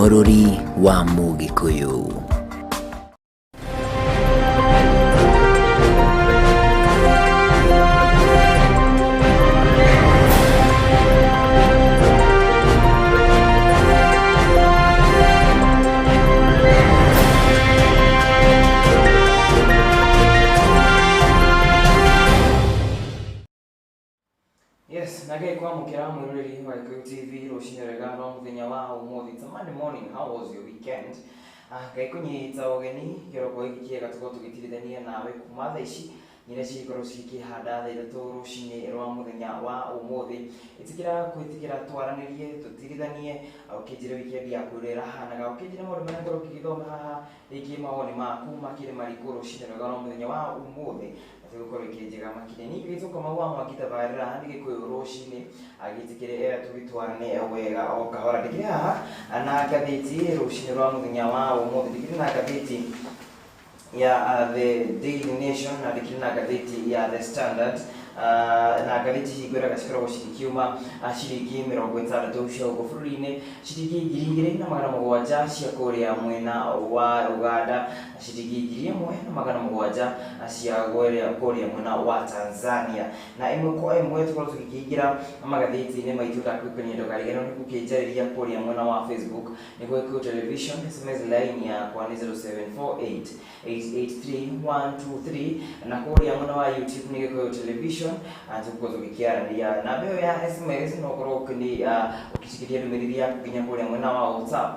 Mũrũri wa Mũgĩkũyũ. Yes, na ngai kwamũkĩra mwĩroreri wa Gĩkũyũ TV rũcinĩ rwega rwa mũthenya wa ũmũthĩ. It's a Monday morning, how was your weekend? Ah, ngai kũnyita ũgeni kĩroko gĩkĩ kĩega tũkorwo tũgĩtirithania nawe kuma thaa ici nginya cigĩkorwo cigĩkĩhanda thaa 3 rũcinĩ rwa mũthenya wa ũmũthĩ. Ĩtĩkĩra kwĩtĩkĩra twaranĩrie tũtirithanie, ũkĩnjĩre weekend yaku ũrĩa ĩrahanaga, ũkĩnjĩre maũndũ marĩa ngorwo ngĩgĩthoma haha, rĩngĩ mawoni maku makĩrĩ marĩkũ rũcinĩ rwega rwa mũthenya wa ũmũthĩ, na tũgĩkorwo ikĩrĩ njega makĩria. Niĩ ngĩgĩtwo Kamau wa Mwangi tabarĩra nĩ Gĩkũyũ rũcinĩ, agĩtĩkĩre tũgĩtwarane wega o kahora. Ndĩkĩrĩ haha na ngathĩti rũcinĩ rwa mũthenya wa ũmũthĩ, ndĩkĩrĩ na ngathĩti ya The Daily Nation na ndĩkĩrĩ na ngathĩti ya The Standard, na ngathĩti ici ngwĩraga cikoragwo cigĩkiuma ciringi 60 cia gũkũ bũrũri-inĩ, ciringi 2700 cia kũrĩa mwena wa Uganda, na ciringi 1700 cia kũrĩa mwena wa Tanzania. Na ĩmwe kwa ĩmwe tũkorwo tũgĩkĩingĩra magathĩti-inĩ maitũ, ndakwĩkenia ndũkariganĩrwo nĩ gũkĩnjarĩria kũrĩa mwena wa Facebook nĩguo Gĩkũyũ Television. SMS line yakwa nĩ 0748 883 123, na kũrĩa mwena wa YouTube nĩ Gĩkũyũ Television. Tũgũkorwo tũgĩkĩaranĩria namba ĩyo ya SMS, no ũkorwo ũkĩcikiria ndũmĩrĩri yaku nginya kũrĩa mwena wa WhatsApp,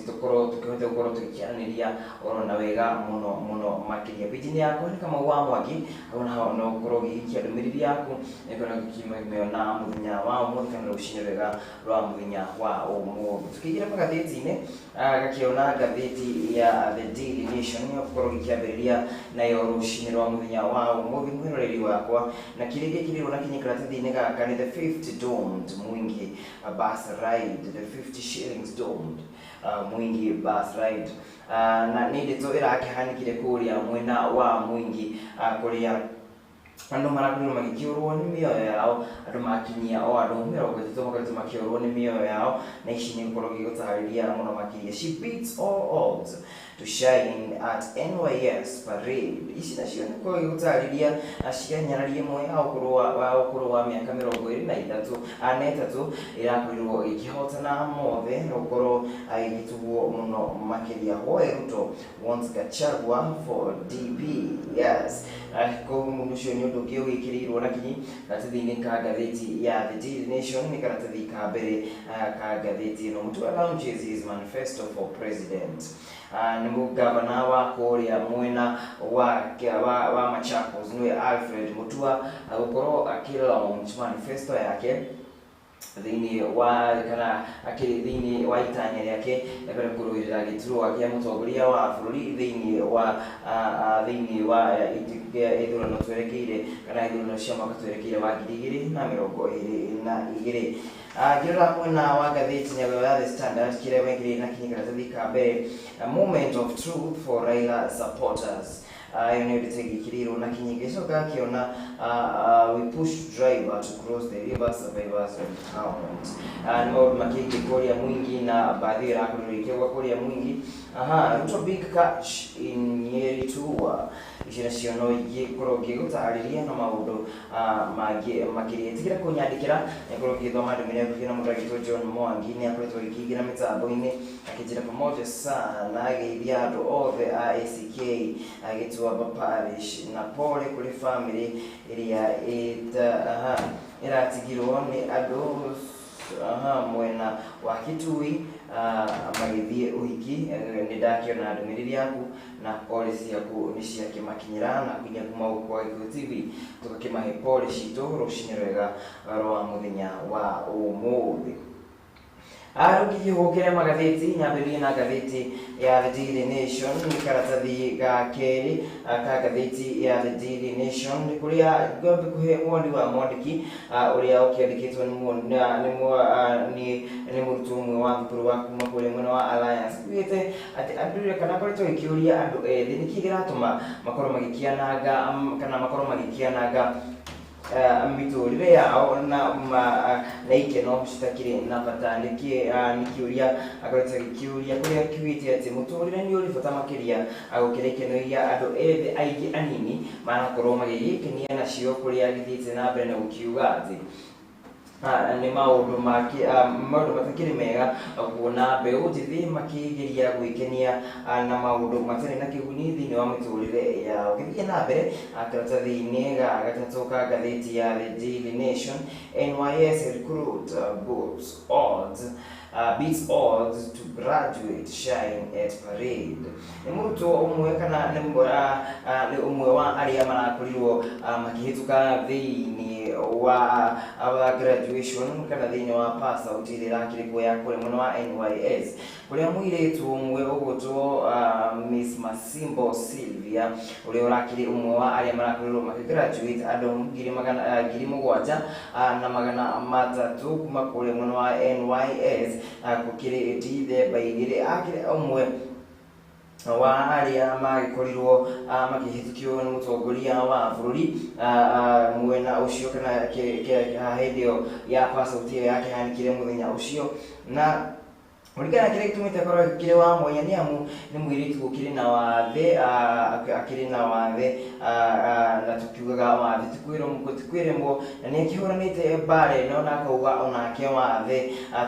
tũkorwo tũkĩhota gũkorwo tũgĩkĩaranĩria oro na wega mũno mũno makĩria. Page-inĩ yakwa nĩ Kamau wa Mwangi, hau naho no ũkorwo ũgĩikia ndũmĩrĩri yaku nĩkorwo gũkĩmĩona mũthenya wa ũmũthĩ kana rũcinĩ rwega rwa mũthenya wa ũmũthĩ. Tũkĩingĩra magathĩti-inĩ, gakĩona ngathĩti ya The Daily Nation nĩyo gũkorwo gĩkĩambĩrĩria nayo rũcinĩ rwa mũthenya wa ũmũthĩ, mwĩroreri wakwa, na kĩrĩa gĩkĩrĩirwo na kinyi karatathi-inĩ gaka nĩ the 50 domed Mwingi bus ride, the 50 shillings domed Mwingi bus ride, na nĩ ndeto ĩrakĩhanĩkire kũrĩa mwena wa Mwingi, kũrĩa andũ marakorirwo magĩkĩũrwo nĩ mĩoyo yao. Andũ makinyia o andũ 30 makoretwo makĩũrwo nĩ mĩoyo yao, na ici nĩ gũkorwo gĩgũtarĩria mũno makĩria. She beats all odds to shine at NYS parade. Ici nacio nĩ gũkorwo gĩgũtarĩria cia nyarari ĩmwe ya ũkũrũ wa mĩaka 23 na 3 ĩrakorirwo ĩkĩhotana mothe na gũkorwo ĩgĩtugwo mũno makĩria. Why Ruto wants Gachagua for DP. Yes, koguo mũndũ ũcio nĩ ũndũ ũngĩ ũgĩkĩrĩirwo na kinyi karatathi-inĩ ka ngathĩti ya The Daily Nation, nĩ karatathi ka mbere ka ngathĩti ĩno. Mutua launches his manifesto for president. Nĩ mũgavana wa kũrĩa mwena wa Machakos, nĩwe Alfred Mutua, gũkorwo akĩ launch manifesto yake thĩinĩ wa kana akĩrĩ thĩinĩ wa itanya rĩake rĩa kwenda kũrũĩrĩra gĩturwa kĩa mũtongoria wa bũrũri thĩinĩ wa ithurano twerekeire kana ithurano cia mwaka twerekeire wa 2022. Ngĩrora mwena wa ngathĩti nayo ya The Standard, kĩrĩa mekĩrĩire na kinyi karatathi ka mbere, a moment of truth for Raila supporters. Ĩyo nĩyo ndeto ĩgĩkĩrĩirwo na kinyi. Ngĩcoka ngĩona we push driver to cross the river, survivors recount. Nĩ maũndũ makĩgiĩ kũrĩa Mwingi na mbathi ĩyo ĩrakorirwo ĩkĩgwa kũrĩa Mwingi. Aha, Ruto big catch in Nyeri tour. Icio nacio no ingĩkorwo ngĩgũtarĩria na maũndũ mangĩ makĩria. Ĩtĩkĩra kũnyandĩkĩra nĩngorwo ngĩthoma ndũmĩrĩri yaku. Na mũndũ agĩtwo John Mwangi nĩ akoretwo agĩkĩingĩra mĩtambo-inĩ akĩnjĩra pamoja sana, ageithia andũ othe a ACK Gĩtuamba Parish, na pole kũrĩ family ĩrĩa aha, ĩratigirwo nĩ andũ aha, mwena wa Kitui magĩthiĩ ũhiki. Nĩ ndakĩona ndũmĩrĩri yaku na pole ciaku nĩ ciakĩmakinyĩra, na nginya kuma gũkũ kwa Gĩkũyũ TV tũgakĩmahe pole citũ rũcinĩ rwega rwa mũthenya wa ũmũthĩ. Rĩu ngĩkĩhũkĩre magathĩti, nyambĩrĩrie na ngathĩti ya The Daily Nation, nĩ karatathi ga kerĩ ka ngathĩti ya The Daily Nation, nĩ kũrĩa ngwambe kũhe woni wa mwandĩki ũrĩa ũkĩandĩkĩtwo nĩ nĩ nĩ mũrutwo ũmwe wa thukuru wa kuma kũrĩa mwena wa Alliance, ugĩte atĩ andũ kana akoretwo agĩkĩũria andũ ethĩ nĩkĩ kĩratũma makorwo magĩkĩananga kana makorwo magĩkĩananga Mĩtũrĩre yao na na ikeno citakĩrĩ na bata. Nĩkĩ nĩ kĩũria akoretwo agĩkĩũria, kũrĩa kiugĩte atĩ mũtũrĩre nĩ ũrĩ bata makĩria gũkĩra ikeno iria andũ ethĩ aingĩ anini marakorwo magĩgĩkenia nacio, kũrĩa agĩthiĩte na mbere na gũkiuga atĩ nĩ maũndũ maũndũ matakĩrĩ mega kuona mbeũ njĩthĩ makĩgeria gwĩkenia na maũndũ matarĩ na kĩguni thĩinĩ wa mĩtũrĩre yao. Gĩthiĩ na mbere karatathi-inĩ ga gatatũ ka ngathĩti ya The Daily Nation, NYS recruit boots odds beats odds to graduate shine at parade. Nĩ mũrutwo ũmwe kana nĩ ũmwe wa arĩa marakorirwo makĩhĩtũka thĩinĩ wa graduation kana thĩinĩ wa pass out ĩrĩa ĩrakĩrĩ kuo ya kũrĩa mwena wa NYS, kũrĩa mũirĩtu ũmwe ũgwĩtwo Miss Masimbo Sylvia, ũrĩa ũrakĩrĩ ũmwe wa arĩa marakorirwo makĩgraduate andũ 7300 kuma kũrĩa mwena wa NYS, gũkĩrĩ Dithemba 2, akĩrĩ ũmwe wa arĩa magĩkorirwo makĩhĩtũkio nĩ mũtongoria wa bũrũri mwena ũcio kana hĩndĩ ĩyo ya pass out ĩyo yakĩhanĩkire mũthenya ũcio. Na kũringana na kĩrĩa gĩtũmĩte akorwo akĩrĩ wa mwanya nĩ amu nĩ mũirĩtu ũkĩrĩ na wathe, akĩrĩ na wathe, na tukiugaga wathe ti kwĩremwo, na nĩ akĩhũranĩte mbara ĩno na akauga onake wathe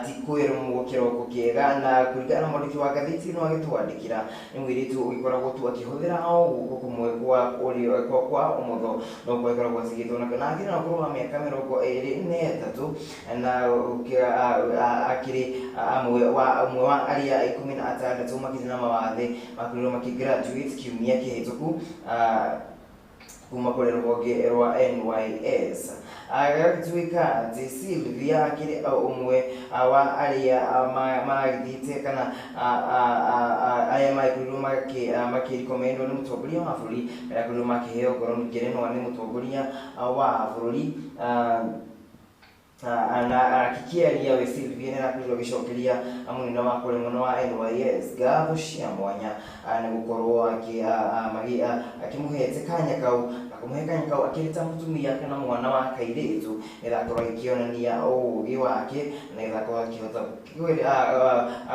ti kwĩremwo. Kĩroko kĩega. Na kũringana na mwandĩki wa ngathĩti ĩno agĩtwandĩkĩra, nĩ mũirĩtu ũgĩkoragwo tu akĩhũthĩra o guoko kũmwe kwa ũrĩo kwa ũmotho no kwa ĩkoragwo atigĩtwo nakĩo, na akĩrĩ na ũkũrũ wa mĩaka 23, na akĩrĩ ũmwe wa arĩa 16 makĩrĩ na mawathe makorirwo makĩgraduate kiumia kĩhĩtũku kuma kũrĩ rũhonge rwa NYS. Agagĩtuĩka atĩ Sylvia akĩrĩ ũmwe wa arĩa maragĩthiĩte kana arĩa magĩkorirwo makĩrecommendwo nĩ mũtongoria wa bũrũri, arĩa akorirwo makĩheo ngoro ngerenwa nĩ mũtongoria wa bũrũri. Na akĩkĩaria we Sylvia nĩ arakorirwo agĩcokeria mũnene wa kũrĩa mwena wa NYS ngatho cia mwanya nĩ gũkorwo akĩmũhete kanya kau, na kũmũhe kanya kau akĩrĩ ta mũtumia kana mwana wa kairĩtu, nĩgetha akorwo agĩkĩonania ũgĩ wake, na nĩgetha akorwo akĩhota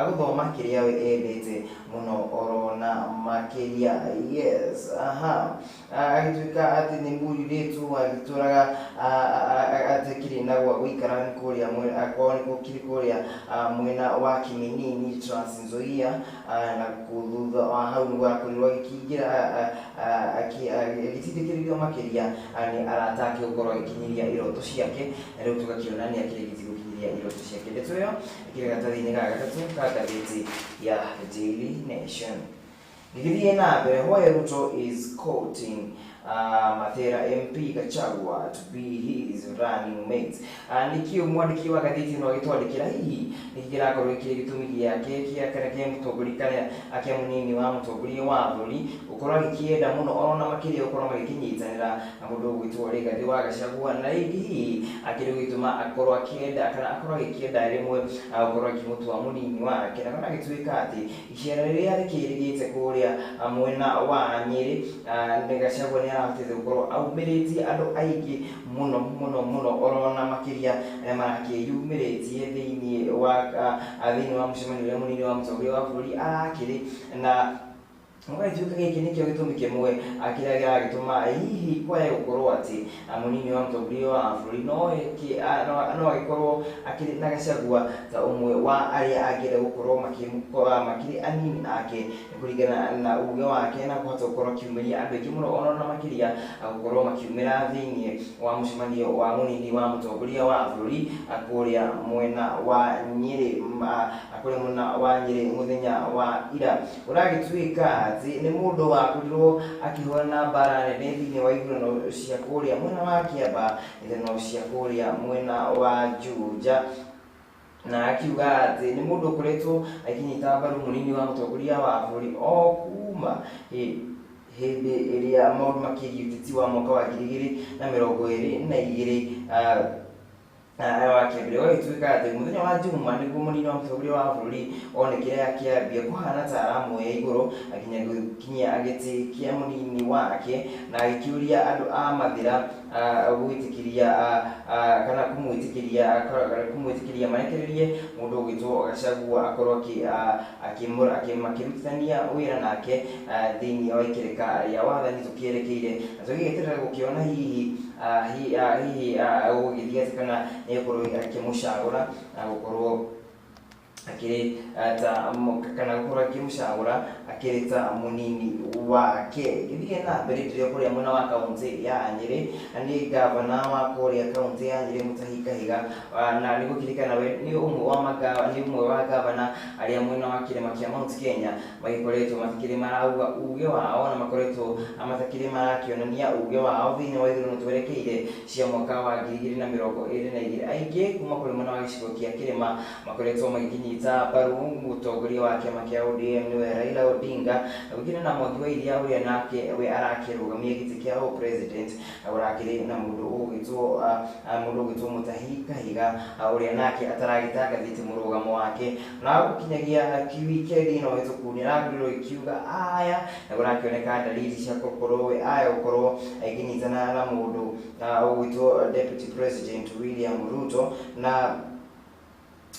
gũthoma kĩrĩa we endete mũno orona makĩria. Yes, aha, agĩtuĩka atĩ nĩ mũirĩtu agĩtũraga atakĩrĩ na gwa gũikara, nĩ kũrĩa kwao nĩ gũkĩrĩ kũrĩa mwena wa Kiminini, Trans Nzoia, na thutha wa hau nĩguo arakorirwo agĩkĩingĩra agĩtindĩkĩrĩrio makĩria nĩ arata ake gũkorwo agĩkinyĩria iroto ciake, na rĩu tũgakĩona nĩ akĩrĩkĩtie gũkinyĩria iroto ciake. Ndeto ĩyo ĩkĩrĩ karatathi-inĩ ga gatatũ ka ngathĩti ya The Daily Nation. Gĩgĩthiĩ na mbere, why Ruto is courting Mathera MP Gachagua to be his running mate. Nĩkĩo mwandĩki wa ngathĩti ĩno agĩtwandĩkĩra, hihi nĩkĩ kĩrakorwo gĩkĩrĩ gĩtũmi gĩake kĩa kana kĩa mũtongoria kana kĩa mũnini wa mũtongoria wa bũrũri gũkorwo agĩkĩenda mũno orona makĩria gũkorwo magĩkĩnyitanĩra na mũndũ ũgwĩtwo Rigathĩ wa Gachagua, na rĩngĩ hihi akĩrĩ gũgĩtũma akorwo akĩenda kana akorwo agĩkĩenda rĩmwe gũkorwo akĩmũtua mũnini wake, na korwo agĩtuĩka atĩ icera rĩrĩa rĩkĩrĩgĩte kũrĩa mwena wa Nyĩrĩ, nĩ Gachagua nĩ arahotete gũkorwo aumĩrĩtie andũ aingĩ mũno mũno mũno orona makĩria arĩa marakĩyumĩrĩtie thĩinĩ wa mũcemanio ũrĩa mũnini wa mũtongoria wa bũrũri arakĩrĩ, na ũgagĩtuĩka gĩkĩ nĩkĩo gĩtũmi kĩmwe kĩrĩa kĩragĩtũma hihi kwae gũkorwo atĩ mũnini wa mũtongoria wa bũrũri no agĩkorwo akĩrĩ na Gachagua ta ũmwe wa arĩa angĩenda gũkorwo makĩrĩ anini ake, kũringana na uge wake na kũhota gũkorwo akiumĩria andũ aingĩ mũno ona makĩria gũkorwo makiumĩra thĩinĩ wa mũcemanio wa mũnini wa mũtongoria wa bũrũri kũrĩa mwena wa Nyĩrĩ, kũrĩa mwena wa Nyĩrĩ mũthenya wa ira. Ũragĩtuĩka atĩ nĩ mũndũ wakorirwo akĩhũrana mbara nene thĩinĩ wa ithurano cia kũrĩa mwena wa Kĩamba, ithurano cia kũrĩa mwena wa Juja, na akiuga atĩ nĩ mũndũ ũkoretwo akĩnyita mbaru mũnini wa mũtongoria wa bũrũri o kuma hĩndĩ ĩrĩa maũndũ makĩgiĩ ũteti wa mwaka wa 2022. Wa kĩambĩrĩria gũgĩtuĩka atĩ mũthenya wa Juma nĩguo mũnini wa mũtongoria wa bũrũri onekire akĩambia kũhana ta aramuoya igũrũ akinya gũkinyia gĩtĩ kĩa mũnini wake na agĩkĩũria andũ a Mathĩra gwĩtĩkĩria kana kũmwĩtĩkĩria marekererie mũndũ ũgwĩtwo Gachagua akorwo makĩrutithania wĩra nake thĩinĩ wa ikereka rĩa wathani tũkĩerekeire na tũgĩgĩeterera gũkĩona hihi gũgĩthiĩ atĩa kana nĩegũkorwo akĩmũcagũra na gũkorwo akĩrĩ ta kana gũkorwo akĩmũcagũra akĩrĩ ta mũnini wake. Gĩthiĩ na mbere ndĩrĩ kũrĩa mwena wa kaunti ya Nyĩrĩ nĩ gavana wa kũrĩa kaunti ya Nyĩrĩ Mutahi Kahiga, na nĩ gũkĩrĩkana we nĩ ũmwe wa gavana arĩa mwena wa kĩrĩma kĩa Mount Kenya magĩkoretwo matikĩrĩ marauga uge wao na makoretwo matakĩrĩ marakĩonania uge wao thĩinĩ wa ithurano twerekeire cia mwaka wa 2022. Aingĩ kuma kũrĩ mwena wa gĩcigo kĩa kĩrĩma makoretwo magĩkinyita mbaru mũtongoria wa kĩama kĩa ODM nĩwe Raila Odinga, na gũkĩrĩ na Mwangi wa Iria ũrĩa nake we arakĩrũgamia gĩtĩ kĩa president, na ũrakĩrĩ na mũndũ ũgwĩtwo Mutahi Kahiga ũrĩa nake ataragĩtangathĩte mũrũgamo wake, na gũkinyagia wikendi ĩno hĩtũku nĩarakorirwo ĩkiuga aya, na kũrakĩoneka dalili cia gũkorwo we aya gũkorwo agĩkĩnyitana na mũndũ ũgwĩtwo Deputy President William Ruto, na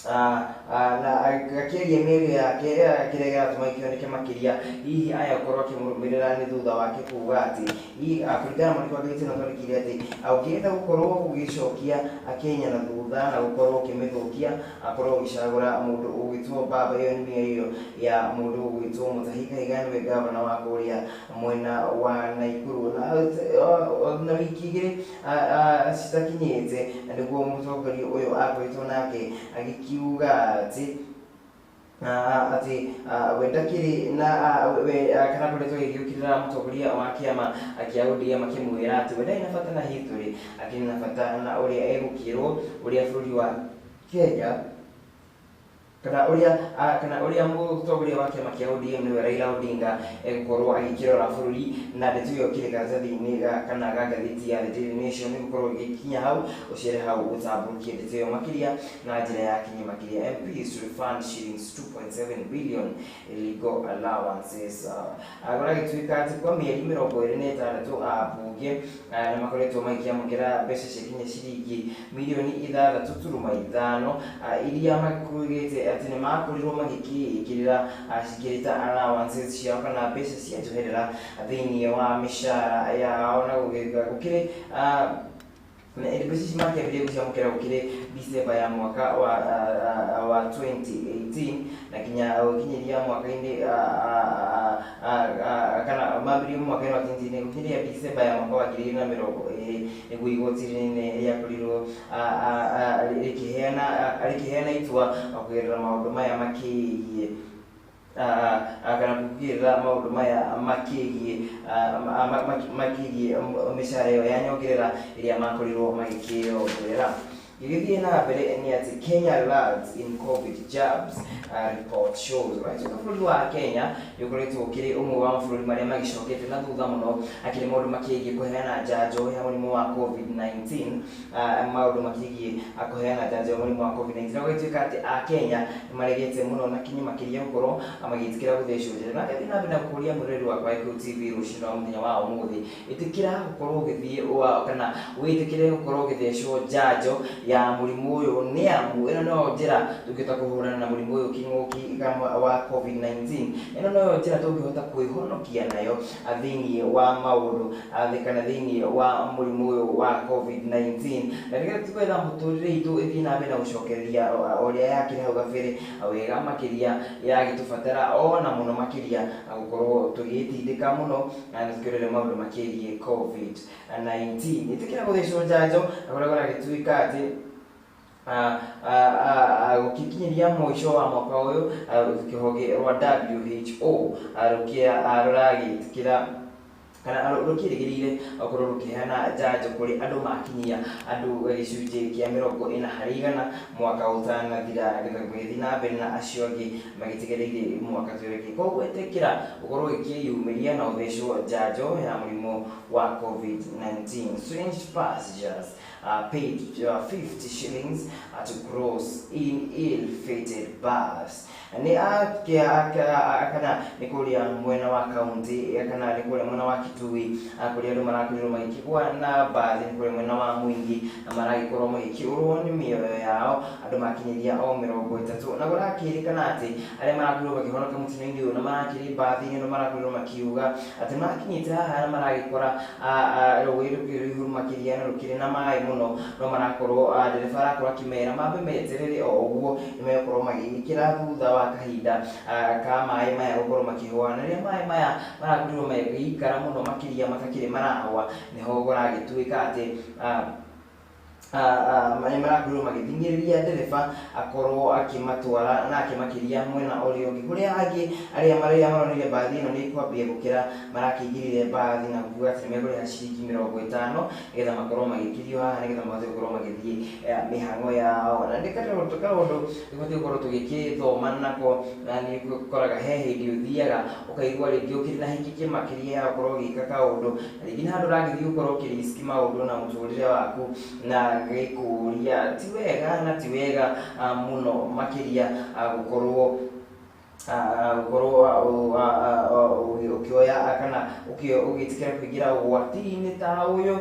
na akĩaria mĩario yake kĩrĩa kĩratũma kĩoneke makĩria hihi aya gũkorwo akĩmũrũmĩrĩra nĩ thutha wake kuga atĩ kũringana na mwandĩki wa ngathĩti ĩno twandĩkire atĩ ũngĩenda gũkorwo ũgĩcokia Kenya na thutha na gũkorwo ũkĩmĩthũkia akorwo ũgĩcagũra mũndũ ũgwĩtwo Baba. Ĩyo nĩ mĩario ya mũndũ ũgwĩtwo Mutahi Kahiga nĩwe gavana wa kũrĩa mwena wa Nakuru, na wiki igĩrĩ citakinyĩte nĩguo mũtongoria ũyũ akoretwo nake agĩkiuga atĩ we ndakĩrĩ na kana akoretwo agĩgĩũkĩrĩra mũtongoria wa kĩama kĩa ODM akĩmwĩra atĩ we ndarĩ na bata na history, akĩrĩ na bata na ũrĩa egũkĩrwo ũrĩa bũrũri wa Kenya kana ũrĩa mũtongoria wa kĩama kĩa ODM nĩwe Raila Odinga egũkorwo agĩkĩrora bũrũri. Na ndeto ĩyo ĩkĩrĩ karatathi-inĩ kana ga ngathĩti ya The Daily Nation nĩ gũkorwo ĩgĩkinya hau ũcere hau ũtambũrũkie ndeto ĩyo makĩria na njĩra ya kinyi makĩria. MPs refund shillings 2.7 billion illegal allowances. Kũragĩtuĩka atĩ kwa mĩeri 26 ambunge nĩ makoretwo magĩkĩamũkĩra mbeca ciakinya ciringi mirioni 6.5 iria makuigĩte atĩ nĩ makorirwo magĩkĩĩkĩrĩra cikĩrĩ ta allowances ciao kana mbeca cia njoherera thĩinĩ wa mĩcara yao, na gũkĩrĩ mbeca ici makĩambĩrĩria gũciamũkĩra gũkĩrĩ December ya mwaka wa 2018 na kinya gũkinyĩria mwaka-inĩ kana mambĩrĩrio mwaka-inĩ wa 2018 gũkinyĩria December ya mwaka wa 2020 nĩguo igoti rĩnene rĩakorirwo rĩkĩheana itua kũgerera maũndũ maya makĩgiĩ kana kũgerera maũndũ maya makĩgiĩ mĩcara ĩyo ya nyongerera ĩrĩa makorirwo magĩkĩongerera. Gĩgĩthiĩ na mbere nĩ atĩ Kenya lags in COVID jabs, report shows. Right? So bũrũri wa Kenya nĩ ũkoretwo ũkĩrĩ ũmwe wa mabũrũri marĩa magĩcokete na thutha mũno akĩrĩ maũndũ makĩgiĩ kũheana njanjo ya mũrimũ wa COVID-19, maũndũ makĩgiĩ kũheana njanjo ya mũrimũ wa COVID-19, na gũgĩtuĩka atĩ Akenya nĩ maregete mũno na kinyi makĩria gũkorwo magĩtĩkĩra gũthecwo njanjo. Na ngathiĩ na mbere na kũũria mwĩroreri wakwa wa Gĩkũyũ TV rũcinĩ rwa mũthenya wa ũmũthĩ, ĩtĩkĩra gũkorwo ũgĩthiĩ kana wĩtĩkĩre gũkorwo ũgĩthecwo njanjo ya mũrimũ ũyũ, nĩ amu ĩno no njĩra tũngĩhota kũhũrana na mũrimũ ũyũ kĩng'ũki wa COVID-19. Ĩno noyo njĩra tũngĩhota kwĩhonokia nayo thĩinĩ wa maũndũ kana thĩinĩ wa mũrimũ ũyũ wa COVID-19, na nĩgetha tũkwetha mũtũrĩre itũ ĩthiĩ na mbere na gũcokereria ũrĩa yakĩrĩ hau gabere wega makĩria, ĩragĩtũbatara ona mũno makĩria gũkorwo tũgĩtindĩka mũno na tũkĩrore maũndũ makĩgiĩ COVID-19. Ĩtĩkĩra gũthecwo njanjo na kũrĩa kũragĩtuĩka atĩ gũgĩkinyĩria mũico wa mwaka ũyũ kĩhonge rwa WHO rũragĩtĩkĩra Kana rũkĩrĩgĩrĩire okorwo rũkĩheana njanjo kũrĩ andũ makinyia andũ gĩcunjĩ kĩa 40% mwaka ũtanathira, nĩgetha gũgĩthiĩ na mbere na acio angĩ magĩtigereire mwaka twerekei. Koguo ĩtĩkĩra ũkorwo ũgĩkĩyumĩria na ũthecwo njanjo ya mũrimũ wa COVID-19. Strange passengers paid 50 shillings to cross in ill-fated bus. Nĩ kana nĩ kũrĩa mwena wa kaunti, kana nĩ kũrĩa mwena wa Kitui, kũrĩa andũ marakorirwo magĩkĩgwa na mbathi, nĩ kũrĩa mwena wa Mwingi na maragĩkorwo magĩkĩũrwo nĩ mĩoyo yao andũ makinyĩria o 30, na kũrakĩrĩkana atĩ arĩa marakorirwo makĩhonoka mũtino-inĩ ũyũ na marakĩrĩ mbathi-inĩ ĩno marakorirwo makiuga atĩ makinyĩte haha na maragĩkora rũĩ rũkĩrĩ rũihũru makĩria na rũkĩrĩ na maĩ mũno, no marakorwo ndereba arakorwo akĩmera mambe meterere o ũguo nĩmegũkorwo magĩgĩkĩra thutha wa kahinda ka maĩ maya gũkorwo makĩhũa. Na rĩrĩa maĩ maya marakorirwo magĩikara mũno makĩria matakĩrĩ marahũa, nĩho kũragĩtuĩka atĩ nĩ marakorirwo magĩthing'ĩrĩria ndereba akorwo akĩmatwara na akĩmakĩria mwena ũrĩa ũngĩ, kũrĩa angĩ arĩa marĩa maronire mbathi ĩno nĩ kwambia gũkĩra marakĩingĩrire mbathi na kuga atĩ nĩmekũrĩha ciringi 50 nĩgetha makorwo magĩkirio haha nĩgetha mahote gũkorwo magĩthiĩ mĩhang'o yao. Na nĩ kaũndũ tũbatiĩ gũkorwo tũgĩkĩthoma nako, na nĩ ũkoraga he hĩndĩ ũthiaga ũkaigua rĩngĩ ũkĩrĩ na hĩkĩkĩ makĩria ya gũkorwo ũgĩka kaũndũ, na rĩngĩ nĩ handũ ũragĩthiĩ gũkorwo ũkĩriski maũndũ na mũtũrĩre waku, na gĩkũria ti wega na ti wega mũno makĩria gũkorwo ũkĩoya kana ũgĩtĩkĩra kũingĩra ũgwati-inĩ ta ũyũ,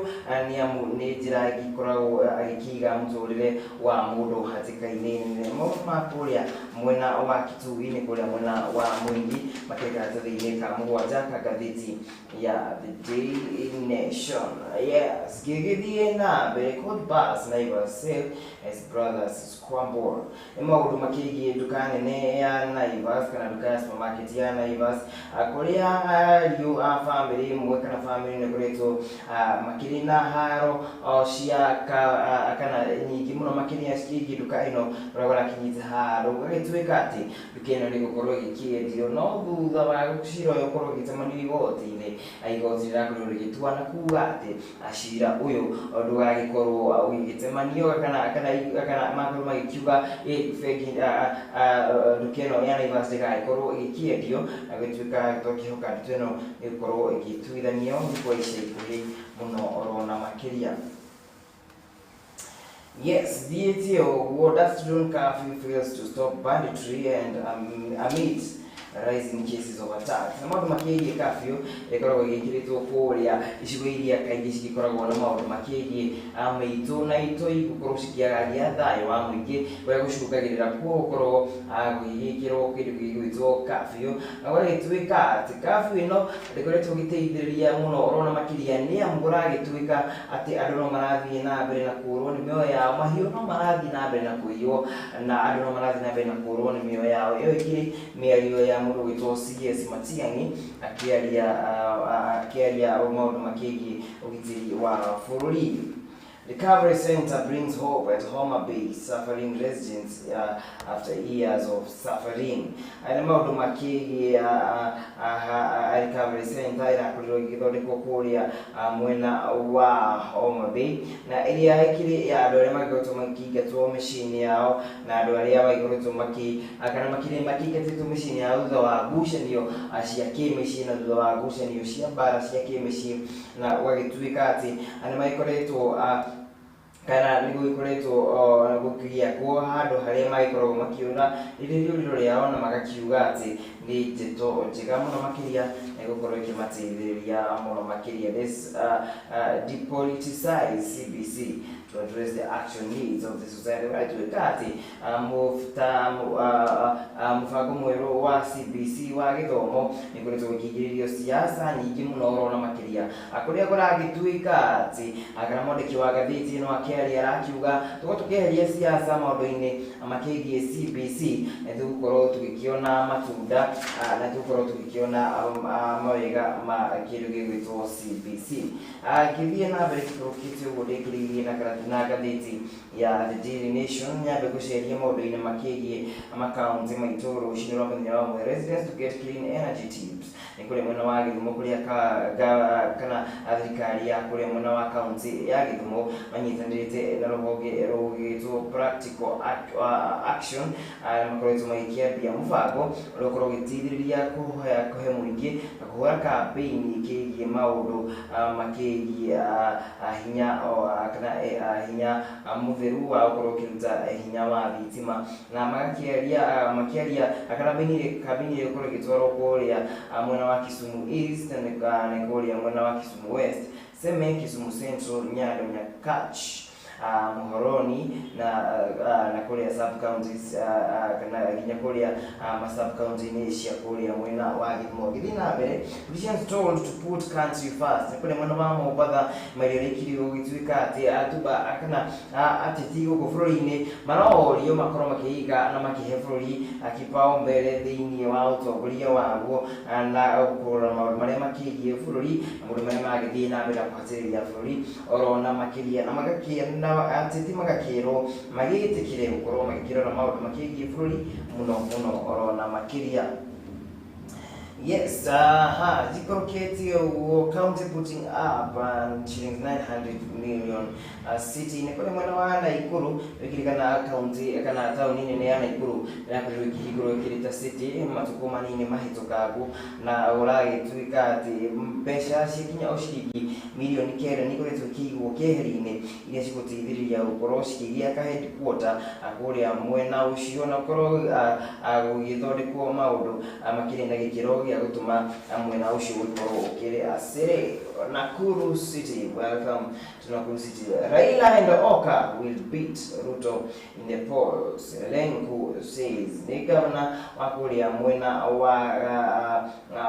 nĩ amu nĩ njĩra ĩgĩkoragwo agĩkĩiga mũtũrĩre wa mũndũ hatĩka-inĩ nene. Maũndũ ma kũrĩa mwena wa Kitui nĩ kũrĩa mwena wa Mwingi makĩrĩ karatathi-inĩ ka 7 ka ngathĩti ya The Daily Nation. Yes, gĩgĩthiĩ na mbere, court bus Naivas sale as brothers scramble. Nĩ maũndũ makĩgiĩ nduka nene ya Naivas kana nduka ya supermarket ya Naivas, kũrĩa ariũ a bamĩrĩ ĩmwe kana bamĩrĩ nĩ koretwo makĩrĩ na haro cia kana nyingĩ mũno makĩria ciĩgiĩ nduka ĩno, ũrĩa kũrakinyĩte handũ gũgagĩtuĩka atĩ nduka ĩno nĩ gũkorwo ĩgĩkĩendio, no thutha wa cira ũyũ gũkorwo ũgĩtamanio igoti-inĩ, igoti rĩrakorirwo rĩgĩtua na kuga atĩ cira ũyũ ndũgagĩkorwo ũgĩgĩtemanio kana makorwo magĩkiuga bengi nduka ĩno ya Naivas ndĩgagĩkorwo ĩgĩkĩendio, na gũtuĩka twakĩhoka ndeto ĩno ĩgũkorwo ĩgĩtuithanio kwa ica ikuhĩ mũno orona makĩria. Yes, thiĩte ũguo, Dust curfew fails to stop banditry and amid rising cases of attacks. Na maũndũ makĩgiĩ curfew ĩkoragwo ĩgĩkĩrĩtwo kũrĩa icigo iria kaingĩ cigĩkoragwo na maũndũ makĩgiĩ mĩitũ na itoi gũkorwo cikĩagagia thayũ wa mũingĩ, kũrĩa gũcũngagĩrĩra kuo gũkorwo gũgĩkĩrwo kĩndũ gĩgwĩtwo curfew, na gũgagĩtuĩka atĩ curfew ĩno ndĩkoretwo ĩgĩteithĩrĩria mũno orona makĩria, nĩ amu kũragĩtuĩka atĩ andũ no marathiĩ na mbere na kũũrwo nĩ mĩoyo yao, mahiũ no marathiĩ na mbere na kũiywo, na andũ no marathiĩ na mbere na kũũrwo nĩ mĩoyo yao. Ĩyo ĩkĩrĩ mĩario ya mũndũ gwĩtwo CS Matiang'i akĩaria maũndũ makĩgiĩ ũgitĩri wa bũrũri. Recovery Center brings hope at Homa Bay, suffering residents after years of suffering. Nĩ maũndũ makĩgiĩ Recovery Center ĩrakorirwo ĩgĩthondekwo kũrĩa mwena wa Homa Bay, na ĩrĩa ĩkĩrĩ ya andũ arĩa magĩkoretwo makĩingatwo mĩciĩ-inĩ yao, na andũ arĩa magĩkoretwo kana makĩrĩ makĩingatĩtwo mĩciĩ-inĩ yao thutha wa ngucanio cia kĩmĩciĩ na thutha wa ngucanio cia mbara cia kĩmĩciĩ, na gũgagĩtuĩka atĩ nĩ magĩkoretwo kana nĩ gũgĩkoretwo gũkĩakwo handũ harĩa magĩkoragwo makiũra rĩrĩ rĩũrĩro rĩao, na magakiuga atĩ nĩ ndeto njega mũno makĩria na ĩgũkorwo ĩkĩmateithĩrĩria mũno makĩria. This depoliticize CBC to address the actual needs of the society. Gũgatuĩka atĩ mũbango mwerũ wa CBC wa gĩthomo nĩ ũkoretwo ũkĩingĩrĩrio siasa nyingĩ mũno orona makĩria, kũrĩa kũragĩtuĩka atĩ kana mwandĩki wa ngathĩti ĩno akĩaria arakiuga tũkorwo tũkĩeheria siasa maũndũ-inĩ makĩgiĩ CBC nĩ tũgũkorwo tũgĩkĩona matunda na tũgũkorwo tũgĩkĩona mawega ma kĩndũ gĩgwĩtwo CBC. Ngĩthiĩ na mbere kĩrũkĩte ũguo ndĩkĩrĩirie na karatathi na ngathĩti ya The Daily Nation. Nyambe gũceria maũndũ-inĩ makĩgiĩ makaunti maitũ rũcinĩ rwa mũthenya wa ũmũthĩ. Residents to get clean energy tips nĩ kũrĩa mwena wa Gĩthumo, kũrĩa kana thirikari ya kũrĩa mwena wa kaunti ya Gĩthumo manyitanĩrĩte na rũhonge rũgĩtwo Practical Action, makoretwo magĩkĩambia mũbango ũrĩa ũkorwo ũgĩteithĩrĩria kũhe mũingĩ na kũhũra campaign kĩgiĩ maũndũ makĩgiĩ hinya kana hinya mũtheru wa gũkorwo ũkĩruta hinya wa thitima. Na magakĩaria makĩaria kambĩini ĩrĩa ĩgũkorwo ĩgĩtwarwo kũrĩa mwena wa Kisumu East na kũrĩa mwena wa Kisumu West, Seme, Kisumu Central, Nyando, Nyakach, Muhoroni na kũrĩa sub counties kana nginya kũrĩa ma sub county-inĩ cia kũrĩa mwena wa Gĩthumo. Gĩthiĩ na mbere, politicians told to put country first nĩ kũrĩa mwena wa Mombatha. Mario rĩkiri gũgĩtuĩka atĩ atuba kana ateti gũkũ bũrũri-inĩ marorio makorwo makĩiga na makĩhe bũrũri kipaumbele thĩinĩ wa ũtongoria waguo na kũrora maũndũ marĩa makĩgiĩ bũrũri na maũndũ marĩa maragĩthiĩ na mbere na kũhatĩrĩria bũrũri orona makĩria, na magakĩ na ateti magakĩrwo magĩtĩkĩre gũkorwo magĩkĩrora maũndũ makĩgiĩ bũrũri mũno mũno orona makĩria. Yes, aha, jikoroketi ũguo, county putting up shillings 900 million city nĩ kũrĩ mwena wa Naikuru. Wĩkirikana county kana taũni nene ya Naikuru ĩrakorirwo ĩkĩhingũrwo ĩkĩrĩ ta city matukũ manini mahĩtũkangu, na ũragĩtuĩka atĩ mbeca cikinya o ciringi mirioni 9 nĩ ikoretwo ikĩigwo keheri-inĩ iria cigũteithĩrĩria gũkorwo cikĩgĩa ka headquarter kũrĩa mwena ũcio, na gũkorwo gũgĩthondekwo maũndũ makĩrĩ na gĩkĩro gĩa gũtũma mwena ũcio gũkorwo ũkĩrĩ city. Nakuru City, welcome to Nakuru City. Raila and Oka will beat Ruto in the polls, Lenku says. Nĩ governor wa kũrĩa mwena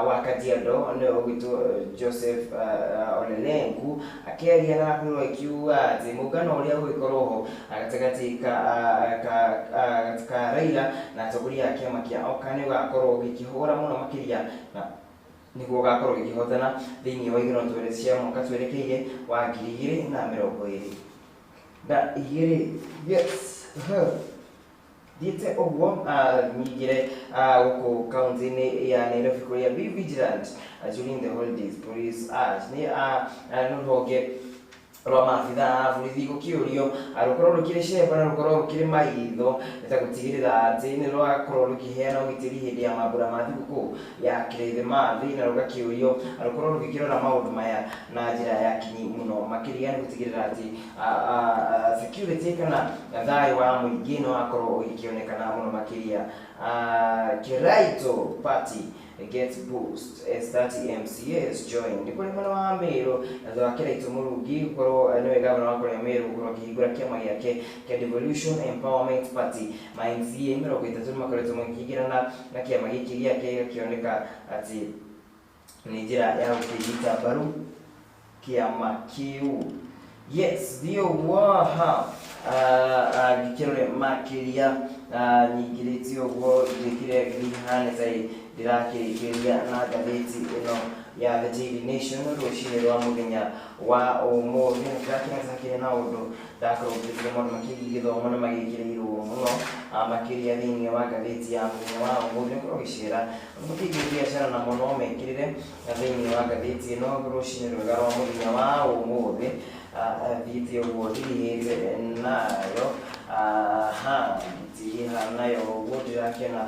wa Kajiado nĩ ũgwĩtwo Joseph Ole Lenku akĩaria na akorirwo akiuga atĩ mũngano ũrĩa ũgĩkorwo ho gatagatĩ ka Raila na atongoria a kĩama kĩa Oka nĩ ũgakorwo ũgĩkĩhũra mũno makĩria na nĩguo ũgakorwo ũgĩkĩhotana thĩinĩ wa ithurano twere cia mwaka twerekeire wa 2022. Yes, thiĩte ũguo nyingĩre gũkũ kaunti-inĩ ya Nairobi kũrĩa be vigilant during the holidays, police urge. Nĩ rũhonge rwa maabitha a borithi gũkĩũrio rũkorwo rũkĩrĩ cemba na rũkorwo rũkĩrĩ maitho ta gũtigĩrĩra atĩ nĩ rwakorwo rũkĩheana ũgitĩri hĩndĩ ya mambũra ma thigũkũ ya Kĩrĩthĩmathi, na rũgakĩũrio rũkorwo rũgĩkĩrora maũndũ maya na njĩra ya kinyi mũno makĩria nĩ gũtigĩrĩra atĩ security kana thayũ wa mũingĩ nĩ wakorwo ũgĩkĩonekana mũno makĩria. Kiraito Party gets boost as 30 MCAs join. Nĩ kũrĩ mwena wa Meru na thutha wa Kiraito Mũrungi gũkorwo nĩwe gavana wa kũrĩa Meru gũkorwo akĩhingũra kĩama gĩake kĩa Devolution Empowerment Party, ma MCA 30 nĩ makoretwo makĩingĩrana na kĩama gĩkĩ gĩake, gĩgakĩoneka atĩ nĩ njĩra ya gũkĩnyita mbaru kĩama kĩu. Yes, ndio waha ngĩkĩrore makĩria nyingĩrĩte ũguo njĩkire ngihane ta ndĩrakĩrĩkĩria na ngathĩti ĩno ya The Daily Nation rũcinĩ rwa mũthenya wa ũmũthĩ. Na ndĩrakĩona ta hakĩrĩ na ũndũ ndakorwo ngĩtire maũndũ makĩgiĩ gĩthomo na magĩkĩrĩirwo mũno makĩria thĩinĩ wa ngathĩti ya mũthenya wa ũmũthĩ. Ũkorwo ũgĩcera maũndũ makĩgiĩ biacara namo no mekĩrĩre thĩinĩ wa ngathĩti ĩno rũcinĩ rwega rwa mũthenya wa ũmũthĩ. Thiĩte ũguo ndirihĩte nayo, aha, ndiriha nayo ũguo ndĩrakĩona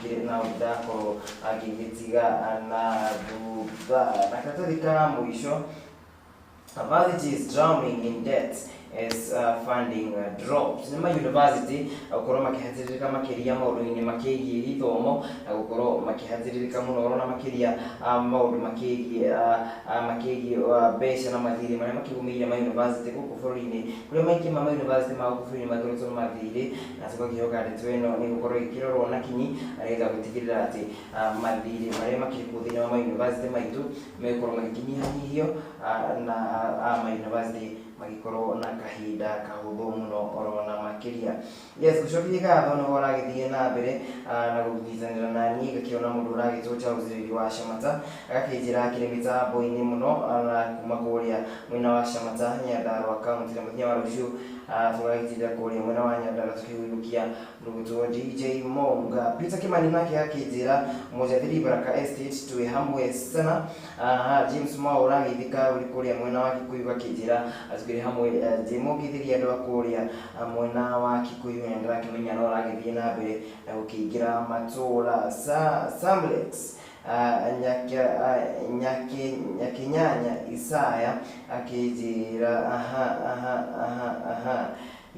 kĩrĩ na ũndũ ndakorwo ngĩgĩtiga na thutha. Na karatathi ka mũico, University is drowning in debt as funding drops. Nĩ ma university gũkorwo makĩhatĩrĩrĩka makĩria maũndũ-inĩ makĩgiĩ gĩthomo na gũkorwo makĩhatĩrĩrĩka mũno orona makĩria maũndũ makĩgiĩ mbeca na mathirĩ marĩa makĩgũmĩire ma university gũkũ bũrũri-inĩ, kũrĩa maingĩ ma university ma gũkũ bũrũri-inĩ makoretwo na mathirĩ, na tũgakĩhoka ndeto ĩno nĩ gũkorwo ĩkĩrorwo na kinyi nĩgetha gũtigĩrĩra atĩ mathirĩ marĩa makĩrĩ kuo thĩinĩ wa ma university maitũ megũkorwo magĩkĩnyihanyihio na ma university. Magĩkorwo na kahinda kahũthũ mũno orona makĩria. Yes, gũcokeria ngatho nĩho ũragĩthiĩ na mbere na gũnyitanĩra na niĩ. Ngakĩona mũndũ ũragĩtwo Charles Riri wa Camata, agakĩnjĩra akĩrĩ mĩtambo-inĩ mũno na kuma kũrĩa mwena wa Camata, Nyandarua County. Na mũthenya wa rũciũ tũgagĩtinda kũrĩa mwena wa Nyandarua tũkĩhuithũkia mũndũ DJ Monga. Peter Kimani nake akĩnjĩra Mũjathiri Baraka Estate twĩ hamwe sana. Aha, James Mao ũragĩthika ũrĩ kũrĩa mwena wa Kikuyu, akĩnjĩra tukĩrĩ hamwe. Ndĩmũngĩthĩria andũ a kũrĩa mwena wa Kikuyu, na ndĩrakĩmenya no ũragĩthiĩ na mbere na gũkĩingĩra matũra. Samlex Nyakinyanya Isaya akĩnjĩra aha aha aha aha,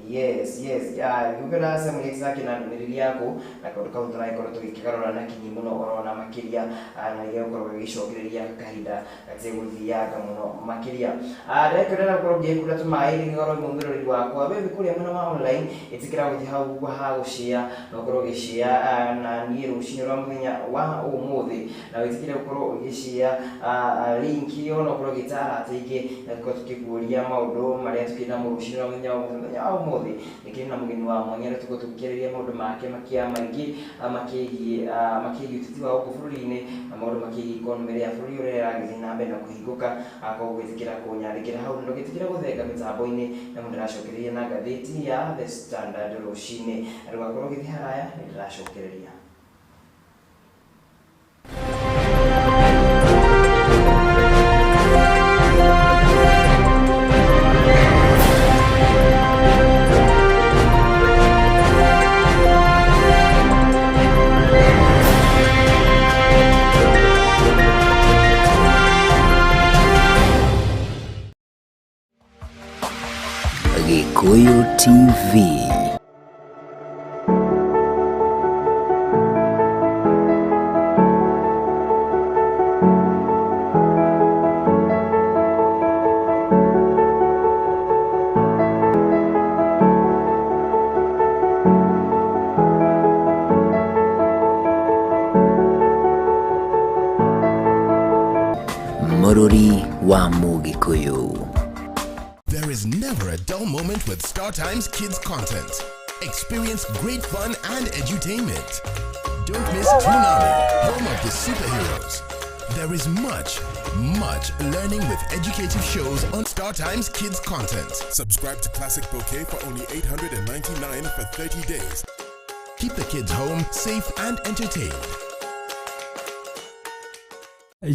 yes, gũkĩra Samlex akĩna ndũmĩrĩri yaku na kaũndũ kau tũragĩkorwo tũgĩkĩgarũra na kinyi mũno orona makĩria, na gĩgũkorwo gĩgĩcokereria kahinda gategũthianga mũno makĩria. Ndĩrakĩona gũkorwo ngĩkunda tũmaĩ nĩgĩkorwo mũmĩrori wakwa we wĩ kũrĩa mwena wa online, ĩtĩkĩra gũthiĩ hau ha gũshare na ũkorwo ũgĩshare na niĩ rũcinĩ rwa mũthenya wa ũmũthĩ, na wĩtĩkĩre gũkorwo ũgĩshare link ĩyo na ũkorwo ũgĩta arata aingĩ, na tũkorwo tũkĩguũria maũndũ marĩa tũkĩrĩ namo rũcinĩ rwa mũthenya wa ũmũthĩ. Nĩkĩrĩ na mũgeni wa mwanya ũrĩa tũkorwo tũgĩkĩarĩria maũndũ make makia maingĩ makĩgiĩ ũteti wa gũkũ bũrũri-inĩ na maũndũ makĩgiĩ economy ya bũrũri ũrĩa ĩragĩthiĩ na mbere na kũhingũka. Koguo gwĩtĩkĩra kũnyandĩkĩra hau na ndũgĩtĩkĩre gũthenga mĩtambo-inĩ, na mũndũ ndĩracokereria na ngathĩti ya The Standard rũcinĩ, na ndũgakorwo ũgĩthiĩ haraya, nĩ ndĩracokereria. Gikuyu TV. Mũrũri wa Mũgĩkũyũ. There is never a dull moment with Star Times Kids content. Experience great fun and edutainment. Don't miss Toonami, home of the superheroes. There is much, much learning with educative shows on Star Times Kids content. Subscribe to Classic Bouquet for only 899 for 30 days. Keep the kids home, safe and entertained.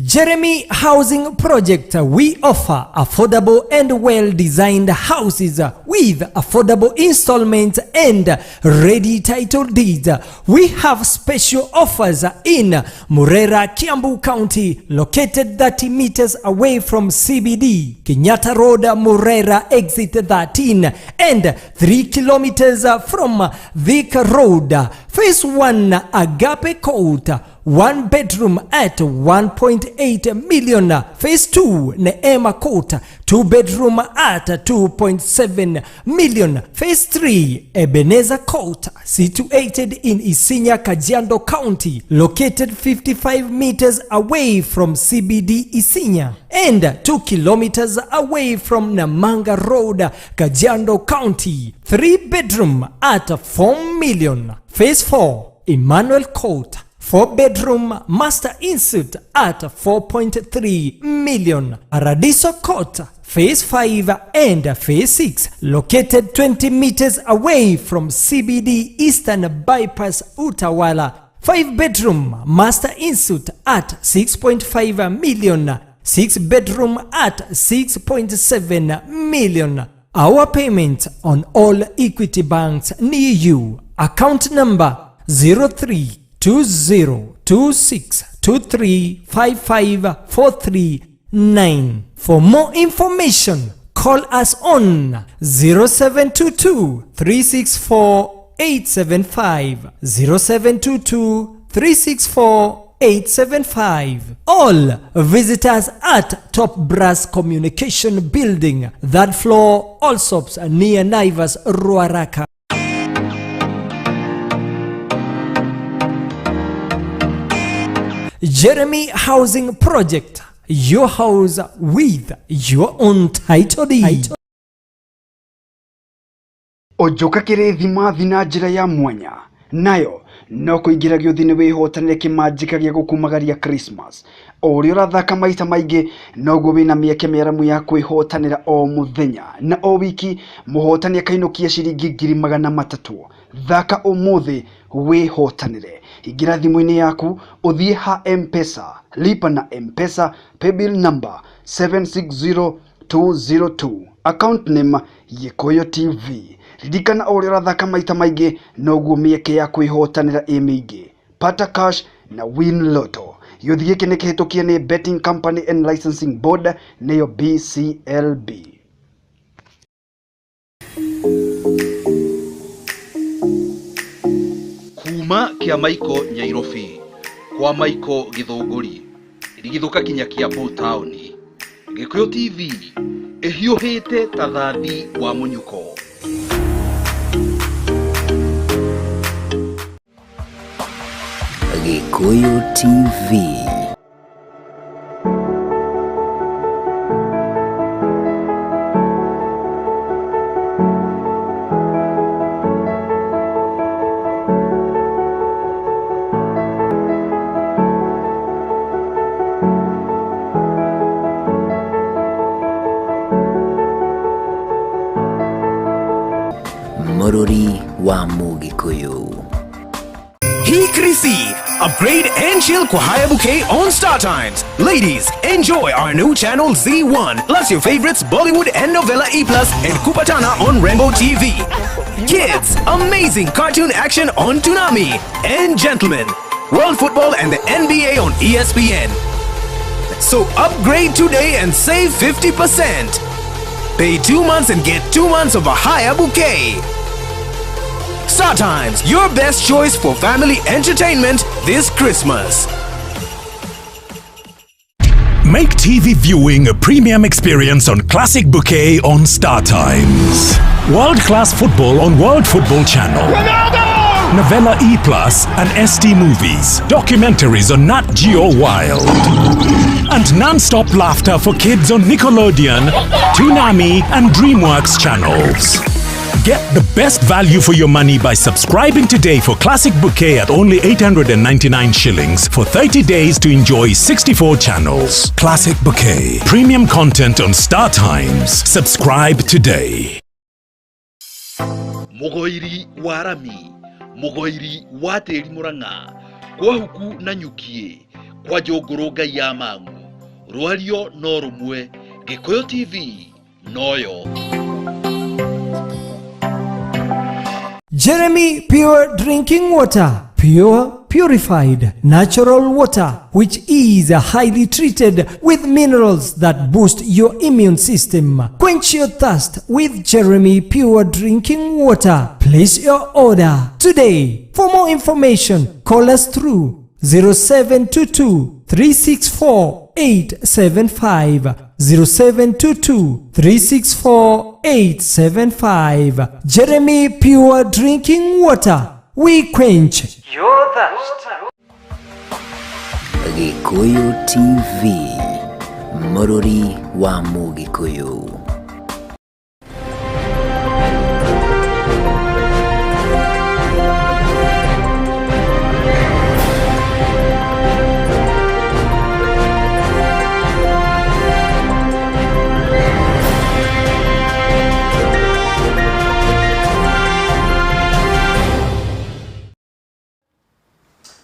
Jeremy Housing Project. We offer affordable and well-designed houses with affordable installments and ready title deeds. We have special offers in Murera, Kiambu County, located 30 meters away from CBD, Kenyatta Road, Murera, exit 13, and 3 kilometers from Thika Road. Phase 1, Agape Court, one bedroom at 1.8 million. Phase 2, Neema Court, two bedroom at 2.7 million. Phase 3, Ebenezer Court, situated in Isinya, Kajiado County, located 55 meters away from CBD Isinya and 2 kilometers away from Namanga Road, Kajiado County. 3 bedroom at 4 million. Phase 4, Emmanuel Court, 4 bedroom master ensuite at 4.3 million. Paradiso Court, Phase 5 and Phase 6, located 20 meters away from CBD Eastern Bypass Utawala. 5 bedroom master ensuite at 6.5 million. 6 bedroom at 6.7 million. Our payment on all Equity banks near you. Account number 032026235543. For more information, call us on 0722 364 875, 0722 364 875. All visitors at Top Brass Communication Building, third floor, Allsops, near Naivas, Ruaraka. Jeremy Housing Project, your house with your own title deed. Ũnjũka kĩrĩthimathi na njĩra ya mwanya nayo no kũingĩra gĩũthi-inĩ wĩhotanĩre kĩmanjĩka gĩa gũkumagaria Christmas. O ũrĩa ũrathaka maita maingĩ noguo wĩna mĩeke mĩaramu ya kwĩhotanĩra o mũthenya na o wiki mũhotani akainũkia ciringi 300,000. Thaka ũmũthĩ wĩhotanĩre. Ingĩra thimũ-inĩ yaku ũthiĩ ha M-Pesa, lipa na M-Pesa paybill number 760202, account name Gĩkũyũ TV. Ririkana o ũrĩa ũrathaka maita maingĩ noguo mĩeke ya kwĩhotanĩra ĩ mĩingĩ. Pata Cash na Win Lotto. Gĩũthi gĩkĩ nĩ kĩhĩtũkie nĩ Betting Company and Licensing Board nĩyo BCLB. Kuma kia Maiko Nyairobi kwa Maiko Githũngũri rigithuka kinya Kiambu taũni. Gĩkũyũ TV ĩhiũhĩte ta thathi wa mũnyuko. Gĩkũyũ TV. Mũrũri wa Mũgĩkũyũ. Hii Krisi, upgrade and chill kwa Haya Bouquet on Star Times. Ladies, enjoy our new channel Z1, plus your favorites Bollywood and Novella E Plus and Kupatana on Rainbow TV. Kids, amazing cartoon action on Toonami. And gentlemen, World Football and the NBA on ESPN. So upgrade today and save 50%. Pay 2 months and get 2 months of a Haya Bouquet. Star Times, your best choice for family entertainment this Christmas. Make TV viewing a premium experience on Classic Bouquet on Star Times. World-class football on World Football Channel. Ronaldo! Novella E Plus and ST Movies. Documentaries on Nat Geo Wild. And non-stop laughter for kids on Nickelodeon, Toonami and DreamWorks channels. Get the best value for your money by subscribing today for Classic Bouquet at only 899 shillings for 30 days to enjoy 64 channels. Classic Bouquet. Premium content on Star Times. Subscribe today. Mũgoiri wa rami, mũgoiri wa tĩri Mũrang'a, kwa huku na nyukie, kwa njũngũrũ ngai ya mang'u, rwario no rũmwe, Gĩkũyũ TV noyo. Jeremy Pure Drinking Water. Pure, purified, natural water, which is highly treated with minerals that boost your immune system. Quench your thirst with Jeremy Pure Drinking Water. Place your order today. For more information, call us through 0722 364 875. 0722 364 875. Jeremy Pure Drinking Water. We quench your thirst. Gĩkũyũ TV, mũrũri wa Mũgĩkũyũ.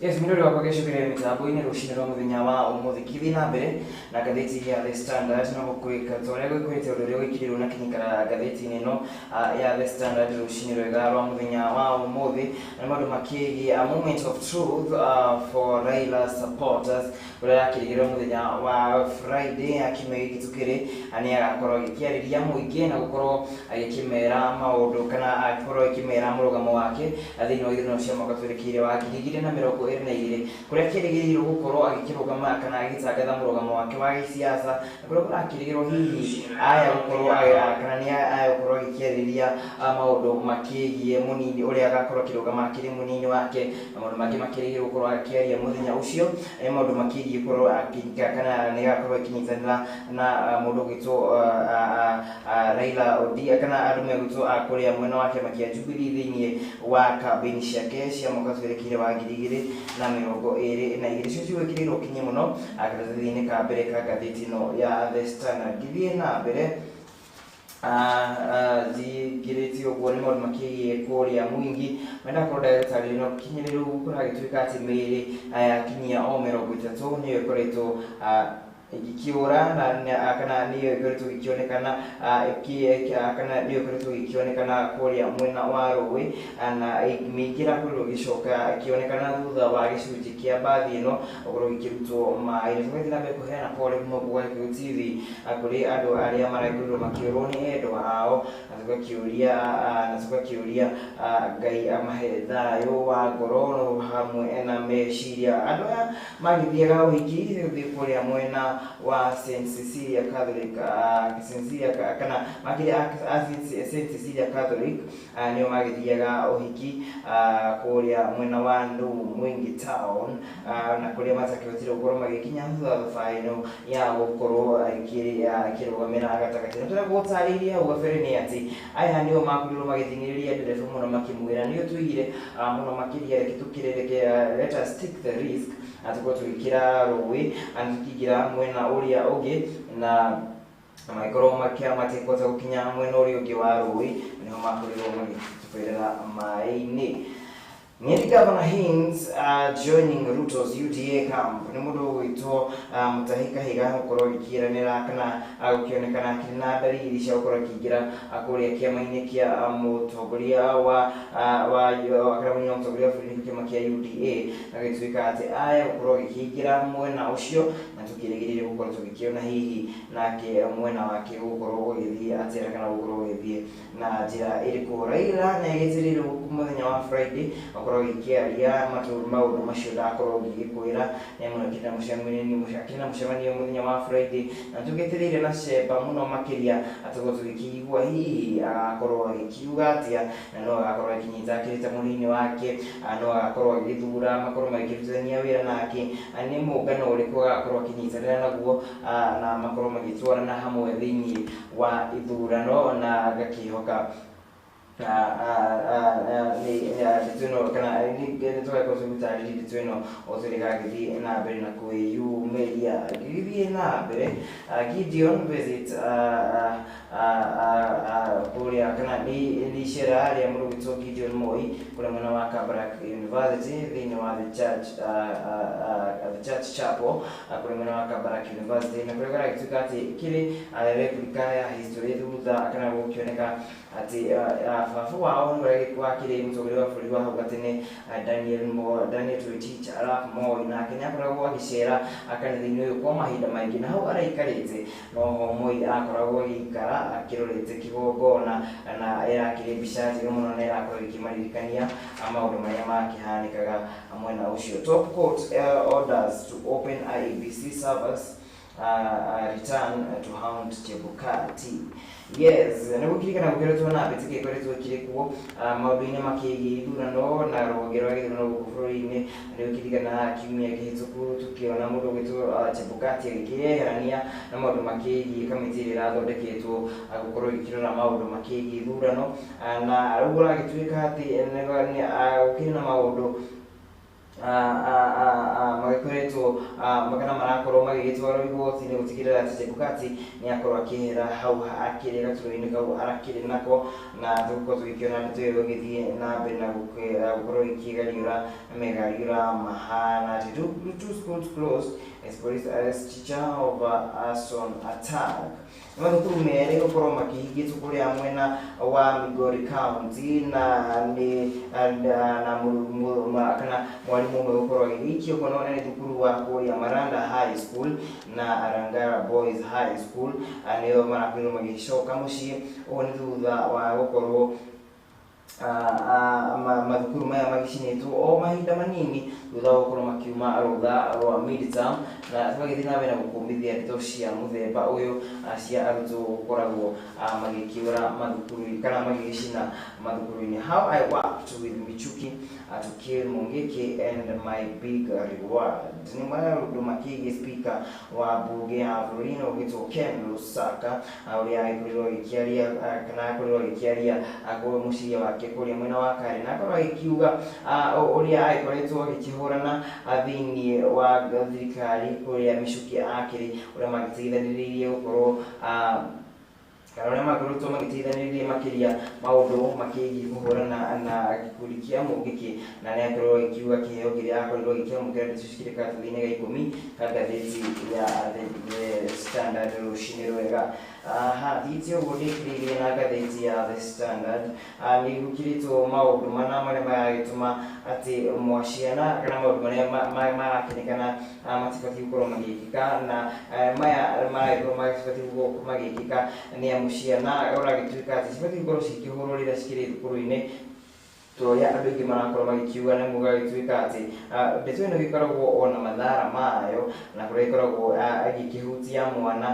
Yes, mwĩrori wakwa gĩcukĩre mĩtambo-inĩ rũcinĩ rwa mũthenya wa ũmũthĩ kĩthiĩ na mbere na ngathĩti ya The Standard no gũkwĩka ta ũrĩa gwĩkũrĩte ũndũ ũrĩa wĩkĩrĩirwo na kĩnyikara ngathĩti-inĩ ĩno ya The Standard rũcinĩ rwega rwa mũthenya wa ũmũthĩ na nĩ maũndũ makĩgiĩ a moment of truth for Raila supporters ũrĩa yakĩrĩgĩrĩrwo mũthenya wa Friday ya kiumia gĩkĩ tũkĩrĩ nĩ agakorwo agĩkĩarĩria mũingĩ na gũkorwo agĩkĩmera maũndũ kana akorwo agĩkĩmera mũrũgamo wake thĩinĩ wa ithurano cia mwaka twerekeire wa 2022 kũrĩa kĩrĩgĩrĩirwo gũkorwo agĩkĩrũgama kana agĩtangatha mũrũgamo wake wa gĩsiasa na kũrĩa kũrakĩrĩgĩrwo hihi aya gũkorwo kana nĩ aya gũkorwo agĩkĩarĩria maũndũ makĩgiĩ mũnini ũrĩa agakorwo akĩrũgama akĩrĩ mũnini wake na maũndũ mangĩ makĩrĩgĩrĩirwo gũkorwo akĩaria mũthenya ũcio nĩ maũndũ makĩgiĩ gũkorwo kana nĩ agakorwo akĩnyitanĩra na mũndũ ũgwĩtwo Raila Odinga kana andũ megwĩtwo a kũrĩa mwena wa kĩama kĩa Jubilee thĩinĩ wa kambĩini ciake cia mwaka twerekeire wa 2022. Cio ciwĩkĩrĩirwo kinyi mũno karatathi-inĩ ka mbere ka ngathĩti ĩno ya The Standard. Ngĩthiĩ na mbere thingĩrĩtie ũguo nĩ maũndũ makĩgiĩ kũrĩa mwingi mendakorwo ndagĩtarĩ no kinyĩrĩru kũragĩtuĩka atĩ mĩĩrĩ yakinyia o 30 nĩyo ĩkoretwo igĩkĩũra na kana nĩyo ĩkoretwo ĩgĩkĩonekana kana nĩyo ĩkoretwo ĩgĩkĩonekana kũrĩa mwena wa rũĩ na mĩingĩ ĩrakorirwo ĩgĩcoka ĩkĩonekana thutha wa gĩcunjĩ kĩa mbathi ĩno gũkorwo ĩkĩrutwo maĩ. Tũgathiĩ na mbere kũheana pole kuma gwa Gĩkũyũ TV kũrĩ andũ arĩa marakorirwo makĩũrwo nĩ endwa ao na tũgakĩũria Ngai amahe thayũ wa ngoro hamwe na meciria. Andũ aya magĩthiaga ũhiki gũthiĩ kũrĩa mwena wa St Cecilia Catholic kana makĩria St Cecilia Catholic nĩo magĩthiaga ũhiki kũrĩa mwena wa Nduu Mwingi town na kũrĩa matakĩhotire gũkorwo magĩkinya thutha wa thabarĩ ĩno ya gũkorwo ĩkĩrũgamĩra gatagatĩ. Na tũrĩa gũtarĩirie hau gabere nĩ atĩ aya nĩo makorirwo magĩthing'ĩrĩria ndereba mũno makĩmwĩra nĩo tũigire mũno makĩria reke tũkĩrĩ let us take the risk na tũkorwo tũgĩkĩra rũĩ na tũkĩingĩra mwena ũrĩa ũngĩ na magĩkorwo matekũhota gũkinya mwena ũrĩa ũngĩ wa rũĩ nĩho makorirwo magĩtũberera maĩ-inĩ. Nyeri Governor Hins joining Ruto's UDA camp nĩ mũndũ ũgwĩtwo Mutahi Kahiga gũkorwo agĩkĩranĩra kana gũkĩonekana akĩrĩ na ndariri cia gũkorwo akĩingĩra kũrĩa kĩama-inĩ kĩa mũtongoria wa kana mũnini wa mũtongoria wa bũrũri kĩama kĩa UDA na gĩtuĩka atĩ aya gũkorwo agĩkĩingĩra mwena ũcio na tũkĩrĩgĩrĩire gũkorwo tũgĩkĩona hihi nake mwena wake gũkorwo ũgĩthiĩ atĩa kana gũkorwo ũgĩthiĩ na njĩra ĩrĩkũ. Raila nĩ agĩtĩrĩirwo mũthenya wa Friday gũkorwo gĩkĩaria maũndũ macio ndakorwo ngĩgĩkwĩra nĩ amwe akĩrĩ na mũcemanio mũthenya wa Friday na tũgĩtĩrĩire na cemba mũno makĩria atũkorwo tũgĩkĩigua hihi agakorwo agĩkiuga atĩa na no agakorwo akĩnyita akĩrĩ ta mũnini wake no agakorwo agĩthura makorwo magĩkĩrutithania wĩra nake nĩ mũngano ũrĩkũ agakorwo akĩnyitanĩra naguo na makorwo magĩtwarana hamwe thĩinĩ wa ithurano na ngakĩhoka nĩ na mbere na kwĩyumĩria. Gĩgĩthiĩ na mbere Gideon visit kũrĩa kana nĩ icera rĩa mũndũ ũgwĩtwo Gideon Moi kũrĩa mwena wa Kabarak University thĩinĩ wa the church chapel kũrĩa mwena wa Kabarak University na kũrĩa kũragĩtuĩka atĩ kĩrĩ replica ya history thutha kana gũkĩoneka atĩ baba wao nĩ wakĩrĩ mũtongoria wa bũrũri wa hau gatene Daniel Toroitich arap Moi nake nĩ akoragwo agĩcera kanitha-inĩ ũyũ kwa mahinda maingĩ na hau araikarĩte noho Moi akoragwo agĩikara akĩrorete kĩgongona na ĩrakĩrĩ mbica njega mũno na ĩrakorwo ĩkĩmaririkania maũndũ marĩa makĩhanĩkaga mwena ũcio. Top court orders to open IEBC servers return to hound Chebukati. Yes, nĩ gũkirikana gũkoretwo na mbĩtĩka ĩkoretwo ĩkĩrĩ kuo maũndũ-inĩ makĩgiĩ ithurano na rũhonge rwa gĩthurano gũkũ bũrũri-inĩ. Nĩ gũkirikana kiumia kĩhĩtũku tũkĩona mũndũ ũgwĩtwo Chebukati agĩkĩyeherania na maũndũ makĩgiĩ kamĩtĩ ĩrĩa ĩrathondeketwo gũkorwo ĩkĩrora maũndũ makĩgiĩ ithurano na rĩu kũragĩtuĩka atĩ gũkĩrĩ na maũndũ magĩkoretwo kana marakorwo magĩgĩtwarwo igoti-inĩ gũtigĩrĩra atĩ Chebukati nĩ akorwo akĩehera hau akĩrĩ gaturwa-inĩ kau arakĩrĩ nako na tũgũkorwo tũgĩkĩona ndeto ĩyo ĩgĩthiĩ na mbere na gũkorwo ĩkĩgariũra megariũra mahana atĩ two schools closed as police arrest teacher over arson attack. Nĩ mathukuru merĩ gũkorwo makĩhingĩtwo kũrĩa mwena wa Migori County na nĩ na kana mwarimu ũmwe gũkorwo agĩgĩikio kuona nĩ thukuru wa kũrĩa Maranda High School na Arangara Boys High School nĩo marakorirwo magĩcoka mũciĩ. Ũũ nĩ thutha wa gũkorwo Mathukuru maya magĩcinĩtwo o mahinda manini thutha wa gũkorwo makiuma rũtha rwa midterm, na tũgagĩthiĩ na mbere na gũkũmithia ndeto cia mũthemba ũyũ cia arutwo gũkoragwo magĩkĩũra mathukuru kana magĩgĩcina mathukuru-inĩ. How I worked with Michuki to kill Mungiki and my big reward. Nĩ maũndũ makĩgiĩ speaker wa bunge ya bũrũri na ũgĩtwo Ken Lusaka, ũrĩa agĩkorirwo agĩkĩaria, kana akorirwo agĩkĩaria kwĩ mũciĩ wake kũrĩa mwena wa Karen, na akorwo agĩkiuga ũrĩa agĩkoretwo agĩkĩhũrana thĩinĩ wa thirikari kũrĩa Michuki akĩrĩ, ũrĩa magĩteithanĩrĩirie gũkorwo kana ũrĩa makoretwo magĩteithanĩrĩria makĩria maũndũ makĩgiĩ kũhũrana na gĩkundi kĩa Mũngĩkĩ, na nĩ akorirwo agĩkiuga kĩheo kĩrĩa akorirwo agĩkĩamũkĩra. Ndeto cikĩrĩ karatathi-inĩ ga 10 ka ngathĩti ya The Standard rũcinĩ rwega. Aha, thiĩte ũguo ndĩkĩrĩirie na ngathĩti ya The Standard, nĩ gũkĩrĩtwo maũndũ mana marĩa maragĩtũma atĩ mwaciana kana maũndũ marĩa marakĩonekana matibatiĩ gũkorwo magĩkĩka, na maya maragĩkorwo matibatiĩ gũkorwo magĩkĩka nĩ amu ciana ũragĩtuĩka atĩ cibatiĩ gũkorwo cikĩhũrwo rĩrĩa cikĩrĩ thukuru-inĩ, ta ũrĩa andũ aingĩ marakorwo magĩkiuga, na mũgagĩtuĩka atĩ ndeto ĩno ĩgĩkoragwo ona mathara mayo na kũrĩa ĩkoragwo ĩgĩkĩhutia mwana,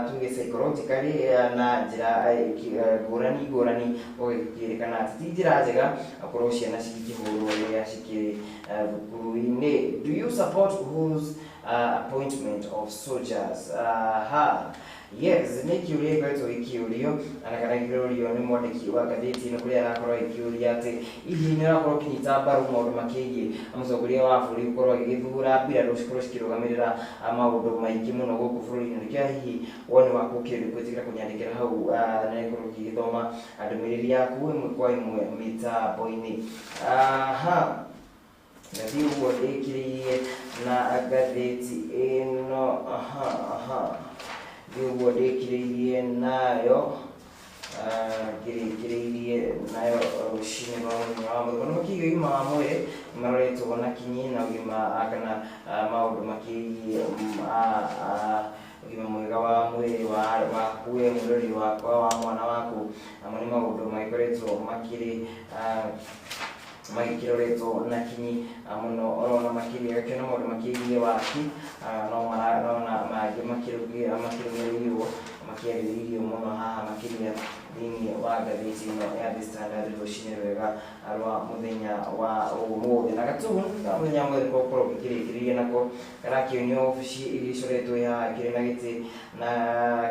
tuge psychologically, na njĩra ngũrani ngũrani, ũgĩkĩrĩkana atĩ ti njĩra njega gũkorwo ciana cigĩkĩhũrwo rĩrĩa cikĩrĩ thukuru-inĩ. Do you support Uhuru's appointment of soldiers? Ha. Yes, nĩ kĩũria gĩkoretwo gĩkĩũrio na kana gĩkĩũrio nĩ mwandĩki wa ngathĩti ĩno, kũrĩa arakorwo agĩkĩũria atĩ hihi nĩ ũrakorwo ũkĩnyita mbaru maũndũ makĩgiĩ mũtongoria wa bũrũri gũkorwo agĩgĩthura mbirarũ cikorwo cikĩrũgamĩrĩra maũndũ maingĩ mũno gũkũ bũrũri-inĩ. Nĩkĩo hihi woni waku ũkĩrĩ gwĩtĩkĩra kũnyandĩkĩra hau, na gũkorwo ũgĩgĩthoma ndũmĩrĩri yaku ĩmwe kwa ĩmwe mĩtambo-inĩ. Aha, ngathiĩ ũguo ndĩkĩrĩirie na ngathĩti ĩno. Aha, aha, thiĩ ũguo ndĩkĩrĩirie nayo, ngĩrĩkĩrĩirie nayo rũcinĩ rwa mũthenya wa mũthenya makĩgiĩ ũgima wa mwĩrĩ maroretwo na kinyi na ũgima, kana maũndũ makĩgiĩ ũgima mwega wa mwĩrĩ waku we mwĩrori wakwa wa mwana waku, amo nĩ maũndũ magĩkoretwo makĩrĩ magĩkĩroretwo na kinyi mũno orona makĩria gakĩona maũndũ makĩgiĩ waki, no marona mangĩ makĩrũmĩrĩirwo makĩarĩrĩirio mũno haha makĩria thĩinĩ wa ngathĩti ĩno ya The Standard rũcinĩ rwega rwa mũthenya wa ũmũthĩ. Na gatuni ka mũthenya wa ũmũthĩ gũkorwo gĩkĩrĩkĩrĩria nako karakĩonio obici ĩgĩcoretwo haha kĩrĩ na gĩtĩ na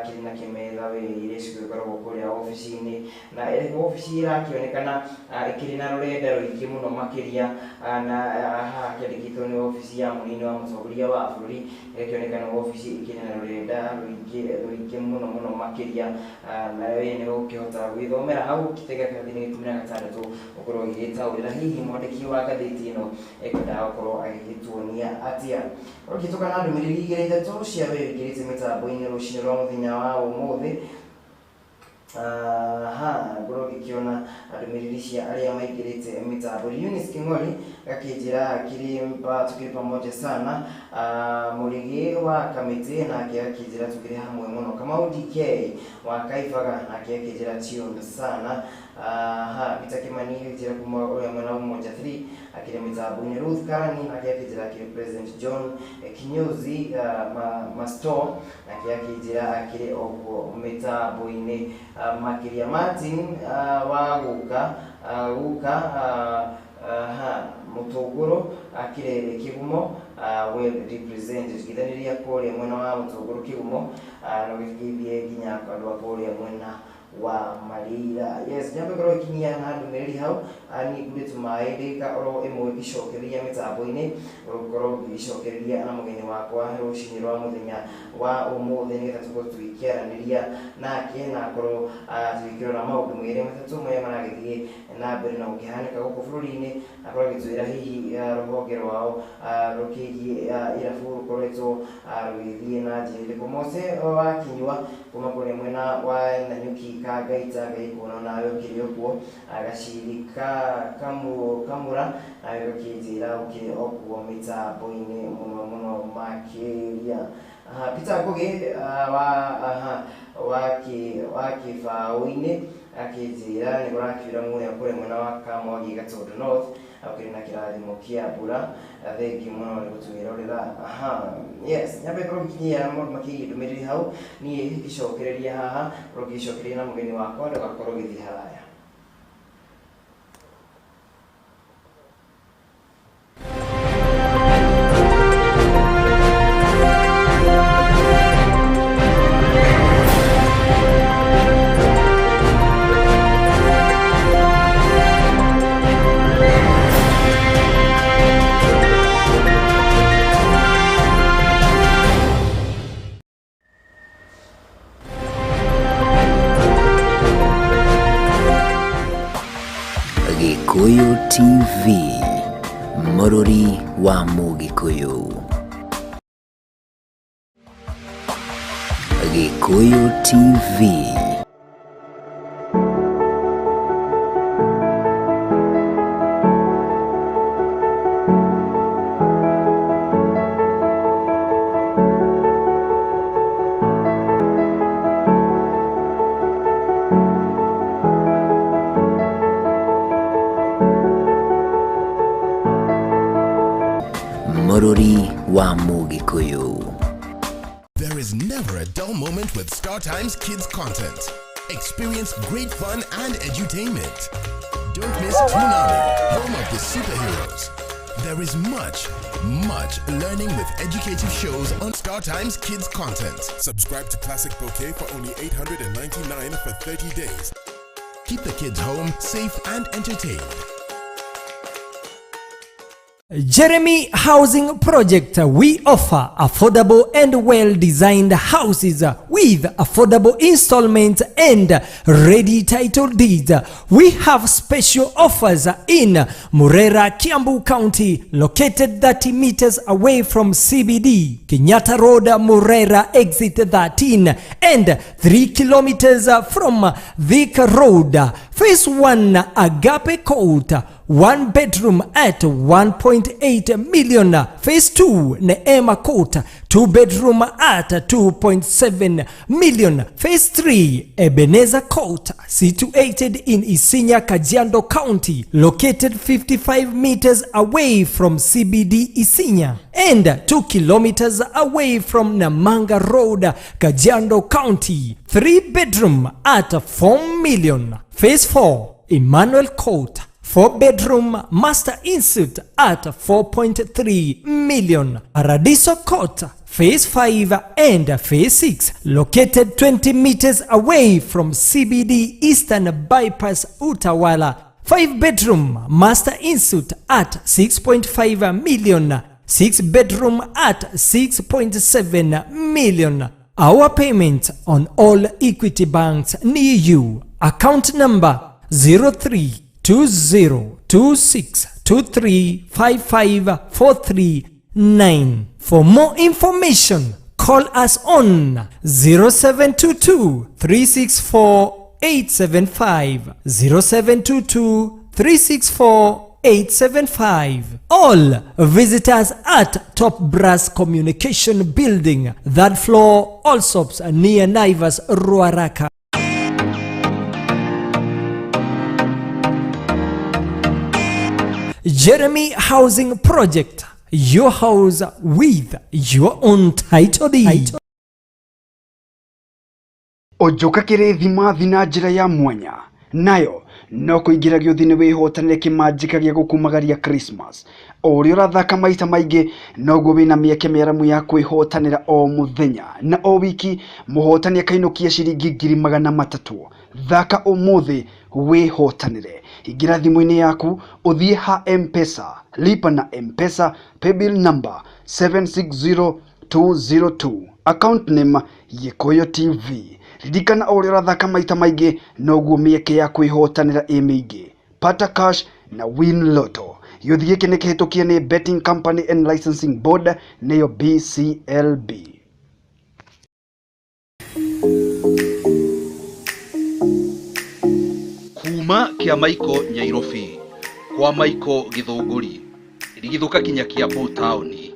kĩrĩ na kĩmetha we iria cigĩkoragwo kũrĩa obici-inĩ, na ĩrĩ obici ĩrakĩonekana ĩkĩrĩ na rũrenda rũingĩ mũno makĩria, na haha kĩandĩkĩtwo nĩ obici ya mũnini wa mũtongoria wa bũrũri, ĩgakĩonekana obici ĩkĩrĩ na rũrenda rũingĩ rũingĩ mũno mũno makĩria, na we nĩ ũkĩhota gwĩthomera hau gĩtega karatathi-inĩ 16 ũkorwo ũgĩgĩtaũrĩra hihi mwandĩki wa ngathĩti ĩno ekwendaga gũkorwo agĩgĩtuonia atĩa. Ũkĩtũka na ndũmĩrĩri igĩrĩ ithatũ cia we wĩingĩrĩte mĩtambo-inĩ rũcinĩ rwa mũthenya wa ũmũthĩ. Aha, ngorwo ngĩkĩona ndũmĩrĩri cia arĩa maingĩrĩte mĩtambo. Eunice King'ori gakĩnjĩra akĩrĩ tukĩrĩ pamoja sana. Mũrĩgĩ wa Kamĩtĩ nake akĩnjĩra tukĩrĩ hamwe mũno. Kamau DK wa Kaibaga nake akĩnjĩra tuned sana. Aha, Peter Kimani akĩnjĩra kuma ũrĩa mwena wa Umoja 3 akĩrĩ mĩtambo-inĩ. Ruth Karani nake akĩnjĩra akĩrĩ President John Kinyozi Masto nake akĩnjĩra akĩrĩ okuo mĩtambo-inĩ makĩria. Martin wa guka guka ha Mũtũngũrũ akĩrĩ Kĩgumo, well represented, githanĩria kũrĩa mwena wa Mũtũngũrũ Kĩgumo, na ũgĩthiĩ nginya andũ a kũrĩa mwena wa Marira. Yes, nyambe ngorwo ikinyia na ndũmĩrĩri hau, niĩ ngurĩte maĩ ndagĩka oro ĩmwe ngĩcokereria mĩtambo-inĩ, gũkorwo ngĩcokereria na mũgeni wakwa rũcinĩ rwa mũthenya wa ũmũthĩ, nĩgetha tũkorwo tũgĩkĩaranĩria nake na akorwo tũgĩkĩrora maũndũ merĩ matatũ marĩa maragĩthiĩ na mbere na gũkĩhanĩka gũkũ bũrũri-inĩ, akorwo agĩtwĩra hihi rũhonge rwao rũkĩgiĩ irabu rũkoretwo rũgĩthiĩ na njĩra ĩrĩkũ. Mose wa Kinyua kuma kũrĩa mwena wa Nanyuki Kangaita, Ngai kuona nawe ũkĩrĩ ũguo. Gaciri Kamũra nawe gakĩnjĩra ũkĩrĩ okuo mĩtambo-inĩ mũno mũno makĩria. Peter Ngugi wa kĩbaũ-inĩ akĩnjĩra nĩ kũrakiura mũrĩa kũrĩa mwena wa Kamwangi Gatundu North akĩrĩ na kĩrathimo kĩa mbura. Thengiũ mũno nĩ gũtwĩrorera. Yes, nyambe ngorwo ngĩkinyia maũndũ makĩgiĩ ndũmĩrĩri hau, niĩ ngĩcokereria haha, ngorwo ngĩcokereria na mũgeni wakwa, ndũgakorwo ũgĩthiĩ haraya. Gikuyu TV, Mũrũri wa Mũgĩkũyũ. Gikuyu TV. Mũrũri wa Mũgĩkũyũ. There is never a dull moment with Star Times Kids content. Experience great fun and edutainment. Don't miss Toonami, home of the superheroes. There is much, much learning with educative shows on Star Times Kids content. Subscribe to Classic Bouquet for only 899 for 30 days. Keep the kids home, safe and entertained. Jeremy Housing Project. We offer affordable and well-designed houses with affordable installments and ready title deeds. We have special offers in Murera, Kiambu County, located 30 meters away from CBD, Kenyatta Road, Murera, exit 13, and 3 kilometers from Thika Road. Phase 1, Agape Court, 1 bedroom at 1.8 million. Phase 2, Neema Court, 2 bedroom at 2.7 million. Phase 3, Ebenezer Court, situated in Isinya, Kajiado County, located 55 meters away from CBD Isinya and 2 kilometers away from Namanga Road, Kajiado County, 3 bedroom at 4 million. Phase 4, Emmanuel Court, 4 bedroom master ensuite at 4.3 million. Paradiso Court, Phase 5 and Phase 6, located 20 meters away from CBD Eastern Bypass Utawala, 5 bedroom master ensuite at 6.5 million, 6 bedroom at 6.7 million. Our payment on all Equity banks near you. Account number 032026235543 9. For more information, call us on 0722 364 875, 0722 364 875. All visitors at Top Brass Communication Building, third floor, Allsops, near Naivas, Ruaraka. Jeremy Housing Project, your house with your own title deed. Ojoka kĩrĩthimathi na njĩra ya mwanya nayo no kũingĩra gĩũthi-inĩ wĩhotanĩre kĩmanjĩka gĩa gũkumagaria Christmas. O ũrĩa ũrathaka maita maingĩ noguo wĩna mĩeke mĩaramu ya kwĩhotanĩra o mũthenya na o wiki mũhotani akainũkia ciringi 300,000. Thaka ũmũthĩ wĩhotanĩre. Ingĩra thimũ-inĩ yaku ũthiĩ ha M-Pesa, lipa na M-Pesa paybill number 760202, account name Gĩkũyũ TV. Ririkana o ũrĩa ũrathaka maita maingĩ noguo mĩeke ya kwĩhotanĩra ĩ mĩingĩ. Pata Cash na Win Lotto. Gĩũthi gĩkĩ nĩ kĩhĩtũkie nĩ Betting Company and Licensing Board nĩyo BCLB. Kuma kĩa Maiko Nyairobi kwa Maiko Gĩthũngũri rigithũka kinya Kiambu taũni.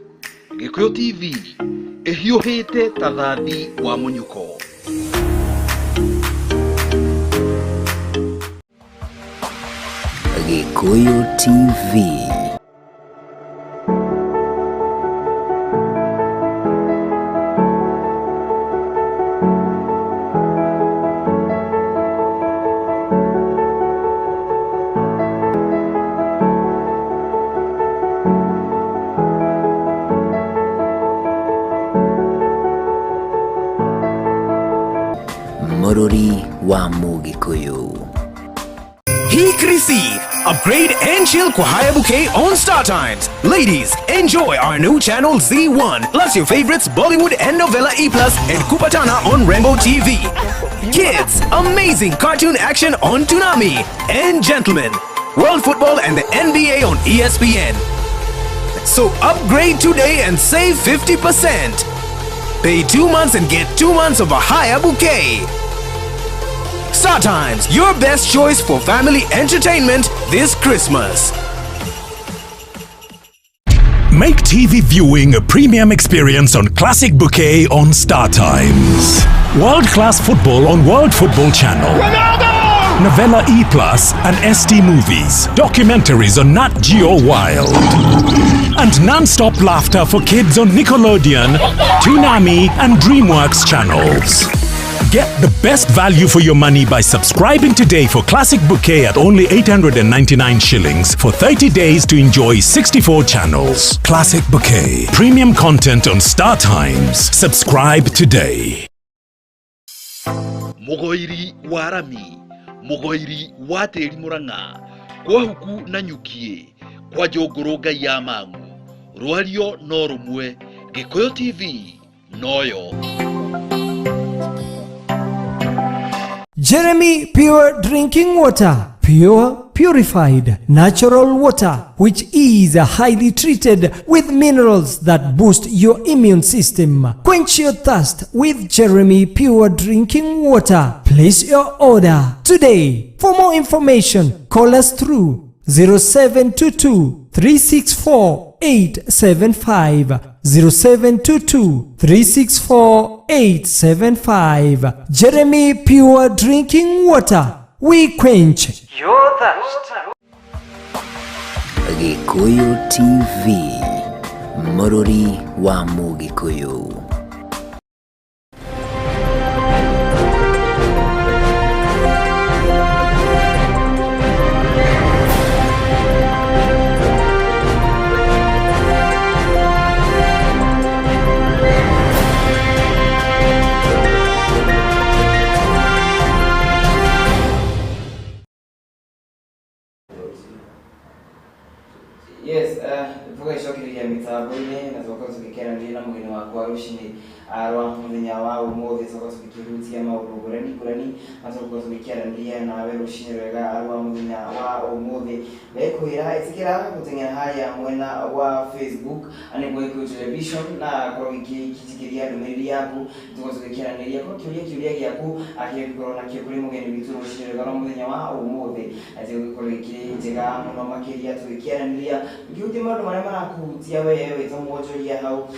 Gĩkũyũ TV Ĩhiũhĩte ta thathi wa mũnyuko. Gikuyu TV. Mũrũri wa Mũgĩkũyũ. Hii Krisi, upgrade and chill kwa Haya Bouquet on Star Times. Ladies, enjoy our new channel Z1, plus your favorites Bollywood and Novella E Plus and Kupatana on Rainbow TV. Kids, amazing cartoon action on Toonami. And gentlemen, World Football and the NBA on ESPN. So upgrade today and save 50%. Pay 2 months and get 2 months of a Haya Bouquet. Star Times, your best choice for family entertainment this Christmas. Make TV viewing a premium experience on Classic Bouquet on Star Times. World-class football on World Football Channel. Ronaldo! Novella E Plus and ST Movies. Documentaries on Nat Geo Wild. And non-stop laughter for kids on Nickelodeon, Toonami and DreamWorks channels. Get the best value for your money by subscribing today for Classic Bouquet at only 899 shillings for 30 days to enjoy 64 channels. Classic Bouquet. Premium content on Star Times. Subscribe today. Mũgoiri wa rami, mũgoiri wa tĩri Mũrang'a, kwa huku na nyukie, kwa njũngũrũ ngai ya mang'u, rwario no rũmwe, Gĩkũyũ TV noyo. Jeremy Pure Drinking Water. Pure, purified, natural water, which is highly treated with minerals that boost your immune system. Quench your thirst with Jeremy Pure Drinking Water. Place your order today. For more information, call us through 0722 364 875. 0722 364 875. Jeremy Pure Drinking Water. We quench your thirst. Gikuyu TV, Mũrũri wa Mũgĩkũyũ. Yes, tũgaicokereria mĩtambo-inĩ na tũgakorwo tũgĩkeranĩria na mũgeni wakwa rũcinĩ rwa mũthenya wa ũmũthĩ, tũgakorwo tũgĩkĩhutia maũndũ ngũrani ngũrani na tũgakorwo tũgĩkĩaranĩria nawe rũcinĩ rwega rwa mũthenya wa ũmũthĩ. Ndĩkwĩra ĩtĩkĩra gũteng'era harĩa mwena wa Facebook nĩguo Gĩkũyũ Television na korwo gĩkĩjikĩria ndũmĩrĩri yaku, tũgakorwo tũgĩkĩaranĩria korwo kĩũria gĩaku kĩrĩa ũngĩkorwo nakĩo kũrĩ mũgeni witũ rũcinĩ rwega rwa mũthenya wa ũmũthĩ, tũgũkorwo gĩkĩrĩ njega mũno makĩria tũgĩkĩaranĩria ũkĩhutia maũndũ marĩa marakuhutia we wĩ ta mwonjoria hau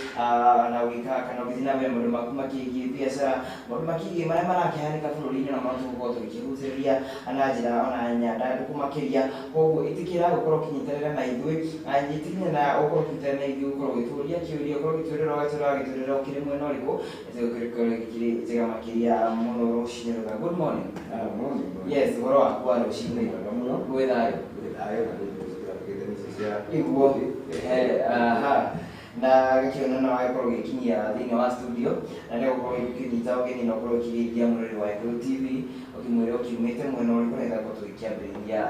na ũgĩka kana ũgĩthiĩ na mbere maũndũ maku makĩgiĩ biacara, maũndũ makĩgiĩ marĩa marakĩhanĩka bũrũri-inĩ na marĩa tũgũkorwo tũgĩkĩhutĩrĩria na njĩra ona nyandandũku makĩria. Koguo ĩtĩkĩra gũkorwo ũkĩnyitanĩra na ithuĩ, ĩtĩkĩra na gũkorwo ũkĩnyitanĩra na ithuĩ, gũkorwo ũgĩtũria kĩũria, ũkorwo ũgĩtũrĩra ũgatũra ũgĩtũrĩra ũkĩrĩ mwena ũrĩkũ, tũgũkorwo gĩkĩrĩ njega makĩria mũno rũcinĩ rwega. Good morning. Yes, ũhoro waku wa rũcinĩ? Gwĩ thayũ. Iguo aha na gĩkĩona no agĩkorwo gĩkinyia thĩinĩ wa studio na nĩ gũkorwo gĩkĩnyita ũgeni na ũkorwo ũkĩgeithia mũrori wa Gĩkũyũ TV ũkĩmwĩra ũkiumĩte mwena ũrĩkũ nĩgetha gũkorwo tũgĩkĩambĩrĩria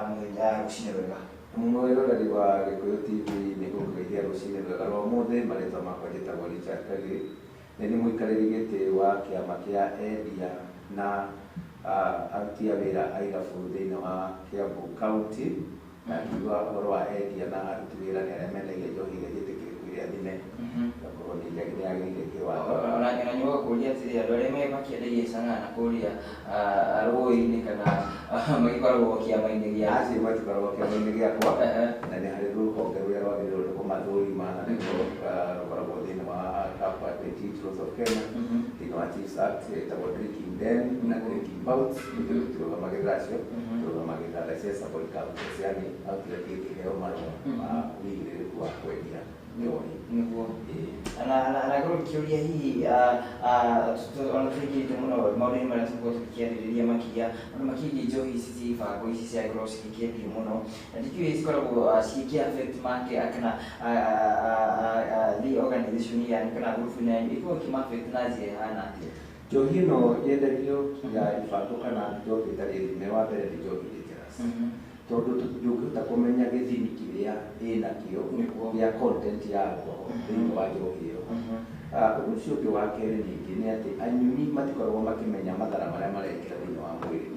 mũthenya rũcinĩ rwega. Mwĩroreri wa Gĩkũyũ TV nĩ gũkũgeithia rũcinĩ rwega rwa ũmũthĩ. Marĩtwa makwa njĩtagwo Richard Kagĩ, nĩ nĩ mũikarĩri gĩtĩ wa kĩama kĩa endia na aruti a wĩra a irabu thĩinĩ wa Kiambu County. Na kiuga ũhoro wa endia na aruti wĩra nĩ arĩa mendagia njohi iria njĩtĩkĩrĩku iria thine, gakorwo nĩ yagĩrĩire kĩwatho. Ona nyuga kũria atĩrĩ, andũ arĩa makĩendagia cang'ana na kũrĩa rũĩ-inĩ kana magĩkoragwo kĩama-inĩ gĩa acio matikoragwo kĩama-inĩ gĩakwa, na nĩ harĩ rũhonge rũrĩa rwagĩrĩirwo nĩ kũmathũrima na nĩruo rũkoragwo thĩinĩ wa Chapter 28 Laws of Kenya thĩinĩ wa Chiefs Act ĩtagwo drinking den na drinking bouts. Ithuĩ tũtirũgamagĩrĩra acio, tũrũgamagĩrĩra licensable outlets, yani outlet ĩngĩheo marũa ma ũigĩrĩrĩku wa kwendia njohi. Nĩguo na ngorwo ngĩkĩũria hihi ona tũingĩrĩte mũno maũndũ-inĩ marĩa tũkorwo tũgĩkĩarĩrĩria makĩria maũndũ makĩgiĩ njohi ici cia ibango ici ciagĩkorwo cigĩkĩendio mũno, na ndikĩũĩ cikoragwo cigĩkĩ affect make kana the organization yanyu kana ngurubu yanyu ĩkoragwo ĩkĩma affect na njĩra ĩhana atĩa? Njohi ĩno yendagio ya ibango kana njohi ĩtarĩ thime, wa mbere nĩ njohi dangerous, tondũ ndũngĩhota kũmenya gĩthimi kĩrĩa ĩnakĩo gĩa content ya alcohol thĩinĩ wa njohi ĩyo. Ũndũ ũcio ũngĩ wa kerĩ ningĩ nĩ atĩ anyui matikoragwo makĩmenya mathara marĩa marekĩra thĩinĩ wa mwĩrĩ,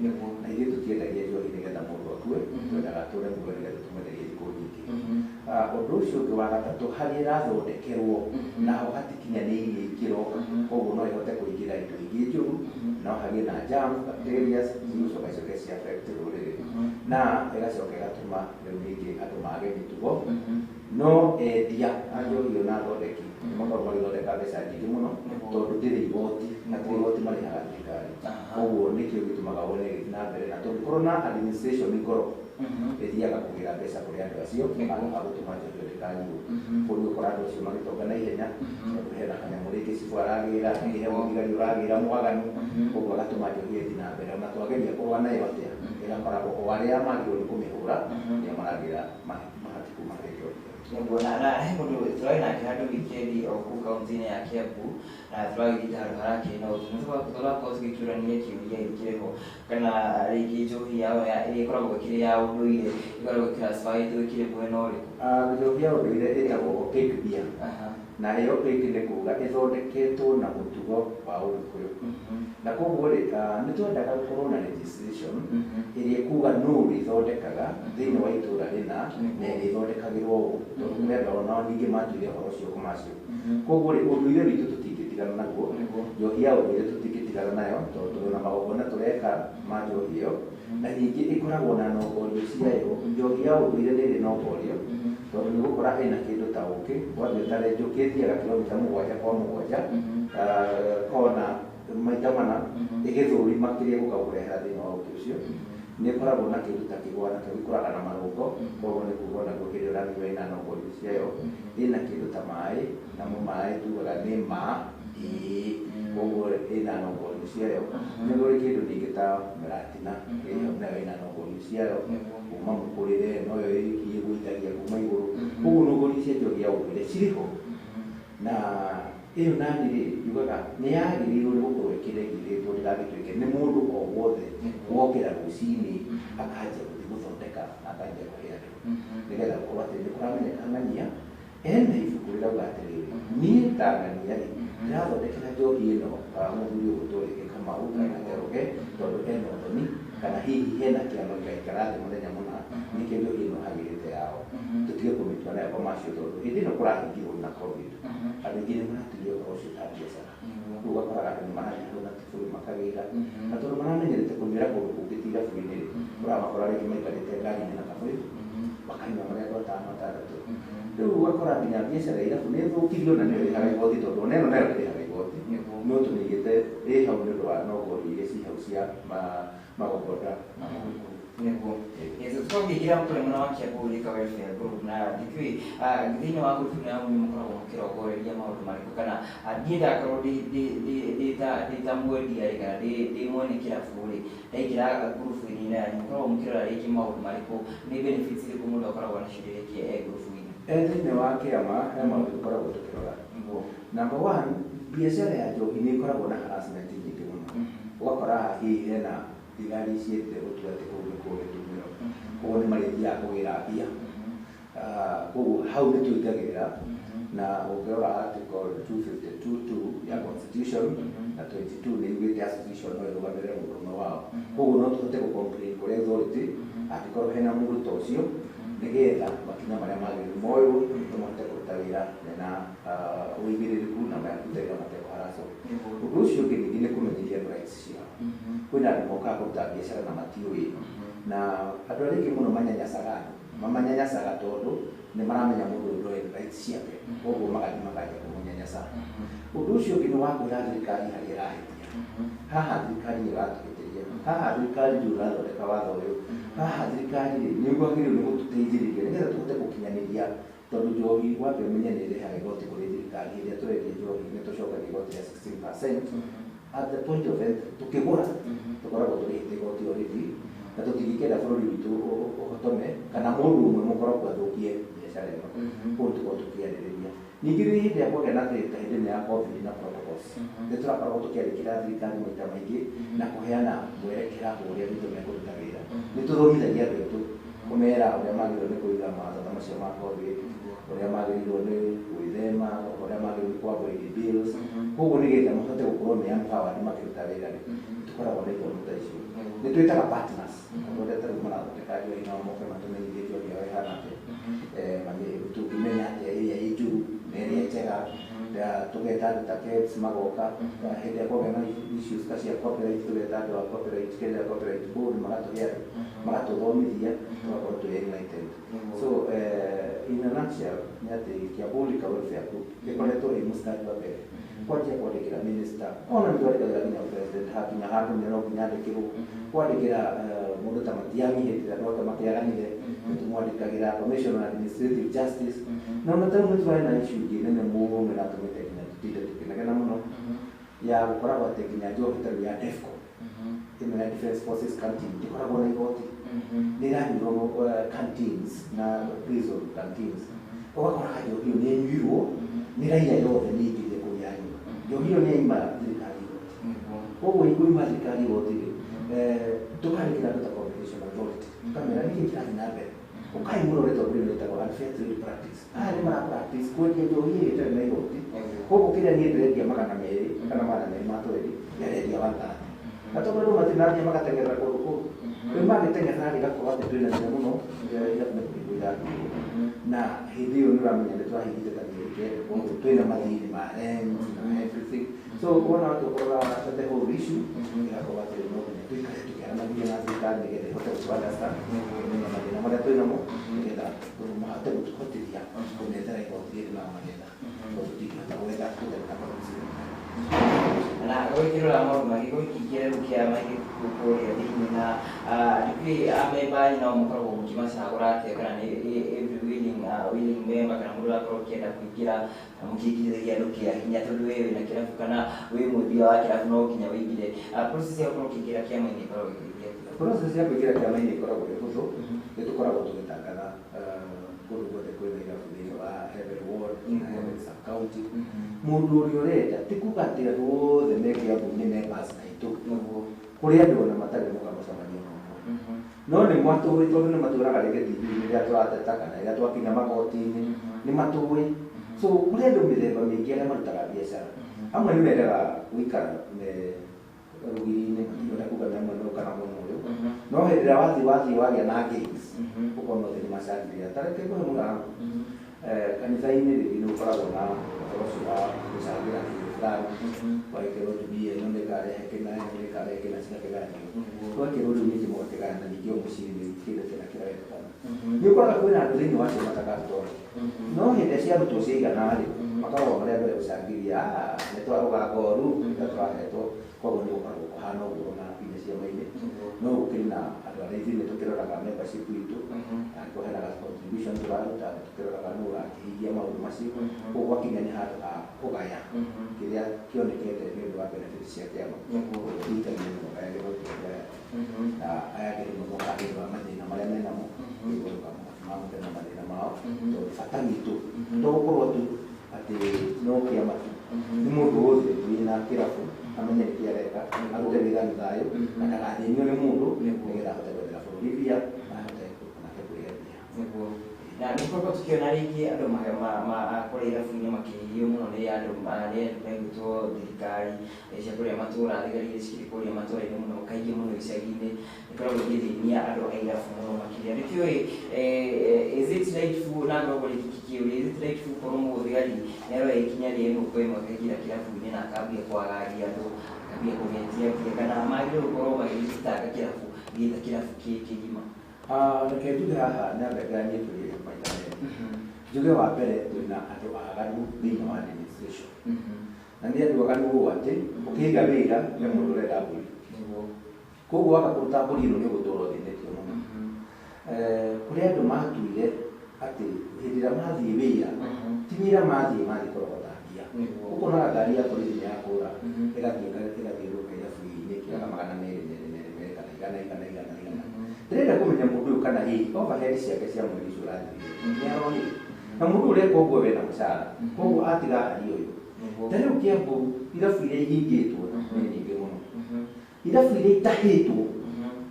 na ithuĩ tũtiendagia njohi nĩgetha mũndũ akue, twendaga atũre muoyo nĩgetha tũmwenderie thikũ nyingĩ. Ũndũ ũcio ũngĩ wa gatatũ, harĩa ĩrathondekerwo naho hatikinyanĩirie ikĩro, koguo no ĩhote kũingĩra indo ingĩ njũru, no hagĩe na germs, bacteria cigũcoka icoke ci affect rũrĩrĩ, na ĩgacoka ĩgatũma rĩu ningĩ andũ mage mĩtugo. No endia a njohi ĩyo na athondeki makoragwo magĩthondeka mbeca nyingĩ mũno, tondũ ndĩrĩ igoti, hatirĩ igoti marĩhaga thirikari. Koguo nĩkĩo gĩtũmaga wone ĩgĩthiĩ na mbere, na tũngĩkorwo na administration ngoro ĩthiaga kũgĩra mbeca kũrĩ andũ acio handũ ha gũtũma njohi ĩyo ndĩkanyuo. Koguo ũgũkora andũ acio magĩtonga na ihenya, tondũ hena kanyamũ rĩngĩ cibũ aragĩra, rĩngĩ he mũthigari ũragĩra mwaganu, koguo agatũma njohi ĩthiĩ na mbere. Ona twageria kũrũa nayo atĩa, ĩgakoragwo o arĩa magĩrĩirwo nĩ kũmĩhũra nĩo maragĩra mahati kuma harĩ njohi ĩyo. Nĩguo na he mũndũ tũrarĩ nake handũ wikendi o kũu kaunti-inĩ ya Kiambu, na tũragĩthiĩte handũ harakĩrĩ na ũtũ tũrakorwo tũgĩkĩũrania kĩũria gĩkĩrĩ ho kana rĩngĩ njohi yao ĩrĩa ĩkoragwo ĩkĩrĩ ya ũndũire ĩkoragwo ĩclassified ĩkĩrĩ mwena ũrĩkũ? Njohi ya ũndũire ĩtagwo opaque beer, na ĩyo opaque nĩ kuga ĩthondeketwo na mũtugo wa Ũgĩkũyũ, na koguo rĩ, nĩ twendaga gũkorwo na legislation ĩrĩa ĩkuga nũ ũrĩthondekaga thĩinĩ wa itũra rĩna na ĩrĩa ĩthondekagĩrwo ũũ, tondũ kũrĩ andũ onao ningĩ matuire ũhoro ũcio commercial. Koguo rĩ, ũndũire witũ tũtingĩtigana naguo, njohi ya ũndũire tũtingĩtigana nayo, tondũ tũrĩ na magongona tũreka ma njohi ĩyo, na ningĩ ĩkoragwo na nongorio ciayo. Njohi ya ũndũire nĩ ĩrĩ nongorio, tondũ nĩ ũgũkora ĩna kĩndũ ta ũkĩ, wathiĩ ũtare njũkĩ ĩthiaga kilomita 7 kwa 7 kona maita mana ĩgĩthũrima kĩrĩa ĩgũka gũkũrehera thĩinĩ wa ũkĩ ũcio. Nĩ ĩkoragwo na kĩndũ ta kĩgwa, nakĩo gĩkũraga na marũngo, koguo nĩ kuga onaguo kĩrĩa ũranyua ĩna nongorio ciayo. Ĩna kĩndũ ta maĩ, namo maĩ tugaga nĩ ma ĩĩ, koguo ĩna nongorio ciayo. Nĩ kũrĩ kĩndũ ningĩ ta mĩratina, ĩyo nayo ĩna nongorio ciayo kuma mũkũrĩre, noyo ĩgũithagia kuma igũrũ. Koguo nongorio cia njohi ya ũndũire cirĩ ho, na ĩyo nani rĩ, njugaga nĩ yagĩrĩirwo nĩ gũkorwo ĩkĩregirĩtwo ndĩgagĩtuĩke nĩ mũndũ o wothe wokĩra rũcinĩ akanjia gũthiĩ gũthondeka na akanjia kũhe andũ, nĩgetha gũkorwo atĩ nĩ kũramenyeka ng'ania ena ibuku rĩrauga atĩrĩrĩ, niĩ ta ng'ania rĩ, ndĩrathondekera njohi ĩno mũthuri ũgwĩtwo rĩngĩ Kamau kana Njoroge tondũ ena ũthoni, kana hihi hena kĩama gĩgaikara thĩ mũthenya mũna, nĩkĩo njohi ĩno hagĩrĩte yao. Tũtige kũmĩtua nayo commercial, tondũ hĩndĩ ĩno kũrahingirwo na COVID, andũ aingĩ nĩ maratuire ũhoro ũcio ta biacara. Rĩu ũgakoraga andũ nĩ marathiĩ hau na tũbũrũri makagĩra, na tondũ maramenyerete kũnyuĩra kũndũ kũngĩ ti irabu-inĩ rĩ, ũramakora rĩngĩ maikarĩte ngari-inĩ na kabũyũ makanyua marĩ andũ atano atandatũ. Rĩu ũgakora nginya biacara ya irabu nĩ ĩthũkirio, na nĩyo ĩrĩhaga igoti, tondũ ona ĩno nayo ndĩrĩhaga igoti, no tũmĩigĩte ĩ hau nĩ ũndũ wa nongorio iria ci hau cia magongona ma Mũgĩkũyũ. Nĩguo tũkĩingĩra kũrĩ mwena wa Kiambu Liquor Welfare Group, na ndikĩũĩ thĩinĩ wa group ĩno yanyu mũkoragwo mũkĩrongoreria maũndũ marĩkũ, kana niĩ ndakorwo ndĩ ta mwendia rĩ, kana ndĩ mwene kĩrabu rĩ, ndaingĩra group-inĩ ĩno yanyu mũkoragwo mũkĩrora rĩngĩ maũndũ marĩkũ, nĩ benefits irĩkũ mũndũ akoragwo nacio rĩrĩa e group-inĩ? Thĩinĩ wa kĩama he maũndũ tũkoragwo tũkĩrora. Number one, biacara ya njohi nĩ ĩkoragwo na harassment nyingĩ mũno. Ũgakora hihi hena thigari ciĩtire gũtua atĩ kũu nĩkuo gĩtumĩro, koguo nĩ marĩthiaga kũgĩra mbia. Koguo hau nĩ tũingagĩrĩra, na ũngĩrora article 252(2) ya constitution na 22 nĩ yugĩte association no ĩrũgamĩrĩre mũndũ ũmwe wao. Koguo no tũhote gũ complain kũrĩ authority angĩkorwo hena mũndũ ta ũcio, nĩgetha makinya marĩa magĩrĩru moywo, tũmahote kũruta wĩra mena ũigĩrĩrĩku na marute wĩra matekũharass. haso ũndũ ũcio ũngĩ ningĩ nĩ kũmenyithia andũ rights ciao. Kwĩna andũ mokaga kũruta biacara na matiũĩ, na andũ arĩa aingĩ mũno manyanyacaga andũ, mamanyanyacaga tondũ nĩ maramenya mũndũ ũyũ ndoĩ rights ciake, koguo magathiĩ makanjia kũmũnyanyaca. Ũndũ ũcio ũngĩ nĩ wa kwĩra thirikari harĩa ĩrahĩtia. Haha thirikari nĩ ĩratũhĩtĩria, haha thirikari ndũ ĩrathondeka watho ũyũ, haha thirikari rĩ nĩ kwagĩrĩirwo nĩ gũtũteithĩrĩria nĩgetha tũhote gũkinyanĩria, tondũ njohi wambe ũmenye nĩ ĩrehaga igoti kũrĩ thirikari. Hĩndĩ ĩrĩa tũrendia njohi nĩ tũcokagia igoti rĩa 16% at the point of entry. Tukĩgũra tũkoragwo tũrĩhĩte igoti already, na tũtingĩkĩenda bũrũri witũ ũhotome kana mũndũ ũmwe mũkoroku athũkie biacara ĩno. Koguo tũkoragwo tũkĩarĩrĩria. Ningĩ rĩrĩa hĩndĩ ĩrĩa kwagĩa na ta hĩndĩ ĩno ya COVID na protocols, nĩ tũrakoragwo tũkĩandĩkĩra thirikari maita maingĩ na kũheana mwerekera ũrĩa andũ mekũruta wĩra. Nĩ tũthomithagia andũ aitũ kũmera ũrĩa magĩrĩirwo nĩ kũiga mawatho ta macio ma COVID, ũrĩa magĩrĩirwo nĩ gwĩthema, ũrĩa magĩrĩirwo nĩ kũ avoid bills. Koguo nĩgetha mahote gũkorwo me empowered makĩruta wĩra rĩ, tũkoragwo na ithomo ta icio. Nĩ twĩtaga partners, andũ arĩa tarĩu marathondeka njohi nao moke matũmenyithie njohi yao ĩhana atĩa, tũngĩmenya atĩa ĩrĩa ĩ njũru na ĩrĩa njega. Tũgeta andũ ta KEBS magoka. Hĩndĩ ĩrĩa kwagĩa na issues ta cia copyright, tũgeta andũ a copyright, Kenya Copyright Board, magatũhe andũ magatũthomithia, tũgakorwo twĩ enlightened. So in a nutshell nĩ atĩ Kiambu Liquor Welfare Group ĩkoretwo ĩ mũstari wa mbere kwanjia kwandĩkĩra minister, ona nĩ twandĩkagĩra nginya president, hakinya handũ nĩ no nginya andĩkĩrwo, kwandĩkĩra mũndũ ta Matiang'i hĩndĩ ĩrĩa andũ ake makĩaganire, nĩ tũmwandĩkagĩra Commission on Administrative Justice. Na ona tarĩu nĩ tũrarĩ na issue ĩngĩ nene mũno ĩratũmĩte nginya tũtinde tũkĩnegena mũno, ya gũkoragwo atĩ nginya njohi tarĩu ya DEFCO ĩno ya Defence Forces Canteen ndĩkoragwo na igoti, nĩ ĩranyuirwo canteens na prison canteens. Ũgakora njohi ĩyo nĩ ĩnyuirwo nĩ raia yothe, nĩ ĩingĩrire kũu yanyua njohi ĩyo, nĩ yaima thirikari igoti. Koguo ĩkũima thirikari igoti rĩ, tũkandĩkĩra andũ ta Competition Authority, tũkamera nĩkĩ kĩrathiĩ na mbere, ũkai mũrore, tondũ ĩno ĩtagwo unfair trade practice. Aya nĩ mara practice kwendia njohi ĩyo ĩtarĩ na igoti. Koguo kĩrĩa niĩ ndĩrendia 200 kana 220, yarendia 130, na tondũ andũ matinathiĩ magateng'erera kũndũ kũu, rĩu mangĩteng'erera rĩgakorwo atĩ twĩna thĩna mũno, irabu nĩ kũhingwo irahingwo. Na hĩndĩ ĩyo nĩ ũramenya nĩ twahingĩte ta mĩeri 9, koguo twĩna mathirĩ ma rent na everything. So wona tũkorora the whole issue ĩgakorwo atĩ no nginya tũikare tũkĩaranagĩria na thirikari nĩgetha ĩhote gũtũ understand, kũmenya mathĩna marĩa twĩ namo, nĩgetha mahote gũtũhotithia kũmethera igoti rĩrĩ nao marenda, tondũ tũtingĩhota gwetha tũtarĩ na policy. Na gwĩkĩrora maũndũ mangĩ gwĩkĩingĩra rĩu kĩama kũrĩa thĩinĩ, na ndikĩũĩ amemba anyu nao mũkoragwo mũkĩmacagũra atĩa, kana nĩ every willing member, kana mũndũ ũrakorwo ũkĩenda kũingĩra na mũkĩingĩrithagia andũ kĩa hinya, tondũ we wĩna kĩrabu kana wĩ mwendia wa kĩrabu no nginya wĩingĩre? Process ya gũkorwo ũkĩingĩra kĩama-inĩ ĩkoragwo ĩgĩthiĩ atĩa? Process ya kũingĩra kĩama-inĩ ĩkoragwo ĩ hũthũ. Nĩ tũkoragwo tũgĩtangatha kũndũ guothe kwĩna irabu thĩinĩ wa every ward na every sub county. Mũndũ ũrĩa ũrenda, ti kuga atĩ andũ othe me Kiambu nĩ members aitũ. Kũrĩ andũ ona matarĩ moka mũcemanio na ũmwe, no nĩ matũĩ, tondũ nĩ matũraga rĩngĩ TV-inĩ rĩrĩa tũrateta kana rĩrĩa twakinya magoti-inĩ, nĩ matũĩ. So kũrĩ andũ mĩthemba mĩingĩ arĩa marutaga biacara. Amwe nĩ mendaga gũikara me rũgiri-inĩ, matingĩenda kuga me mwena ũyũ kana mwena ũyũ, no hĩndĩ ĩrĩa wathiĩ wagĩa na gains, ũkona othe nĩ macangĩrĩra. Ta reke ngũhe mũhano. Kanitha-inĩ rĩngĩ nĩ ũkoragwo na ũhoro ũcio wa gũcangĩra kĩndũ fulani, ũgagĩkĩrwo jumuiya ĩno nĩ ĩkarehe kĩna, ĩno nĩ ĩkarehe kĩna, cigakĩgayanio. Twakĩrwo rĩu ningĩ mũgakĩgayana ningĩ o mũciĩ-inĩ kĩndũ kĩna kĩrendekana. Nĩ ũkoraga kwĩna andũ thĩinĩ wacio matakaruta no hĩndĩ ĩrĩa ciarutwo ciaigana rĩ, makoragwo marĩa mbere gũcangĩria. "Ah, nĩ twarũga ngoru ĩrĩa tũrahetwo." Koguo nĩ gũkoragwo kũhana ũguo ona nginya ciama-inĩ, no gũkĩrĩ na andũ arĩa ithuĩ nĩ tũkĩroraga membership itũ, angĩkorwo hena contribution tũraruta, nĩ tũkĩroraga nũ ũrakĩhingia maũndũ macio. Koguo gwakinya nĩ handũ ha kũgaya kĩrĩa kĩonekete nĩ ũndũ wa benefit cia kĩama, ũrigitani nĩ mũgayage gũkĩgaya, na aya angĩ rĩmwe mokaga nĩ ũndũ wa mathĩna marĩa menamo, mamũkĩra na mathĩna mao, tondũ bata witũ to gũkorwo tu atĩ no kĩama tu, nĩ mũndũ wothe wĩna kĩrabu amenye nĩkĩ areka, arute wĩra na thayũ na ndagathĩnio nĩ mũndũ, nĩgetha ahote gwethera bũrũri mbia na ahote onake kwĩhe mbia. Na Nĩtũkoragwo tũkĩona rĩngĩ andũ kũrĩa irabu-inĩ makĩhihio mũno nĩ andũ megwĩtwo thirikari cia kũrĩa matũra, thigari iria cikĩrĩ kũrĩa matũra-inĩ mũno, kaingĩ mũno icagi-inĩ, ikoragwo igĩthĩnia andũ a irabu mũno makĩria. Ndikĩũĩ is it rightful, na ngoragwo rĩngĩ kĩũria, is it rightful korwo mũthigari nĩaroya ikinya rĩa ĩmwe kwa ĩmwe akaingĩra kĩrabu-inĩ na akambia kwagagia andũ, akambia kũmetia mbia, kana magĩrĩirwo gũkorwo magĩgĩthitanga kĩrabu gĩta kĩrabu kĩgima? Reke njuge haha nyambe ngayanie kĩũria maita merĩ. Njuge wa mbere twĩna andũ aganu thĩinĩ wa administration. Na nĩ andũ aganu ũũ atĩ ũkĩiga wĩra he mũndũ ũrenda mbũri. Koguo waga kũruta mbũri ĩno nĩ ũgũtũra ũthĩnĩtio mũno. Kũrĩ andũ matuire atĩ hĩndĩ ĩrĩa mathiĩ wĩra, ti wĩra mathiĩ kũrogota mbia. Ũkonaga ngari ya borithi nĩ yakũra, ĩgathiũrũrũka irabu-inĩ ĩkĩraga 200 200 kana 100 100 100. Ndĩrenda kũmenya mũndũ ũyũ kana hihi overhead ciake cia mweri ũcio ũrathirire nĩ aronire. Na mũndũ ũreka ũguo wena mũcara, koguo atiga hari ũyũ. Ta rĩu Kiambu irabu iria ihingĩtwo nĩ nyingĩ mũno. Irabu iria itahĩtwo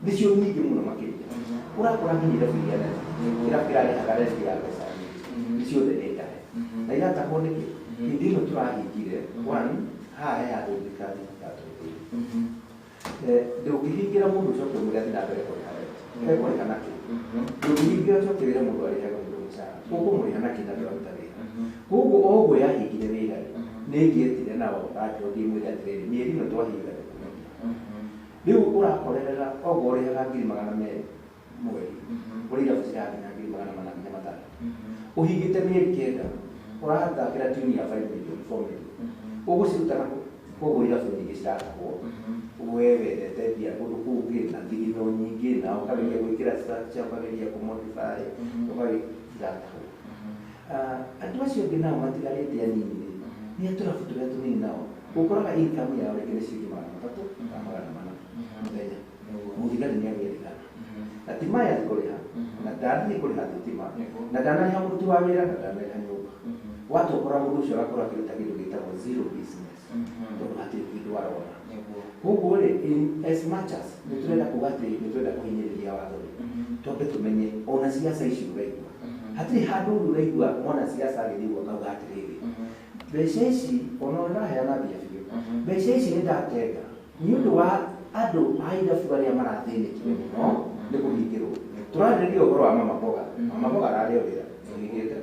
nĩcio nyingĩ mũno makĩria. Ũrakora nginya irabu iria nene, kĩrabu kĩrarĩhaga rent ya mbeca nyingĩ, ciothe nĩ itahe. Na iratahwo nĩkĩ? Hĩndĩ ĩno tũrahingire, one, haha he handũ thirikari yatũrutĩire. Ndũngĩhingĩra mũndũ ũcoke ũmwĩre athiĩ na mbere kũrĩha rent. Ekũrĩha nakĩ? Ndũngĩhingĩra ũcoke wĩre mũndũ arĩhage mũndũ mũcara. Ũkũmũrĩha nakĩ na ndũraruta wĩra? Koguo o ũguo yahingire wĩra rĩ, nĩ ngĩetire nao landlord ĩmwĩre atĩrĩrĩ, mĩeri ĩno twahinga tũkũmendia. Rĩu ũrakorerera okorwo ũrĩhaga 200,000 mweri, kũrĩ irabu cirathiĩ na 400,000 nginya 500. Ũhingĩte mĩeri 9, ũrathakĩra tune ya 5 million, 4 million. Ũgũciruta nakũ? Koguo irabu nyingĩ ciratahwo. We wendete mbia kũndũ kũngĩ na thigino nyingĩ na ũkageria gwĩkĩra structure, ũkageria kũ-modify, ũkageria iratahwo. Andũ acio angĩ nao matigarĩte anini rĩ, nĩ a tũrabu tũrĩa tũnini nao. Ũkoraga income yao rĩngĩ nĩ ciringi 300 kana 400 mũthenya. Mũthigari nĩ agĩethikana. Na ti maya athiĩ kũrĩha, na ndanathiĩ kũrĩha thitima, na ndanarĩha mũruti wa wĩra, na ndanarĩha nyũmba. Watokora mũndũ ũcio agakorwo akĩruta kĩndũ gĩtagwo zero business, tondũ hatirĩ kĩndũ arona. Koguo rĩ, in as much as nĩ tũrenda kuga atĩ nĩ tũrenda kũhinyĩrĩria watho rĩ, twambe tũmenye ona siasa ici ũraigua. Hatirĩ handũ ũraigua mwana siasa agĩthiĩ ũguo akauga atĩrĩrĩ, mbeca ici ona ũraheana mbia biũ, mbeca ici nĩ ndatenga nĩ ũndũ wa andũ a irabu arĩa marathĩnĩkire mũno nĩ kũhingĩrwo. Tũrarĩrĩria ũhoro wa mama mboga. Mama mboga ararĩa wĩra tũhingĩte,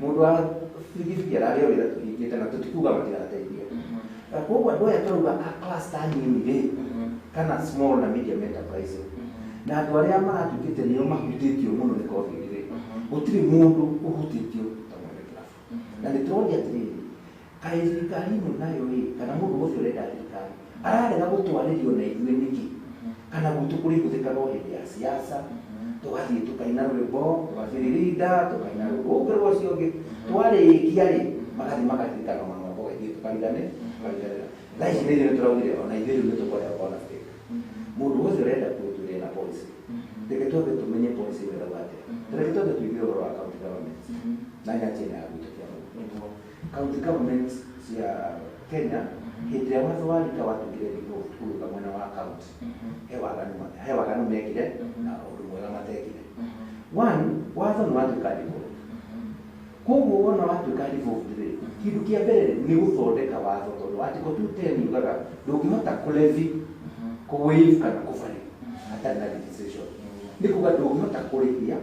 mũndũ wa bigibigi ararĩa wĩra tũhingĩte, na tũtikuga matirateithia. Koguo andũ aya tũrauga a cluster nini rĩ, kana small na medium enterprise, na andũ arĩa maratuĩkĩte nĩo mahutĩtio mũno nĩ COVID rĩ, gũtirĩ mũndũ ũhutĩtio ta mwene kĩrabu. Na nĩ tũroria atĩrĩrĩ, kaĩ thirikari ĩno nayo ĩ, kana mũndũ wothe ũrenda thirikari ararega gũtwarĩrio na ithuĩ nĩkĩ? Kana gwitũ kũrĩhũthĩkaga o hĩndĩ ya siasa, tũgathiĩ tũkaina rwĩmbo rwa tũkaina rwĩmbo rũngĩ rwa ũcio ũngĩ, twarĩkia rĩ magathiĩ makaririkana mama mboga ithuĩ tũkarigane tũkariganĩra. Thaa ici nĩ ithuĩ tũraugire ona ithuĩ rĩu nĩ tũkũrĩa kona stake. Mũndũ wothe ũrenda gũtwĩra na policy, reke twambe tũmenye policy ĩyo ĩrauga atĩa. Reke twambe tũingĩre ũhoro wa county governments na nyanjie na gwitũ Kiambu. County governments cia Kenya hĩndĩ ĩrĩa watho wa rika watuĩkire devolved ũgĩũka mwena wa county, he waganu mekire na ũndũ mwega matekire. One, watho nĩ watuĩka devolved. Koguo wona watuĩka devolved rĩ, kĩndũ kĩa mbere rĩ, nĩ gũthondeka watho, tondũ article 210 yugaga ndũngĩhota kũ-levy, kũ-waive kana kũ-vary hatarĩ na legislation. Nĩ kuga ndũngĩhota kũrĩhia,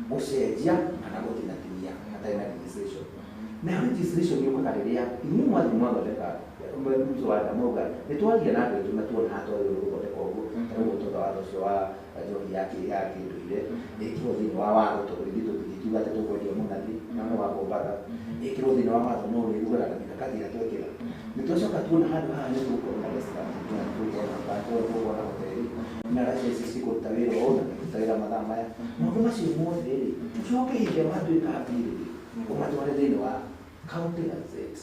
gũcenjia kana gũtinatinia hatarĩ na legislation. Nayo legislation yũkaga rĩrĩa inyuĩ mwathiĩ mwathondeka mswada mwauga nĩ twaria na andũ aitũ na tuona haha twagĩrĩirwo gũthondeka ũguo, ta rĩu ũtonga watho ũcio wa njohi ya kĩndũire ĩkĩrwo thĩinĩ wa watho, tondũ ithuĩ tũtingĩkiuga atĩ tũkwendia mũnathi na no wa Mombatha, ĩkĩrwo thĩinĩ wa watho no ũrĩrugaga na mikakati ĩrĩa twekĩra. Nĩ twacoka tuona handũ haha nĩ tũgũkorwo na restaurant, nĩ tũgũkorwo na bar, tũgũkorwo na hoteli na license cikũruta wĩra ũũ na kũruta wĩra mathaa maya. Maũndũ macio mothe rĩ, ũcoke hĩndĩ ĩrĩa matuĩka bill rĩ, ũmatware thĩinĩ wa county gazette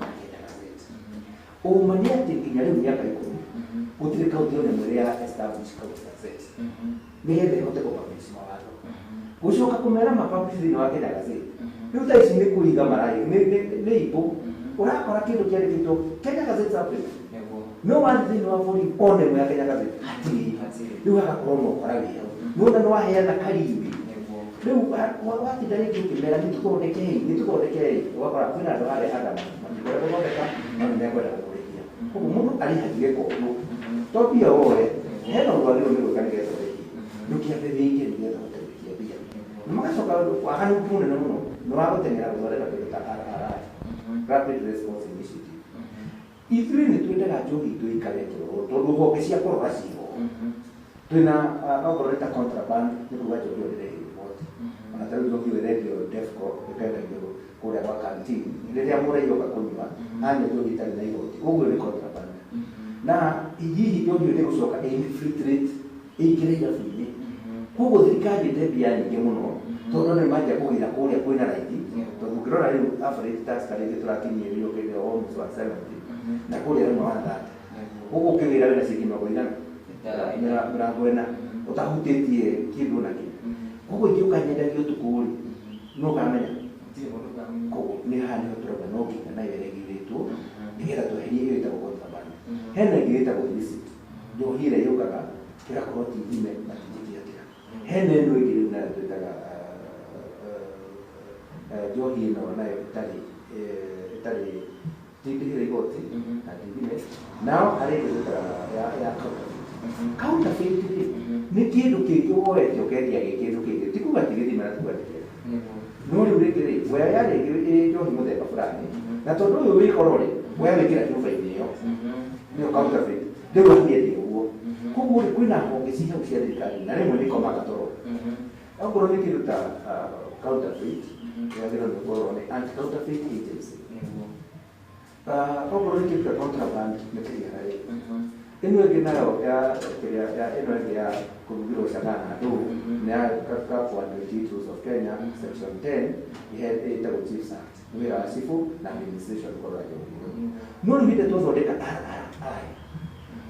na Kenya Gazette. Ũma nĩ atĩ nginya rĩu mĩaka 10 gũtirĩ county ona ĩmwe ĩrĩa ya establish county gazette nĩgetha ĩhote kũ-publish mawatho. Gũcoka kũmera ma-publish thĩinĩ wa Kenya Gazette, rĩu thaa ici nĩ kũiga marai nĩ ibũ. Ũrakora kĩndũ kĩandĩkĩtwo Kenya Gazette supplement, no wathiĩ thĩinĩ wa volume ona ĩmwe ya Kenya Gazette hatirĩ. Rĩu hagakorwo na ũkora wĩ hau, nĩwona nĩ waheana kariũĩ. Rĩu watinda rĩngĩ ũkĩmera nĩtũthondekei ũgakora kwĩna andũ harĩa adama matikwenda gũthondeka no nĩ mekwenda gũkũrĩhia. Koguo mũndũ arĩhagie gĩko to mbia woe hena ũndũ wagĩrĩirwo nĩ gwĩka nĩgetha ũrĩhie. Ndũkĩambe wĩikie nĩgetha ũhote kũrĩhia mbia. Na magacoka waganu mũnene mũno nĩ wa gũteng'era gũthondeka kĩndũ ta RRI, Rapid Response Initiative. Ithuĩ nĩ twendaga njohi itũ ĩikare ĩkĩrorwo tondũ honge cia kũrora ciho. Twĩna okorwo nĩ ta contraband nĩ kuga njohi ĩyo ndĩrĩhĩrwo igoti. Ona ta rĩu njohi ĩyo ĩrendio Defco ĩkendagio kũrĩa gwa canteen rĩrĩa mũraihi oka kũnyua anyua njohi ĩtarĩ na igoti ũguo nĩ contraband. Na hihi njohi ĩyo nĩgũcoka ĩ-infiltrate ĩingĩre irabu-inĩ. Koguo thirikari ĩte mbia nyingĩ mũno tondũ andũ nĩmanjia kũgĩra kũrĩa kwĩna raithi tondũ ũngĩrora rĩu average tax ta rĩngĩ tũrakinyĩrio kĩndũ almost 170 na kũrĩa rĩmwe 130. Koguo ũkĩgĩra wĩna ciringi mĩrongo ĩigana 40 ũtahutĩtie kĩndũ ona kĩ. Koguo ingĩũka nyendagie ũtukũ rĩ no ũkamenya. Koguo nĩ haha nĩho tũrauga no nginya nayo ĩregurĩtwo nĩgetha tweherie ĩyo ĩtagwo contraband. Hena ĩngĩ ĩtagwo illicit njohi ĩrĩa yũkaga ĩgakorwo ti thime na ti njĩke atĩa. Hena ĩno ĩngĩ rĩu nayo twĩtaga njohi ĩno nayo ĩtarĩ ti ndĩhĩre igoti na ti thime. Nao harĩ ĩngĩ twĩtaga ya counterfeit. Counterfeit rĩ nĩ kĩndũ kĩngĩ woete ũkendia gĩ kĩndũ kĩngĩ ti kuga ti gĩthima na ti kuga ti kĩega. No rĩu rĩngĩ rĩ woya rĩngĩ ĩ njohi mũthemba fulani na tondũ ũyũ wĩ goro rĩ woya wĩkĩra cuba-inĩ ĩyo nĩyo counterfeit rĩu wamĩendia ũguo. Koguo rĩ kwĩna honge ci hau cia thirikari na rĩmwe nĩ ikomaga toro. Okorwo nĩ kĩndũ ta counterfeit yagĩrĩirwo nĩ gũkorwo nĩ anti counterfeit agency. Okorwo nĩ kĩndũ ta contraband nĩ KRA. Ĩno ĩngĩ nayo ya kĩrĩa ya ĩno ĩngĩ ya kũrugĩrwo chang'aa na ndũũ nĩ ya Cap 128 Rules of Kenya section 10 ĩtagwo Chiefs Act nĩ wĩra wa cibũ na administration kũrora njohi. No rĩu hĩndĩ twathondeka RRI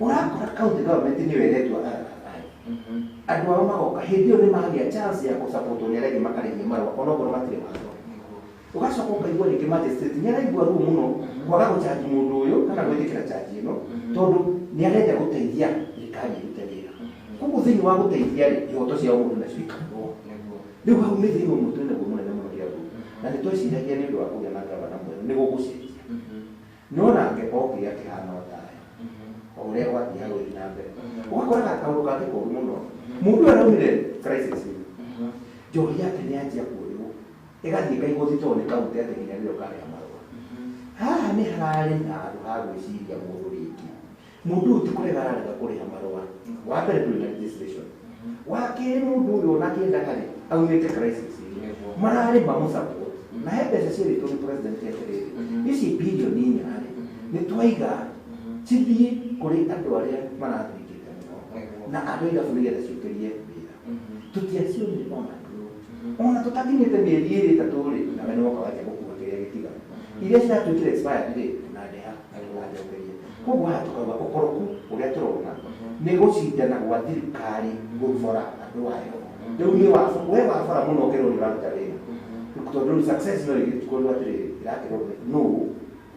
ũrakora county government nĩyo ĩretwo RRI. Andũ ao magoka hĩndĩ ĩyo nĩ magĩa chance ya gũsapotwo nĩ arĩa angĩ makarĩhia marũa onokorwo matirĩ watho. Ũgacoka ũkaigua rĩngĩ magistrate nĩ araigua ruo mũno kwaga gũchanji mũndũ ũyũ kana gwĩtĩkĩra charge ĩno tondũ nĩ arenda gũteithia thirikari ĩrute wĩra. Koguo thĩinĩ wa gũteithia rĩ ihoto cia mũndũ nacio ikaurwo. Rĩu hau nĩ thĩna ũmwe twĩnaguo mũnene mũno Kĩambu na nĩ tweciragia nĩ ũndũ wa kũgĩa na gavana mwerũ nĩ gũgũcenjia. No nake okire akĩhana o tayo o ũrĩa gwathiaga gũthiĩ na mbere. Ũgakoraga kaũndũ kangĩ koru mũno mũndũ ũyũ araumire crisis njohi yake nĩ yanjia kuoywo ĩgathiĩ ĩkaigwo thitoo nĩ kaunti atĩ nginya rĩrĩa ũkarĩha marũa. Haha nĩ hararĩ na handũ ha gwĩciria mũndũ rĩngĩ. Mũndũ ũyũ ti kũrega ararega kũrĩha marũa. Wa mbere ndũrĩ na legislation. Wa kerĩ mũndũ ũyũ ona akĩendaga rĩ aumĩte crisis mararĩ mamũ-support na he mbeca cierĩtwo nĩ president atĩrĩrĩ ici bilioni 4 rĩ nĩ twaiga cithiĩ kũrĩ andũ arĩa marathirikĩte mũno na andũ a irabu nĩgetha ciũkĩrie wĩra. Tũtiacionire ona ndũũ ona tũtakinyĩte mĩeri ĩrĩ ĩtatũ rĩ nawe nĩ woka wanjia gũkua kĩrĩa gĩtigara. Iria ciratuĩkire expired rĩ ndũnandeha na ndũnanjokeria. Koguo haha tũkauga ũkoroku ũrĩa tũrona nĩ gũcindana gwa thirikari gũbora andũ ayo. Rĩu nĩ we wabora mũno ũkerwo nĩ ũraruta wĩra. Tondũ rĩu success no ĩgĩkorwo atĩrĩrĩ ĩrakĩrwo nũ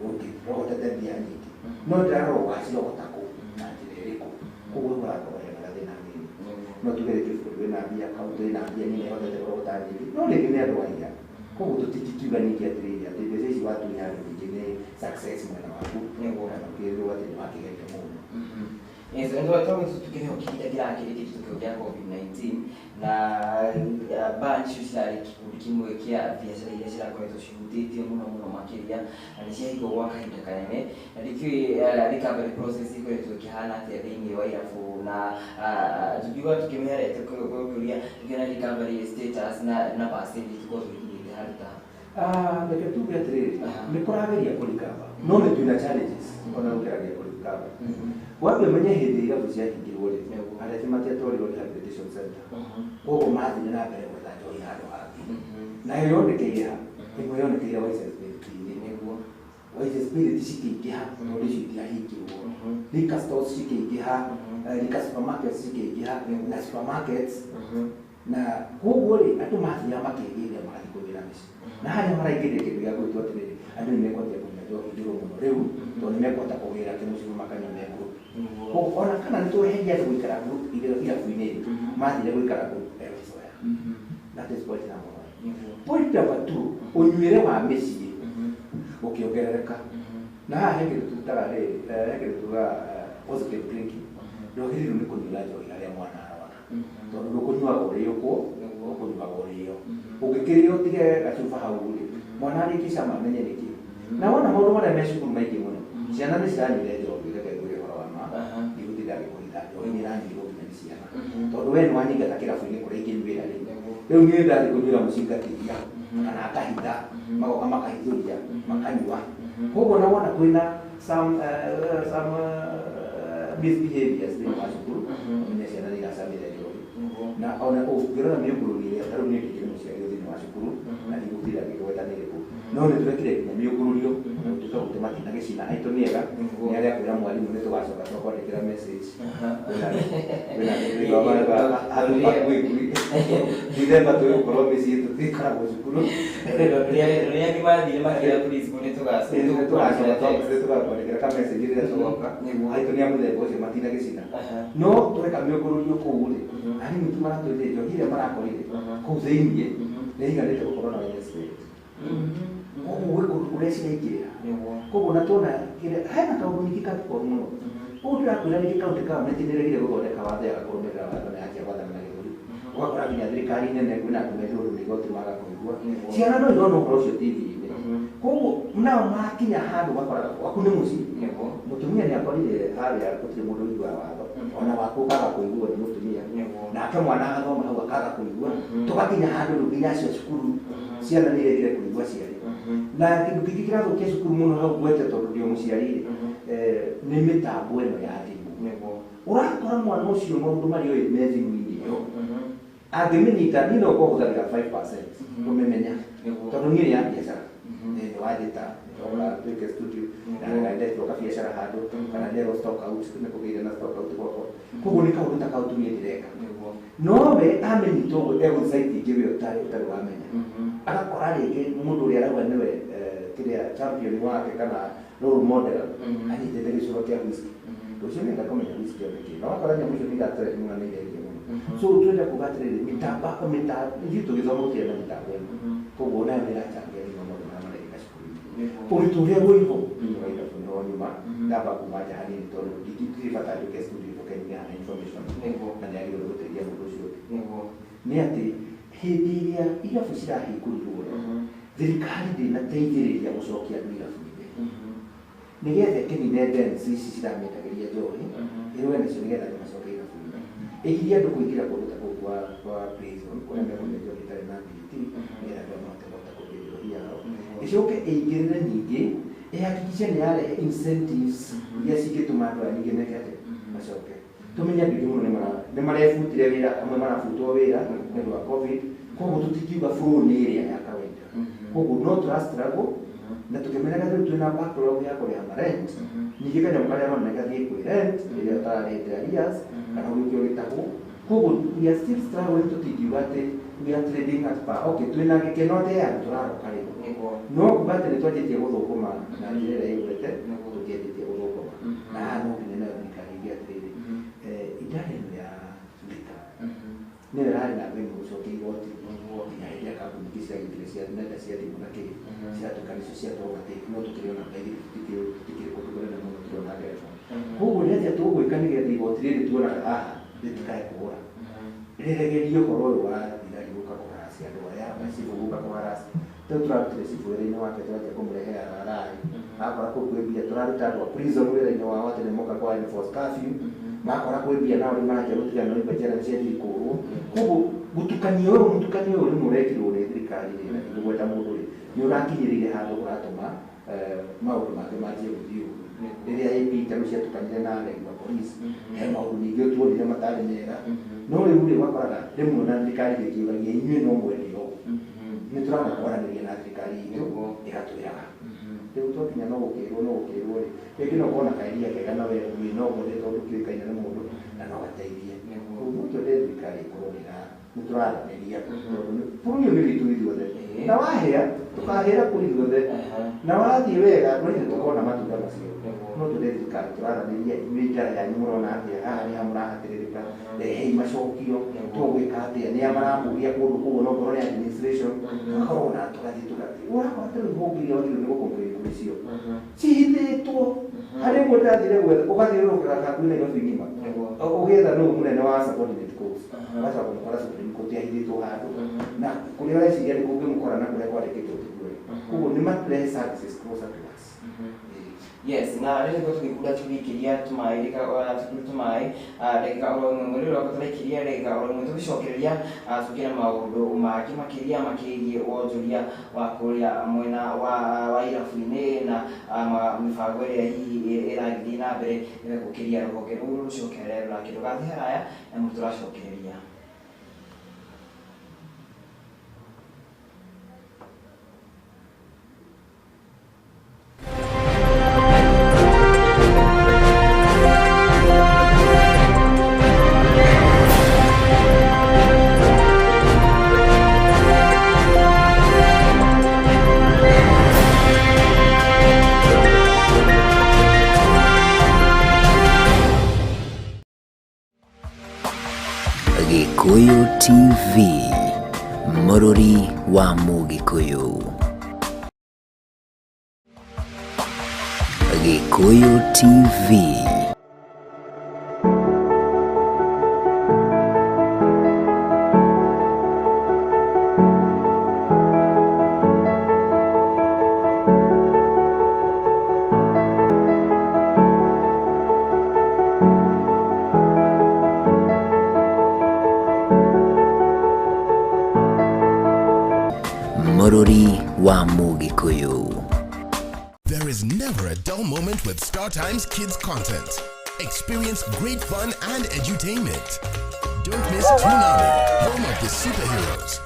ũngĩrogotete mbia nyingĩ no ndĩrarora ũgacirogota kũ na njĩra ĩrĩkũ. Koguo hau harakorwo hena gathĩna hanini. No tuge rĩngĩ bũrũri wĩna mbia kaunti ĩna mbia nini ĩhotete kũrogota nyingĩ no rĩngĩ nĩ andũ aiya. Koguo tũtingikiuga ningĩ atĩrĩrĩ atĩ mbeca ici watunya andũ ningĩ nĩ success mwena waku kana ũkĩrwo atĩ nĩ wakĩgeria mũno. Yes, and what talking to tukĩrĩ o kĩhinda kĩrakĩrĩ kĩritũ kĩu kĩa COVID-19 na baa icio cirarĩ gĩkundi kĩmwe kĩa biacara iria cirakoretwo cihutĩtio mũno mũno makĩria na nĩ ciahingwo gwa kahinda kanene na ndikĩũĩ recovery process ĩkoretwo ĩkĩhana atĩa thĩinĩ wa irabu na tũngiuga tũkĩmĩherete kũria tũkĩona recovery status na percentage tũkorwo tũgĩkinyĩte handũ ta Reke tuge atĩrĩrĩ nĩ kũrageria kũrikaba no nĩ twĩna challenges ona gũkĩrageria kũrikaba. Wambe ũmenye hĩndĩ irabu ciahingirwo rĩ arĩa matiatwarirwo rehabilitation center koguo mathire na mbere gwetha njohi handũ hangĩ nayo yonekeire ha ĩmwe yonekeire Wise Spirit-inĩ Wise Spirit cikĩingĩha tondũ icio itiahingirwo liquor stores cikĩingĩha liquor supermarkets cikĩingĩha na supermarkets na koguo rĩ andũ mathiaga makĩgĩrĩra magathiĩ kũgĩra mĩciĩ na harĩa maraingĩrĩra kĩndũ gĩa gwĩtwo atĩrĩrĩ andũ nĩ mekwanjia kũnyua njohi ndũrũ mũno rĩu tondũ nĩ mekũhota kũgĩra kĩmũciĩ makanyua me group. Koguo ona kana nĩ tweheria andũ gũikara group irabu-inĩ rĩ mathire gũikara group elsewhere. That is point number 1. Point number 2, ũnyuĩre wa mĩciĩ ũkĩongerereka. Na haha he kĩndũ tũtaga rĩ, he kĩndũ tugaga positive drinking. Ndwagĩrĩirwo nĩ kũnyuĩra njohi harĩa mwana arona. Tondũ ndũkũnyuaga ũrĩũkwo, ũkũnyuaga ũrĩo. Ũngĩkĩrĩo ũtige gacuba hau rĩ, mwana arĩkie cama amenye nĩkĩ. Na wona maũndũ marĩa me cukuru maingĩ mũno, ciana nĩ ciranyuire njohi, reke ngwĩre ũhoro wa ma, ndigũtinda ngĩkũhitha, njohi nĩ ĩranyuirwo nginya nĩ ciana. Tondũ we nĩwanyingata kĩrabu-inĩ kũrĩa ingĩnyuĩra rĩ, rĩu niĩ ndathiĩ kũnyuĩra mũciĩ ngatigia, kana ngahitha, magoka makahithũria, makanyua. Koguo na wona kwĩna some misbehaviors thĩinĩ wa cukuru, ũmenye ciana nĩ iracamĩra njohi. Na ona ũngĩrora mĩũngũrũrio ĩrĩa, ta rĩu niĩ ndikĩrĩ mũciari thĩinĩ wa cukuru, na ndigũtinda ngĩgweta nĩ ĩrĩkũ. No nĩ twekire nginya mĩũngũrũrio, na gũtuĩka gũtĩ matinagĩcina aitũ nĩ ega, nĩ arĩa kwĩra mwarimũ nĩ tũgacoka twakwandĩkĩra message. Dithemba twĩgũkorwo mĩciĩ tũtikoragwo cukuru. Rĩrĩa angĩ mathire makĩra principal nĩ tũgakwandĩkĩra ka message rĩrĩa tũgoka. Aitũ nĩ a mũthemba ũcio matinagĩcina. No tweka mĩũngũrũrio kũu rĩ, arimũ tu maratwĩrire njohi ĩrĩa marakorire kũu thĩiniĩ nĩ ĩiganĩte gũkorwo na wenye spirit. Koguo gwĩ kũndũ kũrĩa ciraingĩrĩra. Koguo na tuona hena kaũndũ ningĩ kangĩkorwo mũno. Koguo ndĩrakwĩra ningĩ county government nĩ ĩregire gũthondeka watho yaga kũrũmĩrĩra watho na yanjia gwathana na gĩthũri. Ũgakora nginya thirikari nene kwĩna andũ methurwo nĩ igoti maga kũigua. Ciana no irona ũhoro ũcio TV-inĩ. Koguo nao makinya handũ ũgakoraga gwaku nĩ mũciĩ. Mũtumia nĩ akorire harĩa gũtirĩ mũndũ ũiguaga watho. Ona waku ũkaga kũiguo nĩ mũtumia. Nake mwana agathoma hau akaga kũigua. Tũgakinya handũ rĩu nginya acio cukuru ciana nĩ iregire kũigua aciari. Na kĩndũ kĩngĩ kĩrathũkia cukuru mũno hau ngwete tondũ ndĩ o mũciari rĩ, nĩ mĩtambo ĩno ya thimũ. Ũrakora mwana ũcio maũndũ marĩa oĩ me thimũ-inĩ ĩyo, angĩmĩnyita niĩ no ngorwo hũthagĩra 5% kũmĩmenya. Tondũ niĩ nĩ ya biacara. Nĩ wanjĩta, nĩtwagũra twĩke studio, na ndetirwo kabiacara handũ, kana nderwo stock out, nĩ kũgĩire na stock out gwakwa. Koguo nĩ kaũndũ ta kau tu niĩ ndĩreka. No we amenyita ũguo egũthiĩ site ĩngĩ we ũtarĩ wamenya. Agakora rĩngĩ mũndũ ũrĩa arauga nĩwe kĩrĩa champion wake kana role model anyitĩte gĩcuba kĩa whisky. Rũciũ nĩenda kũmenya whisky ĩyo nĩkĩ. Na wakora nyamũ icio nĩ iratrend mũno na nĩ irendio mũno. So twenda kuga atĩrĩrĩ, mĩtambo ithuĩ tũgĩthoma gũtirĩ na mĩtambo ĩno. Koguo nayo nĩ ĩrachangia thĩinĩ wa maũndũ marĩa marekĩka cukuru-inĩ. Ũritũ ũrĩa wĩho thĩinĩ wa irabu nĩho nyuma, ndamba kuma nja hanini tondũ ndirĩ bata njũke studio njũke nyume haha information na nĩagĩrĩirwo nĩ gũteithia mũndũ ũcio ũngĩ. Nĩ atĩ hĩndĩ ĩrĩa irabu cirahingũrirwo rĩ, thirikari ndĩnateithĩrĩria gũcokia andũ irabu-inĩ. Nĩgetha ĩkĩnine dens ici ciramĩendagĩria njohi, ĩrũe nacio nĩgetha andũ macoke irabu-inĩ. Ĩgirie andũ kũingĩra kũndũ ta kũu kwa prison, kũrĩa mekũnyua njohi ĩtarĩ na VAT, nĩgetha andũ mahote kũhota kwendia njohi yao. Ĩcoke ĩingĩrĩre ningĩ, ĩhakikice nĩ yarehe incentives iria cingĩtũma andũ aya ningĩ meke atĩa, macoke. Tũmenye andũ aingĩ mũno nĩ marebutire wĩra, amwe marabutwo wĩra nĩ ũndũ wa COVID, koguo tũtingiuga flow nĩ ĩrĩa ya kawaida. Koguo no tũra struggle, na tũkĩmenyaga rĩu twĩna backlog ya kũrĩha ma rent, ningĩ kanyamũ karĩa ũrona nĩ gathiĩ kwĩ rent, ĩrĩa ũtararĩhĩte arrears, kana ũgĩũke ũgĩtahwo. Koguo we are still struggling, tũtingiuga atĩ we are trading at par. Okay, twĩna gĩkeno atĩ he handũ tũraroka rĩu. No kuga atĩ nĩ twanjĩtie gũthũkũma na njĩra ĩrĩa ĩgwete, tũtianjĩtie gũthũkũma. Na haha no nginya nayo thirikari ĩge atĩrĩrĩ, idara ĩno ya liquor nĩyo ĩrarĩ namba ĩmwe gũcokia igoti nginya hĩndĩ ĩrĩa kambuni ingĩ ciragĩkire cia nenda cia thimũ na kĩ, ciratuĩka nĩcio cia overtake, no tũkĩrĩ ona thaa igĩrĩ tũtikĩrĩ kũndũ kũnene mũno tũrona ndereba. Koguo nĩ atĩa tũgwĩka nĩgetha igoti rĩrĩ tuonaga haha rĩtikae kũũra? Rĩregerie ũhoro ũyũ wa thigari gũka kũharacia andũ aya, macibũ gũka kũharacia. Rĩu tũrarutire cibũ wĩra-inĩ wake tũranjia kũmũrehe RRI. Akora kũu kwĩ mbia, tũraruta andũ a prison wĩra-inĩ wao atĩ nĩmoka kwa enforce curfew. Makora kwĩ mbia nao rĩu maranjia gũtigana no igua njera nĩcianjia ikũrwo. Koguo gũtukania ũyũ, mũtukanio ũyũ rĩmwe ũrekirwo nĩ thirikari rĩ, na ndingĩgweta mũndũ rĩ, nĩ ũrakinyĩrĩire handũ ũratũma maũndũ mangĩ manjie gũthiĩ ũru. Rĩrĩa AP ta rĩu ciatukanire na aregi wa police, he maũndũ ningĩ tuonire matarĩ mega. No rĩu rĩ, ũgakoraga rĩmwe na thirikari ĩkĩũragia inyuĩ no mwende ũũ. Nĩ tũraga kwaranĩria na thirikari itũ, ĩgatwĩraga. Rĩu twakinya no gũkĩrwo, no gũkĩrwo rĩ, rĩngĩ no ũkorwo na kaeria kega na we wĩ no wende tondũ kĩũĩkaine nĩ mũndũ na no gateithie. Koguo no twende thirikari ĩkorwo nĩ Nĩ tũraranĩria tondũ bũrũri ũyũ nĩ witũ ithuothe, na wahĩa tũkahĩra kũrĩ ithuothe, na wathiĩ wega no ithuĩ tũkona matunda macio. No twende thirikari tũraranĩria, inyuĩ njara yanyu mũrona atĩa haha, nĩ ha mũrahatĩrĩrĩka, rehei macokio, tũgwĩka atĩa, nĩa maramũgia kũndũ kũu, onokorwo nĩ administration, tũgakorwo na tũgathiĩ tũgathiĩ ũrakora ta rĩu honge iria wagĩrĩirwo nĩ gũcomplain kũrĩ cio cihithĩtwo harĩ ũguo. Ndĩrathire gwetha, ũgathiũrũrũkaga hakuhĩ Nairobi ng'ima ũgĩetha nũ mũnene wa subordinate courts, ũgacoka kũmũkora Supreme Court ahithĩtwo handũ, na kũrĩa ũreciria nĩ kũngĩmũkora na kũrĩa kwandĩkĩtwo tikuwe. Koguo nĩ matũrehe services closer to us. Yes, na rĩu nĩguo tũgĩkunda tũgĩikĩria tũmaĩ tũkuru tũmaĩ ndagĩka oro ĩmwe mwĩrĩ ũrĩa tũraikiria ndagĩka oro ĩmwe tũgĩcokereria tũkĩra maũndũ mangĩ makĩria makĩgiĩ wonjoria wa kũrĩa mwena wa irabu-inĩ na mĩbango ĩrĩa hihi ĩragĩthiĩ na mbere nĩgetha gũkĩria rũhonge rũu rũcokerere rũrake. Ndũgathiĩ haraya na mũtũracokereria. Gikuyu TV, Mũrũri wa Mũgĩkũyũ. Gikuyu TV. Mũrũri wa Mũgĩkũyũ. There is never a dull moment with Star Times Kids content. Experience great fun and edutainment. Don't miss Toonami, home of the superheroes.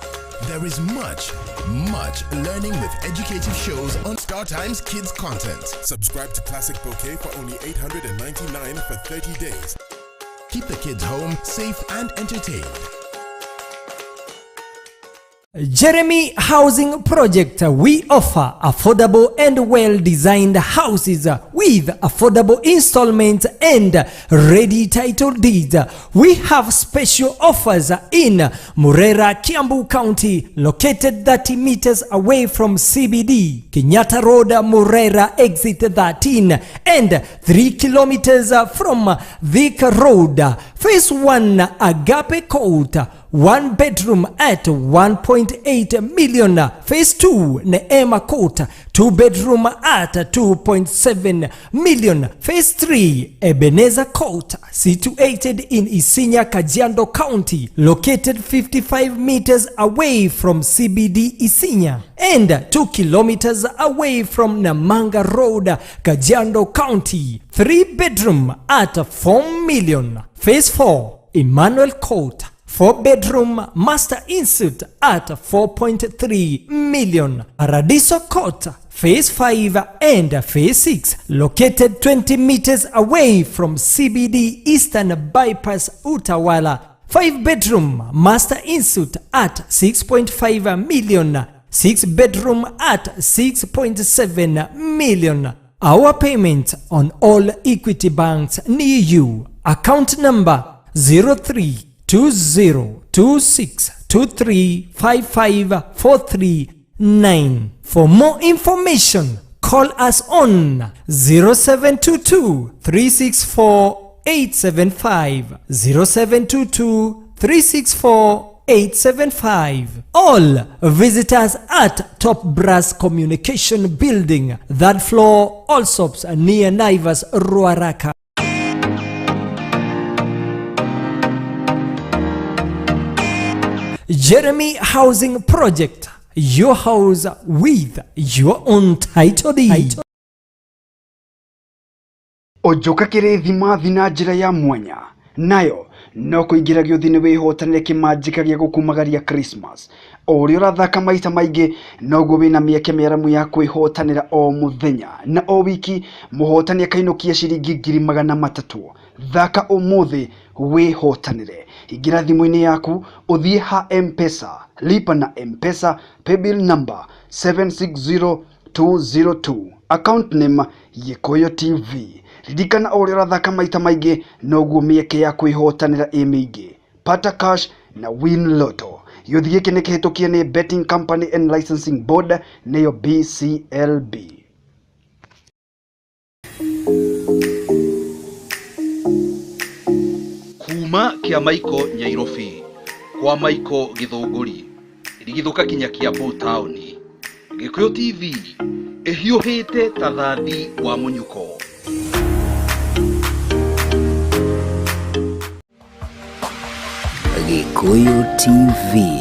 There is much, much learning with educative shows on Star Times Kids content. Subscribe to Classic Bouquet for only 899 for 30 days. Keep the kids home, safe and entertained. Jeremy Housing Project. We offer affordable and well designed houses with affordable installments and ready title deeds. We have special offers in Murera, Kiambu County, located 30 meters away from CBD, Kenyatta Road, Murera, exit 13, and 3 kilometers from Thika Road. Phase 1, Agape Court, one bedroom at 1.8 million. Phase 2, Neema Court, two bedroom at 2.7 million. Phase 3, Ebenezer Court, situated in Isinya, Kajiado County, located 55 meters away from CBD Isinya and 2 kilometers away from Namanga Road, Kajiado County. 3 bedroom at 4 million. Phase 4, Emmanuel Court, 4 bedroom master ensuite at 4.3 million. Paradiso Court, Phase 5 and Phase 6, located 20 meters away from CBD Eastern Bypass Utawala. 5 bedroom master ensuite at 6.5 million. 6 bedroom at 6.7 million. Our payment on all Equity banks near you. Account number 032026235543. For more information, call us on 0722 364 875, 0722 364 875. All visitors at Top Brass Communication Building, third floor, Allsops, near Naivas, Ruaraka. Jeremy Housing Project, your house with your own title deed. Ojoka kĩrĩthimathi na njĩra ya mwanya nayo no kũingĩra gĩũthi-inĩ wĩhotanĩre kĩmanjĩka gĩa gũkumagaria Christmas. O ũrĩa ũrathaka maita maingĩ noguo wĩna mĩeke mĩaramu ya kwĩhotanĩra. O mũthenya na o wiki mũhotani akainũkia ciringi 300,000. Thaka ũmũthĩ wĩhotanĩre. Ingĩra thimũ-inĩ yaku ũthiĩ ha M-Pesa, lipa na M-Pesa paybill number 760202, account name Gĩkũyũ TV. Ririkana o ũrĩa ũrathaka maita maingĩ noguo mĩeke ya kwĩhotanĩra ĩ mĩingĩ. Pata Cash na Win Lotto. Gĩũthi gĩkĩ nĩ kĩhĩtũkie nĩ Betting Company and Licensing Board nĩyo BCLB. Kuma kia Maiko Nyairobi kwa Maiko Githũngũri rigithuka kinya Kiambu taũni. Gĩkũyũ TV ĩhiũhĩte ta thathi wa mũnyuko. Gĩkũyũ TV.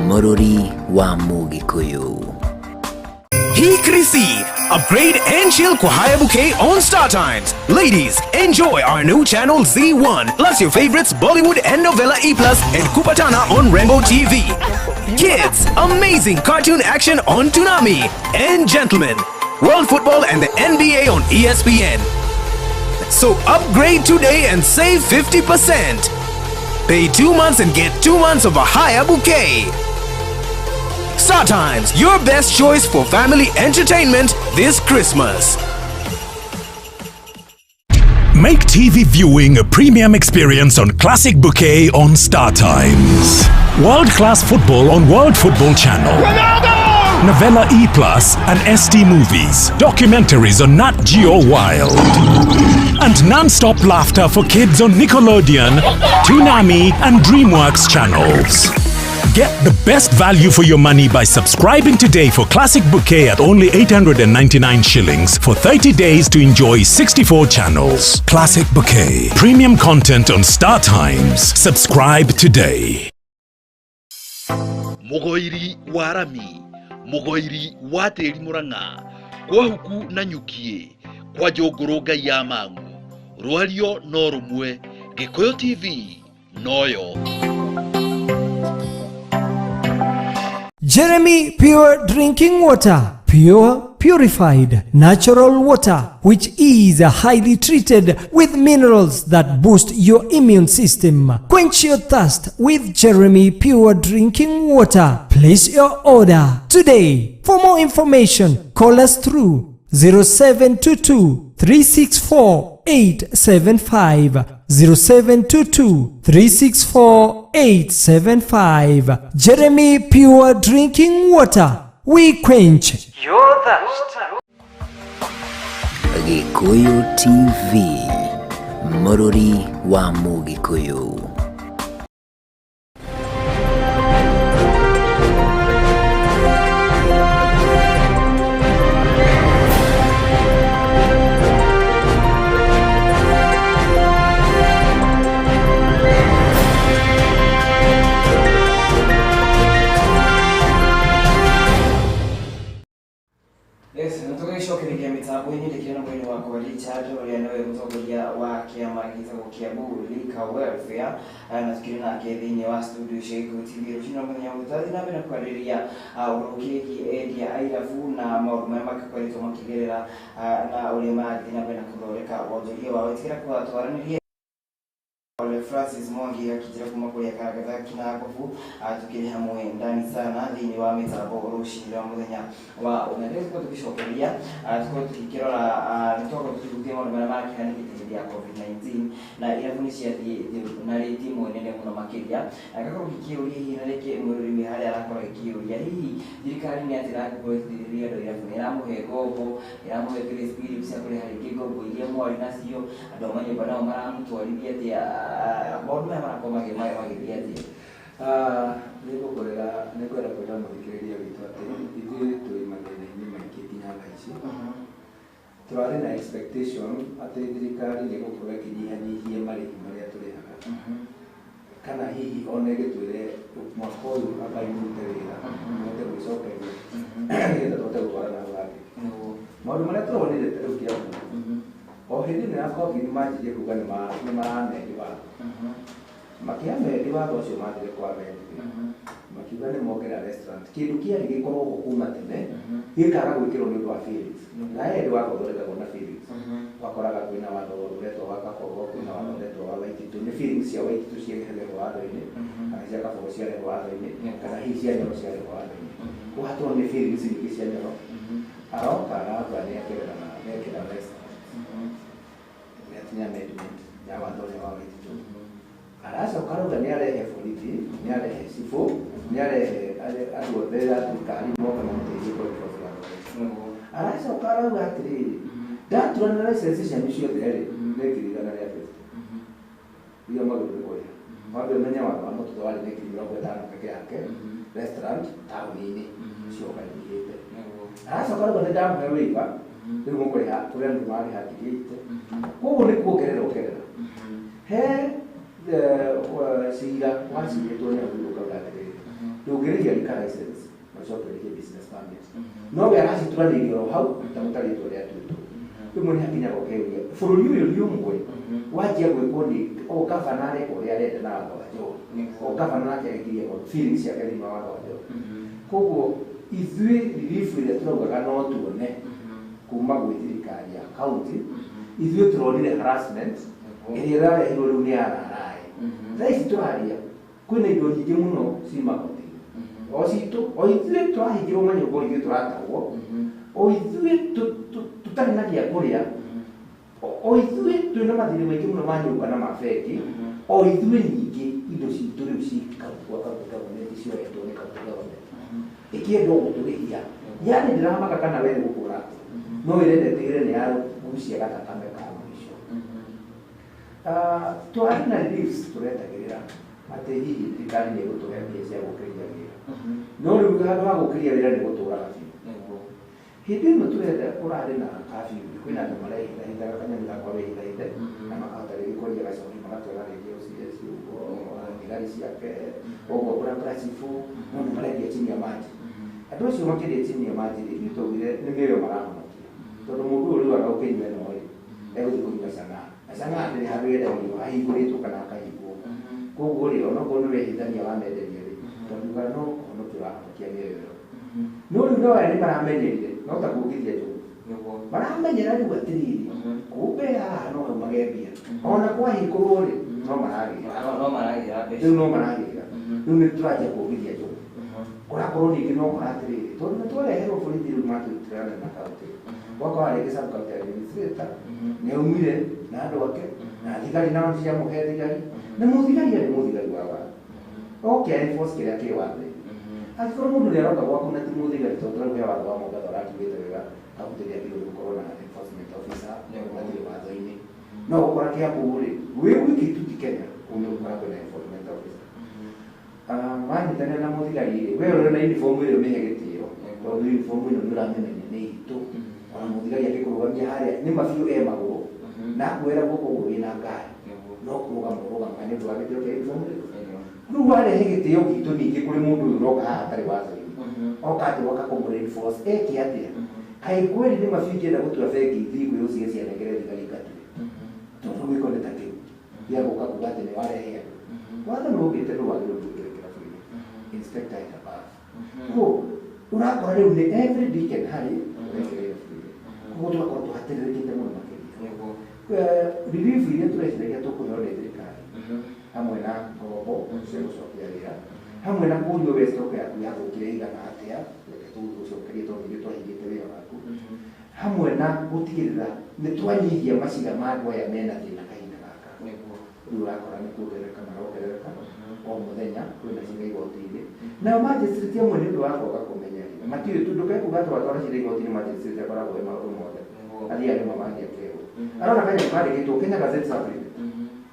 Mũrũri wa Mũgĩkũyũ. Hii Krisi, upgrade and chill kwa Haya Bouquet on Star Times. Ladies, enjoy our new channel Z1, plus your favorites Bollywood and Novella E Plus and Kupatana on Rainbow TV. Kids, amazing cartoon action on Toonami. And gentlemen, World Football and the NBA on ESPN. So upgrade today and save 50%. Pay 2 months and get 2 months of a Haya Bouquet. Star Times, your best choice for family entertainment this Christmas. Make TV viewing a premium experience on Classic Bouquet on Star Times. World-class football on World Football Channel. Ronaldo! Novella E Plus and ST Movies. Documentaries on Nat Geo Wild. And non-stop laughter for kids on Nickelodeon, Toonami and DreamWorks channels. Get the best value for your money by subscribing today for Classic Bouquet at only 899 shillings for 30 days to enjoy 64 channels. Classic Bouquet. Premium content on Star Times. Subscribe today. Mũgoiri wa rami, mũgoiri wa tĩri Mũrang'a, kwa huku na nyukie, kwa njũngũrũ ngai ya mang'u, rwario no rũmwe, Gĩkũyũ TV noyo. Jeremy Pure Drinking Water, pure, purified, natural water, which is highly treated with minerals that boost your immune system. Quench your thirst with Jeremy Pure Drinking Water. Place your order today. For more information, call us through 0722 364 875, 0722 364 875. Jeremy Pure Drinking Water. We quench your thirst. Gĩkũyũ TV, mũrũri wa Mũgĩkũyũ. Yes, na tũgĩcokereria mĩtambo-inĩ ndĩkĩrĩ na mwĩrĩ wakwa Richard ũrĩa nĩwe mũtongoria wa kĩama gĩtagwo Kiambu Liquor Welfare, na tũkĩrĩ nake thĩinĩ wa studio cia Gĩkũyũ TV rũcinĩ rwa mũthenya ũyũ. Tũrathiĩ na mbere na kwarĩrĩria ũhoro ũkĩgiĩ endia a irabu na maũndũ marĩa magĩkoretwo makĩgerera, na ũrĩa marathiĩ na mbere na gũthondeka wonjoria wao. Ĩtĩkĩra twaranĩrie Ole Francis Mwangi akijira kuma kuria Karagatha Kinagobu, tukiri hamwe ndani sana thiini wa mitambo rucinĩ rwa muthenya wa ũmũthĩ. Tukorwo tugicokeria, tukorwo tukirora, nĩ twakorwo tukihutia maũndũ marĩa marakĩhanĩkĩte hĩndĩ ya COVID-19 na irabu nĩ ciathiĩ na rĩti ĩmwe nene mũno makĩria. Ngakorwo ngĩkĩũria hihi na rĩngĩ mwĩrori wĩ harĩa arakorwo agĩkĩũria hihi thirikari nĩ atĩ ĩragĩkorwo ĩgĩteithĩrĩria andũ irabu, nĩ ĩramũhe ngombo, ĩramũhe grace period cia kũrĩha rĩngĩ ngombo iria mwarĩ nacio, andũ a manyũmba nao maramũtwarithia atĩa, maũndũ maya marakorwo magĩthiĩ atĩa? Nĩngũkwĩra, nĩngwenda kwĩra mũthikĩrĩria witũ atĩ ithuĩ twĩ mathĩna-inĩ maingĩ nginya thaa ici. Tũrarĩ na expectation atĩ thirikari nĩ ĩgũkorwo ĩkĩnyihanyihia marĩhi marĩa tũrĩhaga. Kana hihi one gĩtwĩre mwaka ũyũ ambai mũrute wĩra mũhote gwĩcokeria nĩgetha tũhote gũtwarana hau hangĩ. Maũndũ marĩa tũronire ta rĩu Kiambu, o hĩndĩ ĩno ya COVID manjirie kuga nĩ maramendi watho. Makĩamendi watho ũcio mathire kwa amendi makiuga nĩ mongerera restaurant kĩndũ kĩarĩ gĩkorwo ho kuma tene gĩkaga gwĩkĩrwo nĩ ũndũ wa feelings. Na he watho ũthondekagwo na feelings. Wakoraga kwĩna watho ũretwo wa Kabogo, kwĩna watho ũretwo wa Waititu. Nĩ feelings cia Waititu ciarehwo watho-inĩ, kana cia Kabogo ciarehwo watho-inĩ, kana hihi cia Nyoro ciarehwo watho-inĩ. Ũgatwo nĩ feelings nyingĩ cia Nyoro. Aroka arauga nĩ ekerera na ekĩra restaurant. Nĩ amendment ya watho ũrĩa wa Waititu. Aracoka arauga nĩ arehe borithi, nĩ arehe cibũ, nĩ arehe andũ othe a thirikari moka mamũteithie kũ enforce watho ũcio. Aracoka arauga atĩrĩrĩ, ndaturana license cianyu ciothe rĩ, nĩ 150,000. Iria mwagĩrĩirwo nĩ kũrĩha. Wambe ũmenye watho wa mũtitũ warĩ nĩ 50,000 peke yake, restaurant taũni-inĩ cioka nyihĩte. Aracoka arauga nĩ ndamũhe waiver, rĩu mũkũrĩha kũrĩa andũ marĩha 80,000. Koguo nĩ kuongerera ongerera. He cira wacirĩtwo nĩ Uhuru ũkauga atĩrĩrĩ, ndũngĩrĩhia liquor license na ũcoke ũrĩhie business permit. No we aracituranĩirie oro hau ta mũtarĩtwo ũrĩa atuĩtwo. Rĩmwe nĩ hakinyaga ũkeyũria bũrũri ũyũ nĩ ũmwe wanjia gwĩkwo nĩ o gavana areka ũrĩa arenda na watho wa njohi, o gavana nake agĩkiria feelings ciake thĩinĩ wa watho wa njohi. Koguo ithuĩ relief ĩrĩa tũraugaga no tuone kuma gwĩ thirikari ya county, ithuĩ tũronire harassment ĩrĩa ĩrarehirwo rĩu nĩ RRA. Thaa ici tũraria kwĩna indo nyingĩ mũno ci magoti-inĩ o citũ, o ithuĩ tũrahingĩrwo manyũmba, o ithuĩ tũratahwo, o ithuĩ tũtarĩ na gĩa kũrĩa, o ithuĩ twĩna mathirĩ maingĩ mũno ma nyũmba na ma bengi, o ithuĩ nyingĩ indo citũ rĩu ci kwa county government cioetwo nĩ county government ĩkĩendwo gũtũrĩhia. Yani ndĩramaka kana we nĩ gũkũra no ĩrenda ĩtigĩre nĩ yagucia gathakame ka mũico. Twarĩ na reliefs tũretagĩrĩra atĩ hihi thirikari nĩ ĩgũtũhe mbia cia gũkĩria wĩra, no rĩu handũ ha gũkĩria wĩra nĩ gũtũraga biũ. Hĩndĩ ĩno tũrenda kũrarĩ na curfew, kwĩna andũ marehithahithaga kanyamũ gakwa wehithahithe na makahota rĩngĩ kwendia gacoki magatwara rĩngĩ OCS ũguo thigari ciake ũguo kũrakũra cibũ, no nĩ marendia chini ya maji. Andũ acio makĩendia chini ya maji rĩ, ithuĩ twaugire nĩ mĩoyo marahonokia, tondũ mũndũ ũyũ rĩu aga ũkĩnyua ĩno rĩ, egũthiĩ kũnyua chang'aa, na chang'aa ndĩrĩ handũ yendagio hahingũrĩtwo kana hakahingwo. Koguo rĩ, onokorwo nĩ wehithania wamenderia rĩ, tondũ no kũhonokia ũrahonokia mĩoyo ĩyo. No rĩu no aya nĩ maramenyerire, no ta kuongithia njogu. Maramenyera rĩu atĩrĩrĩ, kumbe haha no haumage mbia. Ona kwahingũrwo rĩ, no maragĩra. No maragĩra mbeca. Rĩu no maragĩra. Rĩu nĩ tũranjia kuongithia njogu. Kũrakorwo ningĩ no ũkora atĩrĩrĩ, tondũ nĩ twareherwo borithi rĩu matũitĩrana na county. Gwakora rĩngĩ sub county administrator nĩ aumire na andũ ake na thigari nao nĩ ciamũhe thigari, na mũthigari arĩ mũthigari wa watho. Oke enforce kĩrĩa kĩ watho-inĩ. Angĩkorwo mũndũ nĩ aroka gwaku na ti mũthigari, tondũ rĩu he watho wa Mombatha ũrakiugĩte wega kaunti ndĩagĩrĩirwo gũkorwo na enforcement officer matirĩ watho-inĩ. No ũkora Kiambu rĩ, wĩ wiki tu ti Kenya, kũu nĩ ũgũkora kwĩna enforcement officer. Wanyitanĩra na mũthigari rĩ, we ũrĩ na uniform ĩrĩa ũmĩhe gĩtĩo, tondũ uniform ĩno nĩ ũramĩmenya nĩ itũ. Ona mũthigari angĩkũrũgamia harĩa nĩ mabiũ e magũrũ na akuoera guoko ũguo wĩna ngari, no kũrũgama ũrũgamaga nĩ ũndũ wa gĩtĩo kĩa uniform ĩyo. Rĩu warehe gĩtĩo gitũ ningĩ kũrĩ mũndũ ũyũ ũroka haha atarĩ watho-inĩ, oka atĩ gwaka kũmũ reinforce eke atĩa? Kaĩ kweli nĩ mabiũ ingĩenda gũtua bengi thiĩ kwĩ OCS anengere thigari ngatue, tondũ gĩko nĩ ta kĩu gĩa gũka kuga atĩ nĩ warehe andũ. Watho nĩ ũgĩte nĩ wagĩrĩirwo gwĩkĩra kĩrabu-inĩ inspector and above. Koguo ũrakora rĩu nĩ every Dick and Harry ũrekĩra irabu-inĩ. Koguo tũgakorwo tũhatĩrĩrĩkĩte mũno makĩria. Relief iria tũreciragia tũkũheo nĩ thirikari hamwe na ngombo cia gũcokia wĩra, hamwe na kũrio we stock yaku yathũkire igana atĩa, reke tũgũcokerie tondũ ithuĩ twahingĩte wĩra waku, hamwe na gũtigĩrĩra nĩ twanyihia macira ma andũ aya mena thĩna kahinda gaka. Rĩu ũrakora nĩ kuongerereka marongerereka o mũthenya, kwĩna cira igoti-inĩ. Nao magistrate amwe nĩ ũndũ wa kwaga kũmenya rĩ, matiũĩ tu, ndũkekuga atĩ watwara cira igoti-inĩ magistrate akoragwo e maũndũ mothe, athiaga rĩmwe mathiĩ akerwo. Arona kanyamũ kandĩkĩtwo Kenya Gazette Supplement,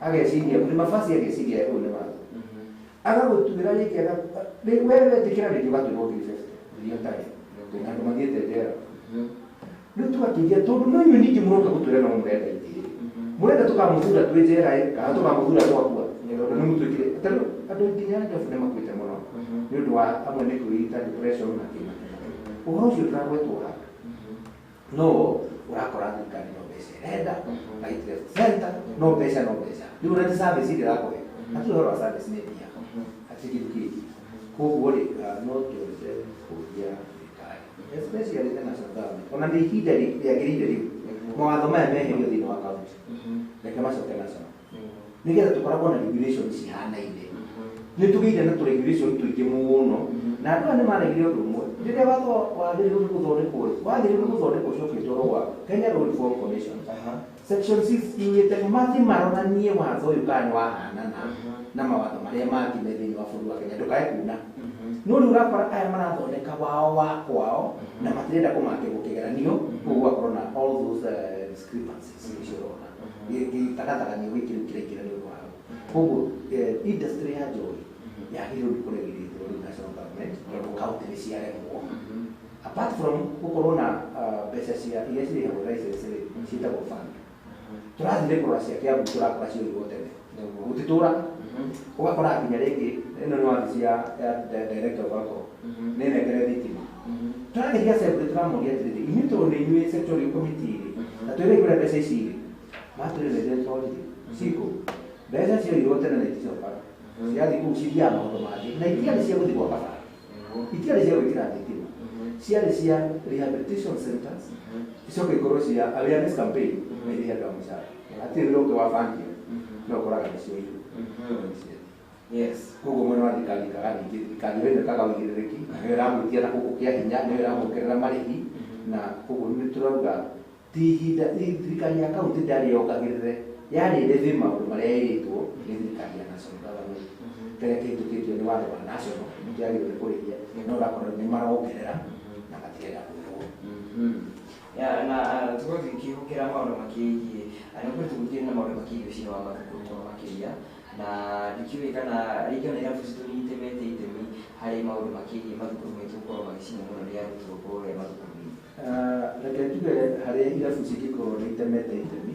ageciria kũrĩ mabasi, ageciria ũyũ nĩ watho, agagũtuĩra rĩngĩ, we wetĩkĩra rĩngĩ ũgatuĩrwo 50,000 iria ũtarĩ, kwĩna andũ mathiĩte njera. Rĩu tũgakĩria tondũ no inyuĩ ningĩ mũroka gũtwĩra no mũrenda itĩ, mũrenda tũkamũthura twĩ njera ĩ, kana tũkamũthura twakua, tondũ nĩ mũtwĩkire Tarĩu andũ nginya njabu nĩ makuĩte mũno nĩ ũndũ wa amwe nĩ kwĩita depression na kĩ na kĩ. Ũhoro ũcio ndũragwetwo handũ, no ũrakora thirikari no mbeca ĩrenda, right left center, no mbeca, no mbeca. Rĩu ona nĩ service iria ĩrakũhe, hatirĩ ũhoro wa service, nĩ mbia, hatirĩ kĩndũ kĩngĩ. Koguo rĩ, no twende kũria thirikari, especially the national government, ona nĩ ihinda rĩagĩrĩire rĩu mawatho maya meherio thĩinĩ wa county, reke macoke national, nĩgetha tũkoragwo na regulation cihanaine. Nĩ tũgĩire na tũ regulation tũingĩ mũno, na andũ aya nĩ maregire ũndũ ũmwe. Rĩrĩa watho wagĩrĩirwo nĩ gũthondekwo rĩ, wagĩrĩirwo nĩ gũthondekwo ũcoke ũtwarwo gwa Kenya Law Reform Commission. Section 6 yugĩte mathi maronanie watho ũyũ kana nĩ wahanana na mawatho marĩa mangĩ me thĩinĩ wa bũrũri wa Kenya, ndũkae kuna. No rĩu ũrakora aya marathondeka wao wa kwao na matirenda kũmakĩrwo kĩgeranio, koguo gũgakorwo na all those discrepancies icio ũrona gĩtagathaganio gĩkĩ rĩu kĩraingĩra nĩ ũndũ wa hau. Koguo industry ya njohi yagĩrĩirwo nĩ kũregulate rĩu national government, tondũ county nĩ ciaremwo. Apart from gũkorwo na mbeca cia iria cirĩhagwo license rĩ, ciĩtagwo fund, tũrathire kũrora cia Kiambu, tũrakora cioirwo tene gũtitũra. Ũgakora nginya rĩngĩ ĩno nĩ wabici ya director of alcohol, nĩ nengere thitima. Tũrageria assembly, tũramoria atĩrĩrĩ, inyuĩ tondũ nĩ inyuĩ sectorial committee rĩ, na twĩre kũrĩa mbeca ici rĩ, matwĩrĩre tworirie cikũ mbeca cioirwo tene na iticokaga, cirathiĩ kũu cithiaga maũndũ mangĩ, na itiarĩ cia gũthiĩ gwaka bara, itiarĩ cia gwĩkĩra thitima, ciarĩ cia rehabilitation centers, icoke ikorwo cia awareness campaign na irĩhe andũ a mũcara. Hatirĩ wĩra ũngĩ wabangire, no ũkoraga nĩ cioirwo. Koguo mwena wa thirikari ikaga ningĩ thirikari ĩyo ĩkaga ũigĩrĩrĩki, na nĩyo ĩramwĩtia na gũkũ kĩa hinya, nĩyo ĩramuongerera marĩhi. Na koguo nĩ tũrauga ti ihinda thirikari ya kaunti ndarĩ yongagĩrĩre, yarĩ ĩrĩthĩ maũndũ marĩa ĩrĩtwo nĩ thirikari ya national government, kĩrĩa kĩhĩtũkĩtio nĩ watho wa national kĩagĩrĩirwo nĩ kũrĩhia, no ũrakora nĩ marongerera na matirenda kwĩrwo. Ya, na tukorwo tũkĩhũkĩra maũndũ makĩgiĩ nĩ ũkoretwo gũkĩrĩ na maũndũ makĩgiĩ ũcio wa mathukuru mũno makĩria, na ndikĩũĩ kana rĩngĩ ona irabu citũ nĩ itemete itemi harĩ maũndũ makĩgiĩ mathukuru maitũ gũkorwo magĩcinwo mũno nĩ arutwo kũrĩa mathukuru-inĩ. Reke njuge harĩa irabu cingĩkorwo nĩ itemete itemi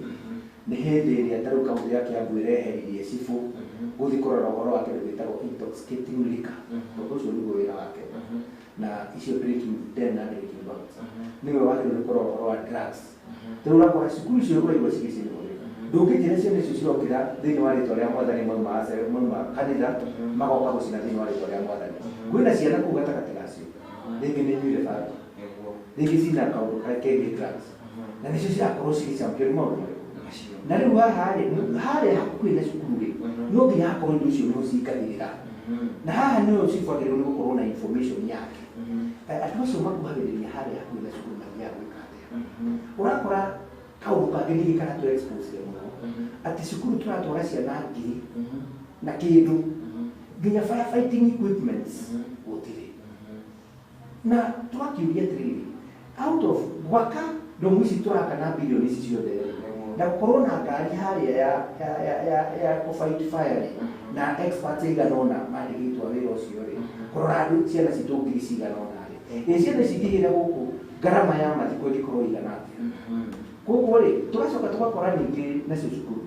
nĩ hĩndĩ ĩrĩa tarĩu kaunti ya Kiambu ĩreheririe cibũ gũthiĩ kũrora ũhoro wa kĩndũ gĩtagwo intoxicating liquor, tondũ ũcio nĩguo wĩra wake, na icio drinking den na drinking bouts, nĩwe wagĩrĩirwo nĩ kũrora ũhoro wa drugs. Rĩu ũrakora cukuru icio ũraigua cigĩcinwo rĩ, ndũngĩnjĩra ciana icio cirokĩra thĩinĩ wa rĩtwa rĩa mwathani, mauma kanitha magoka gũcina thĩinĩ wa rĩtwa rĩa mwathani. Kwĩna ciana kũu gatagatĩ gacio rĩngĩ nĩ nyuire bangi, rĩngĩ cina kaũndũ kegiĩ drugs, na nĩcio cirakorwo cigĩcampion maũndũ marĩkũ na rĩu haha rĩ, harĩa hakuhĩ na cukuru rĩ, no nginya hakorwo indo icio nĩ ũcingagĩrĩra, na haha nĩyo cibũ agĩrĩirwo nĩ gũkorwo na information yake. Andũ acio makuhagĩrĩria harĩa hakuhĩ na cukuru mathiaga gwĩka atĩa? Ũrakora kaũndũ kangĩ ningĩ karatũ expose mũno, atĩ cukuru tũratwara ciana ngiri na kĩndũ, nginya firefighting equipments gũtirĩ. Na tũgakiuria atĩrĩrĩ, out of gwaka ndomu ici tũraka na bilioni ici ciothe rĩ, na gũkorwo na ngari harĩa ya kũ-fight fire rĩ, na experts aigana ũna mandĩkĩtwo wĩra ũcio rĩ, kũrora andũ ciana citũ ngiri cigana ũna rĩ, ĩ ciana ici ingĩhĩra gũkũ, ngarama ya mathiko ĩngĩkorwo igana atĩa? Koguo rĩ, tũgacoka tũgakora ningĩ nacio cukuru,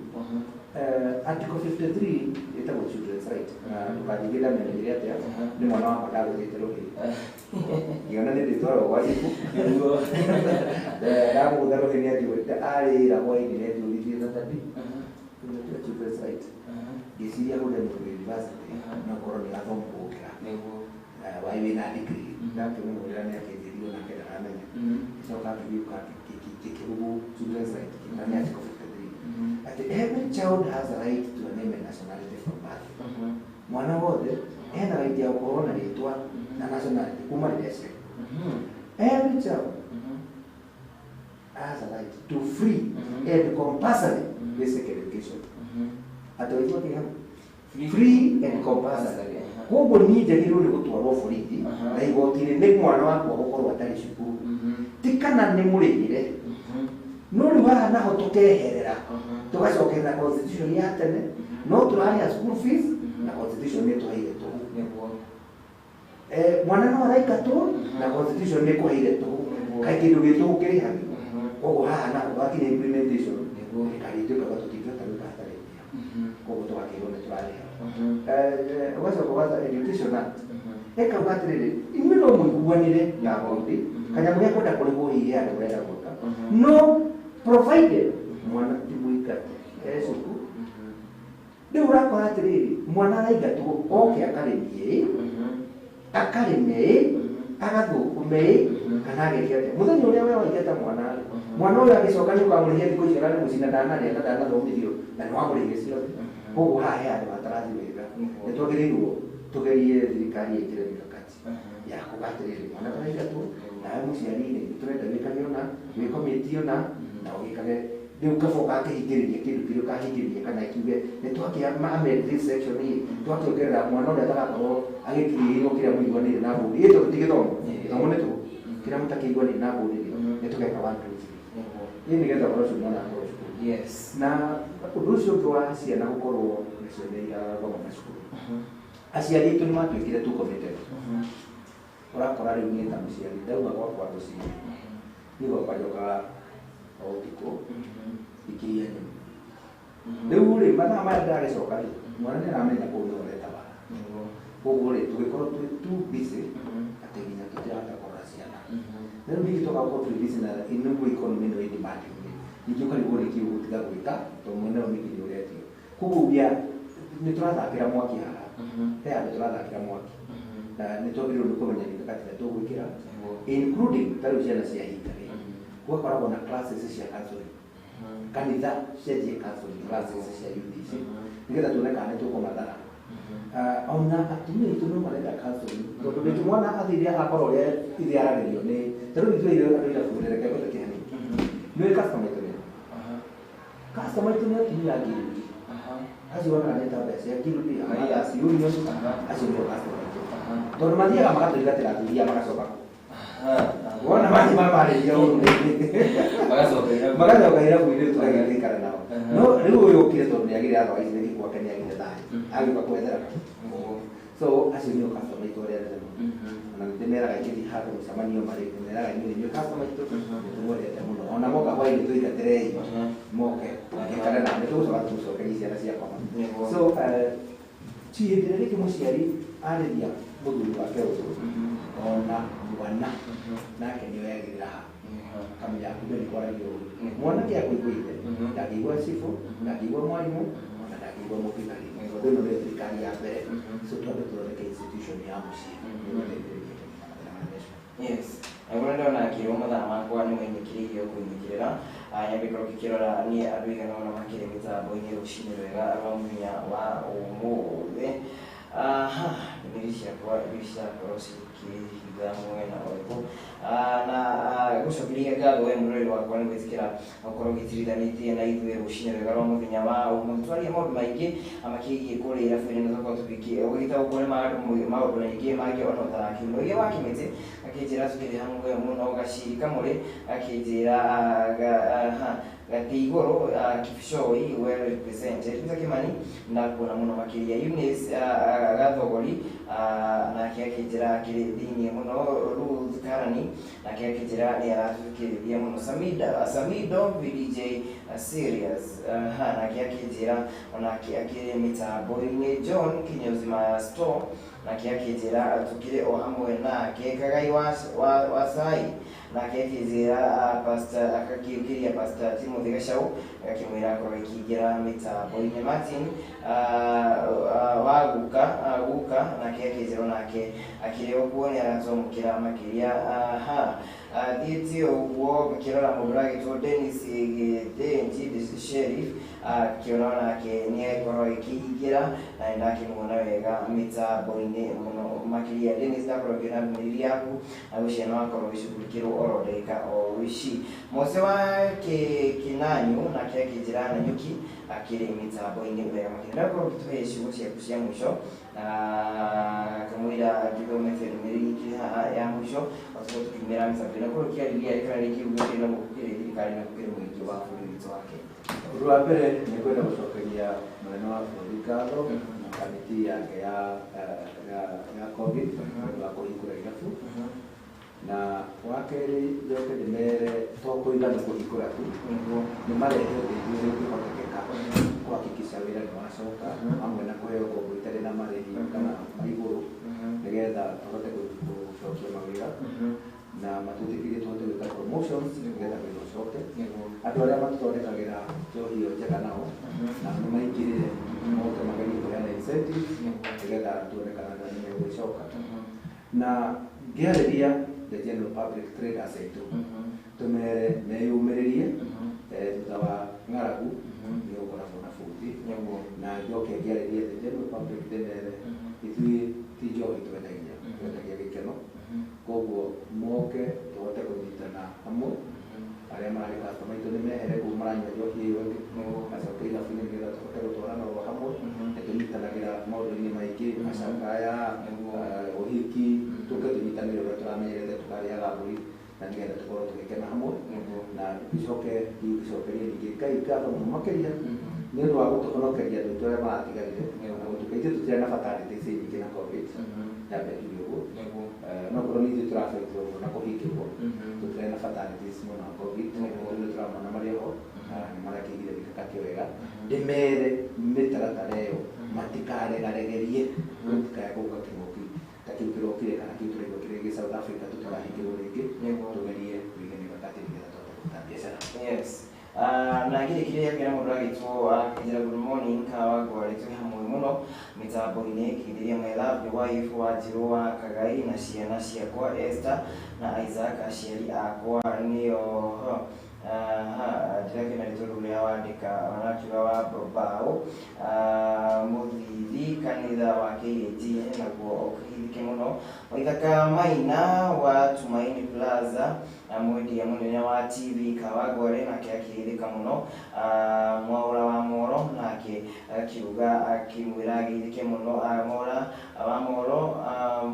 article 53 ĩtagwo children's right, na ndũkanjige ndamenyire atĩa, nĩ mwana wakwa ndagũthĩte rũhĩ, ngĩona nĩ ndĩtwaragwo gwa cibũ, ndamũgũtha rũhĩ nĩ anjũrĩte arĩra hwainĩ, nĩ anjũririe thatadi children's right. Ngĩciria hũre nĩ university, no korwo nĩ athomu gũkĩra wai wĩna degree, ndakĩmũhũrĩra nĩ akĩnjĩrio nake ndaramenya. Gĩcoka ngĩgĩũka ngĩkĩgũgũ children's right na nĩ article 53, atĩ every child has a right to a name and nationality from birth. Mwana wothe ena right ya gũkorwo na rĩtwa na nationality kuma rĩrĩa aciarirwo. Every child has a right to free and compulsory basic education. Atĩ waigua kĩ hau? Free and compulsory. Koguo niĩ njagĩrĩirwo nĩ gũtwarwo borithi na igoti-inĩ nĩ mwana wakwa gũkorwo atarĩ cukuru, ti kana nĩ mũrĩhĩre. No rĩu haha naho tũkeherera, tũgacokerera constitution ya tene, no tũrarĩha school fees na constitution nĩ tũheire tũhũ. Mwana no araingatwo na constitution nĩ kũheire tũhũ. Kaĩ kĩndũ gĩ tũhũ kĩrĩhagio? Koguo haha naho gwakinya implementation, thirikari ituĩkaga tũtingĩhota gwĩka hatarĩ mbia. Koguo tũgakĩrwo nĩ tũrarĩha. Ũgacoka ũgatha Education Act ĩkauga atĩrĩrĩ, inyuĩ no mũiguanĩre na bodi kanyamũ gĩa kwenda kũrĩhwo hihi handũ ũrenda gwĩka, no provided mwana ti mũingate e cukuru. Rĩu ũrakora atĩrĩrĩ, mwana araingatwo oke akarĩmie ĩ, akarĩme ĩ, agathũkũme ĩ, kana ageke atĩa. Mũthenya ũrĩa we waingata mwana rĩ, mwana ũyũ agĩcoka nĩ ũkamũrĩhia thikũ icio ararĩ mũciĩ na ndanarĩa na ndanathomithio na nĩ wamũrĩhire ciothe. Koguo haha he handũ hatarathi wega. Nĩ twagĩrĩirwo tugerie thirikari ĩkĩre mikakati ya kuga atĩrĩrĩ, mwana taraingatwo, nawe mũciari rĩ, tũrenda wĩkage ũna, wĩkomĩtie ũna na ũgĩkage. Rĩu kaba ũgakĩhingĩrĩria kĩndũ kĩrĩa ũkahingĩrĩria, kana kiuge nĩ twakĩa amend this section ĩ, twakĩongerera mwana ũrĩa atagakorwo agĩkinyĩrwo kĩrĩa mũiguanĩire na bũndi ĩ, tondũ ti gĩthomo, gĩthomo nĩ tũhũ, kĩrĩa mũtakĩiguanĩire na bũndi rĩ, nĩ tũgeka 1 2 3 ĩ, nĩgetha ũhoro ũcio mwana akorwo cukuru. Na ũndũ ũcio ũngĩ wa ciana gũkorwo nacio nĩ irathoma macukuru, aciari aitũ nĩ matuĩkire too committed. Ũrakora rĩu niĩ ta mũciari ndauma gwakwa rũcinĩ, niĩ gwakwa njokaga o ũtukũ ikiria nyuma. Rĩu rĩ, mathaa maya ndĩragĩcoka rĩ, mwana nĩ aramenya kũu nĩ ũreta wara. Koguo rĩ, tũgĩkorwo twĩ too busy atĩ nginya tũtirahota kũrora ciana. Na rĩu ningĩ tũgakorwo twĩ busy na nĩguo economy ĩno ĩ demanding rĩ, ningĩ ũkarigwo nĩkĩ ũgũtiga gwĩka tondũ mwena ũyũ ningĩ nĩ ũretio. Koguo we are nĩ tũrathakĩra mwaki haha, he handũ tũrathakĩra mwaki, na nĩ twagĩrĩirwo nĩ kũmenya mikakati ĩrĩa tũgwĩkĩra, including ta rĩu ciana cia hinga rĩ, gũgakoragwo na classes cia counseling, kanitha cianjie counseling classes cia youth ici, nĩgetha tuone kana nĩ tũkũmathara. Ona atumia aitũ no marenda counseling, tondũ rĩngĩ mwana athire akorwo ũrĩa ithe aragĩrio nĩ ta rĩu ithuĩ andũ irabu reke ngũtetie hanini. Nĩũĩ customer aitũ nĩ customer aitũ nĩ atumia a guild acio wonaga nĩ ta mbeca cia guild, Mothers Union, acio nĩo customer aitũ, tondũ mathiaga magatũigatĩra athuri aya magacoka wona mathiĩ mamarĩria ũru magacoka irabu-inĩ tũgagĩikara nao. No rĩu ũyũ ũkire tondũ nĩagire otherwise rĩngĩ gwake nĩagire thayũ, agĩũka kwethera. So acio nĩo customer aitũ arĩa anene mũno. Ona nĩndĩmeraga ingĩthiĩ handũ mũcemanio marĩ, ndĩmeraga inyuĩ nĩ inyuĩ customer aitũ, nĩtũmwendete mũno. Ona moka hwainĩ tũingatĩrei moke ngĩkare na nĩtũgũcoka tũmũcokerie ciana ciakoma. So ti hĩndĩ ĩrĩa rĩngĩ mũciari arĩria mũthuri wake ũndũ, ona mwana nake nĩoyagĩrĩra ha akamenya kumbe nĩ kwaragio ũru. Mwanake akũigua ithe, ndangĩigua cibũ, ndangĩigua mwarimũ, ona ndangĩigua mũthigari. Tondũ ĩno nĩyo thirikari ya mbere. So twambe tũthondeke institution ya mũciĩ nĩgũteithĩrĩria kũnina mathĩna marĩa me cukuru. Yes, nagwo ndona akĩrwo mathaa makwa nĩ mainĩkĩrĩirie kũinĩkĩrĩra, nyambe ngorwo ngĩkĩrora nĩ andũ aigana ũna makĩrĩ mĩtambo-inĩ rũcinĩ rwega rwa mũthenya wa ũmũthĩ. Aha, ndũmĩrĩri ciakwa ithuĩ cirakorwo cikĩhitha mwena ũrĩkũ? Na gũcokeria ngatho we mũroreri wakwa nĩ gwĩtĩkĩra gũkorwo ũgĩtirithanĩtie na ithuĩ rũcinĩ rwega rwa mũthenya wa ũmũthĩ. Twaria maũndũ maingĩ makĩgiĩ kũrĩa irabu-inĩ na tũgakorwo ũgĩtaũkwo nĩ maũndũ maingĩ mangĩ ona ũtarakĩũĩ. Mũige wa Kĩmĩtĩ akĩnjĩra tũkĩrĩ hamwe mũno, Gaciri Kamũrĩ akĩnjĩra gatĩ igũrũ, Kipchoi well represented. Peter Kimani ndakuona mũno makĩria. Eunice Gathogori nake akĩnjĩra akĩrĩ thĩiniĩ mũno. Ruth Karani nake akĩnjĩra nĩ aratũthikĩrĩria mũno. Samida Samido VDJ serious nake akĩnjĩra onake akĩrĩ mĩtambo-inĩ. John Kinyozi Store nake akĩnjĩra tũkĩrĩ o hamwe nake. Kagai wa Sai nake akĩnjĩra pastor, akakĩũkĩria Pastor Timothy Gacau, agakĩmwĩra akorwo akĩingĩra mĩtambo-inĩ. Martin wa guka guka nake akĩnjĩra onake akĩrĩ ũguo nĩ aratwamũkĩra makĩria. Aha, thiĩte ũguo ngĩkĩrora mũndũ ũragĩtwo Dennis Gĩthĩnji the Sheriff, akĩona onake nĩ agĩkorwo agĩkĩingĩra na nĩ ndakĩmuona wega mĩtambo-inĩ mũno makĩria. Dennis, ndakorwo ngĩona ndũmĩrĩri yaku na gwĩciria no akorwo ũgĩcugurikĩrwo oro ndagĩka o ici. Mose wa Kĩnanyu nake akĩnjĩra Nanyuki akĩrĩ mĩtambo-inĩ wega makĩria. Ndakorwo ũgĩtũhe ciugo ciaku cia mũico na kamũira ngĩthomete ndũmĩrĩri ĩkĩrĩ haha ya mũico otukorwo tũkiumĩra mĩtambo-inĩ. Korwo ũkĩarĩria kana rĩngĩ kiugo kĩrĩ na gũkũ kĩrĩ thirikari na gũkĩrĩ mũingĩ wa bũrũri witũ wa Kenya. Ũndũ wa mbere nĩ kwenda gũcokeria mũnene wa bũrũri ngatho na kamĩtĩ yake ya COVID nĩ ũndũ wa kũhingũra irabu. Na wa kerĩ njoke ndĩmere to kũiga nĩ kũhingũra tu, nĩ marehe ũteithio ũrĩa ũngĩhotekeka kuhakikisha wĩra nĩ wacoka hamwe na kũheo ngombo itarĩ na marĩhi kana ma igũrũ nĩgetha tũhote gũcokia mawĩra na matwĩtĩkĩrie tũhote gwĩka promotions nĩgetha wĩra ũcoke. Andũ arĩa matũthondekagĩra njohi ĩyo njega nao na nĩ maingĩrĩre moke magerie kũheana incentives nĩgetha tuone kana nĩ megũgĩcoka. Na ngĩarĩria the general public traders aitũ tũmere meyũmĩrĩrie, thutha wa ng'aragu nĩ gũkoragwo na bũthi. Na njoke ngĩarĩrie the general public ndĩmere ithuĩ ti njohi twendagia, twendagia gĩkeno. Koguo moke tũhote kũnyitana hamwe, arĩa mararĩ customer aitũ nĩ mehere kũu maranyua njohi ĩyo ĩngĩ macoke irabu-inĩ nĩgetha tũhote gũtwarana oro hamwe. Nĩ tũnyitanagĩra maũndũ-inĩ maingĩ, macakaya, ũhiki, tũke tũnyitanĩre ũrĩa tũramenyerete tũkarĩaga mbũri na nĩgetha tũkorwo tũgĩkena hamwe. Na icoke icokerie ningĩ Ngai ngatho mũno makĩria nĩ ũndũ wa gũtũhonokeria andũ aitũ arĩa maratigarire na gũtuĩka ithuĩ tũtirĩ na fatality ici nyingĩ na COVID. Nyambe njuge ũguo, no korwo nĩ ithuĩ tũrabaitirwo mũno na kũhingĩrwo, tũtirĩ na fatalities mũno na COVID. Nĩ tũramona marĩ ho na nĩ marakĩigire mĩkakati wega. Ndĩmere mĩtaratara ĩyo matikaregaregerie, tũtikae gũka kĩng'ũki ta kĩu kĩrokire kana kĩu tũraigua kĩrĩ gĩ South Africa, tũtikahingĩrwo rĩngĩ, tũgerie kũiga mĩkakati nĩgetha tũhote kũruta biacara. Yes. Na ngĩrĩkĩrĩria ngĩra mũndũ agĩtwo akĩnjĩra good morning Kawangware, twĩ hamwe mũno mĩtambo-inĩ kĩithĩria my lovely wife Wanjirũ wa Kagai na ciana ciakwa Esther na Isaac, aciari akwa nĩo ndĩrakena nĩ tondũ ũrĩa wandĩka wanakiuga wa mbaũ mũthithi kanitha wa KAG naguo ũkĩhithike mũno. Waithaka Maina wa Tumaini Plaza, mwendia mũnene wa TV Kawangware, nake akĩgeithĩka mũno. Mwaũra wa Moro nake akiuga akĩmwĩra ageithĩke mũno. Mwaũra wa Moro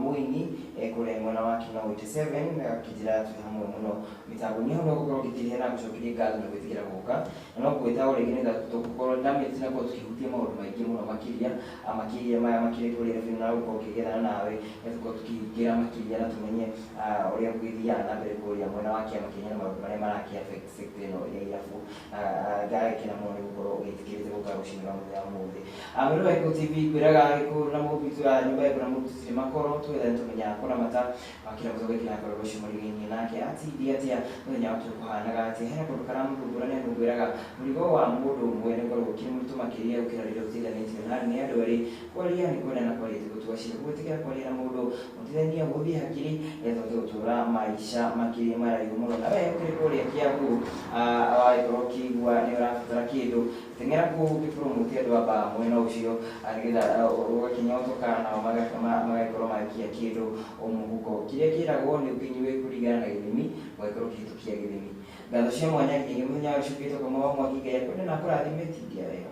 mũini kũrĩa mwena wa Kinoo 87 akĩnjĩra twĩ hamwe mũno mĩtambo-inĩ. Hau no gũkorwo ngĩkĩria na gũcokeria ngatho na gwĩtĩkĩra gũka na no gwĩta o rĩngĩ nĩgetha tũgũkorwo ndamĩte na gũkorwo tũkĩhutia maũndũ maingĩ mũno makĩria makĩria maya makĩria kũrĩa irabu-inĩ na gũkorwo ũkĩgethana nawe nĩgetha tũkorwo tũkĩingĩra makĩria na tũmenye ũrĩa gũgĩthiaga na mbere kũrĩa mwena wa kĩama kĩnya na maũndũ marĩa marakĩ affect sector ĩno ya irabu. Ngagĩkena mũno nĩ gũkorwo ũgĩtĩkĩrĩte gũka rũcinĩ rwa mũthenya wa ũmũthĩ. Mwĩrĩ wa Gĩkũyũ TV kwĩraga Gĩkũyũ na Mũmbi nyũmba ya na Mũmbi tũtirĩ makoro twetha nĩtũmenyaga kũramata wakĩra gũtũgĩkĩra ngoro rũciũ mũrigainie nake atindi atĩa mũthenya wake ũkũhanaga atĩa hena kũndũ karamũthumbũra nĩ amũngwĩraga mũrigo wa mũndũ ũmwe nĩ ũkoragwo ũkĩrĩ mũritũ makĩria gũkĩra rĩrĩa ũteithanĩtio na nĩ andũ erĩ. Kwaria nĩ kwenda na kwaria ti gũtua cira, gwĩtĩkĩra kwaria na mũndũ mũteithania gũthiĩ hakiri nĩgetha ũhote gũtũra maica makĩria maraihu mũno. Na we ũkĩrĩ kũrĩa Kiambu wagĩkorwo ũkĩigua nĩ ũrabatara kĩndũ, teng'era kũu ũkĩpromote andũ a mbaa mwena ũcio nĩgetha ũgakĩnyotoka nao magagĩkorwo magĩkia kĩndũ mũhuko. Kĩrĩa kĩragwo nĩ ũkĩnyue kũringana na gĩthimi, ũgagĩkorwo ũkĩhĩtũkia gĩthimi. Ngatho cia mwanya nginya mũthenya wa rũciũ kwa wa mwaki. Ngai akwende na akũrathime. Tindia wega.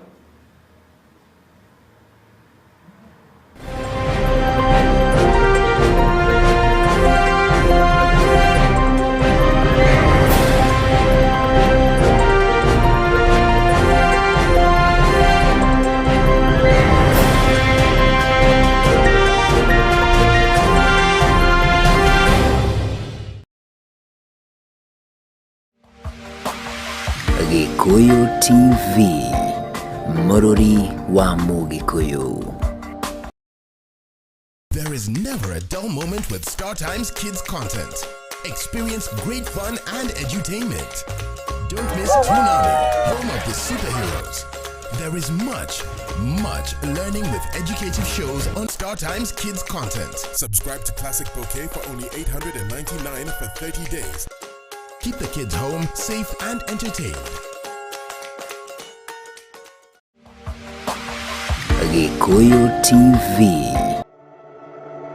Gĩkũyũ TV, mũrũri wa Mũgĩkũyũ. There is never a dull moment with Star Times Kids content. Experience great fun and edutainment. Don't miss Toonami, home of the superheroes. There is much, much learning with educative shows on Star Times Kids content. Subscribe to Classic Bouquet for only 899 for 30 days. Keep the kids home, safe and entertained. Gĩkũyũ TV.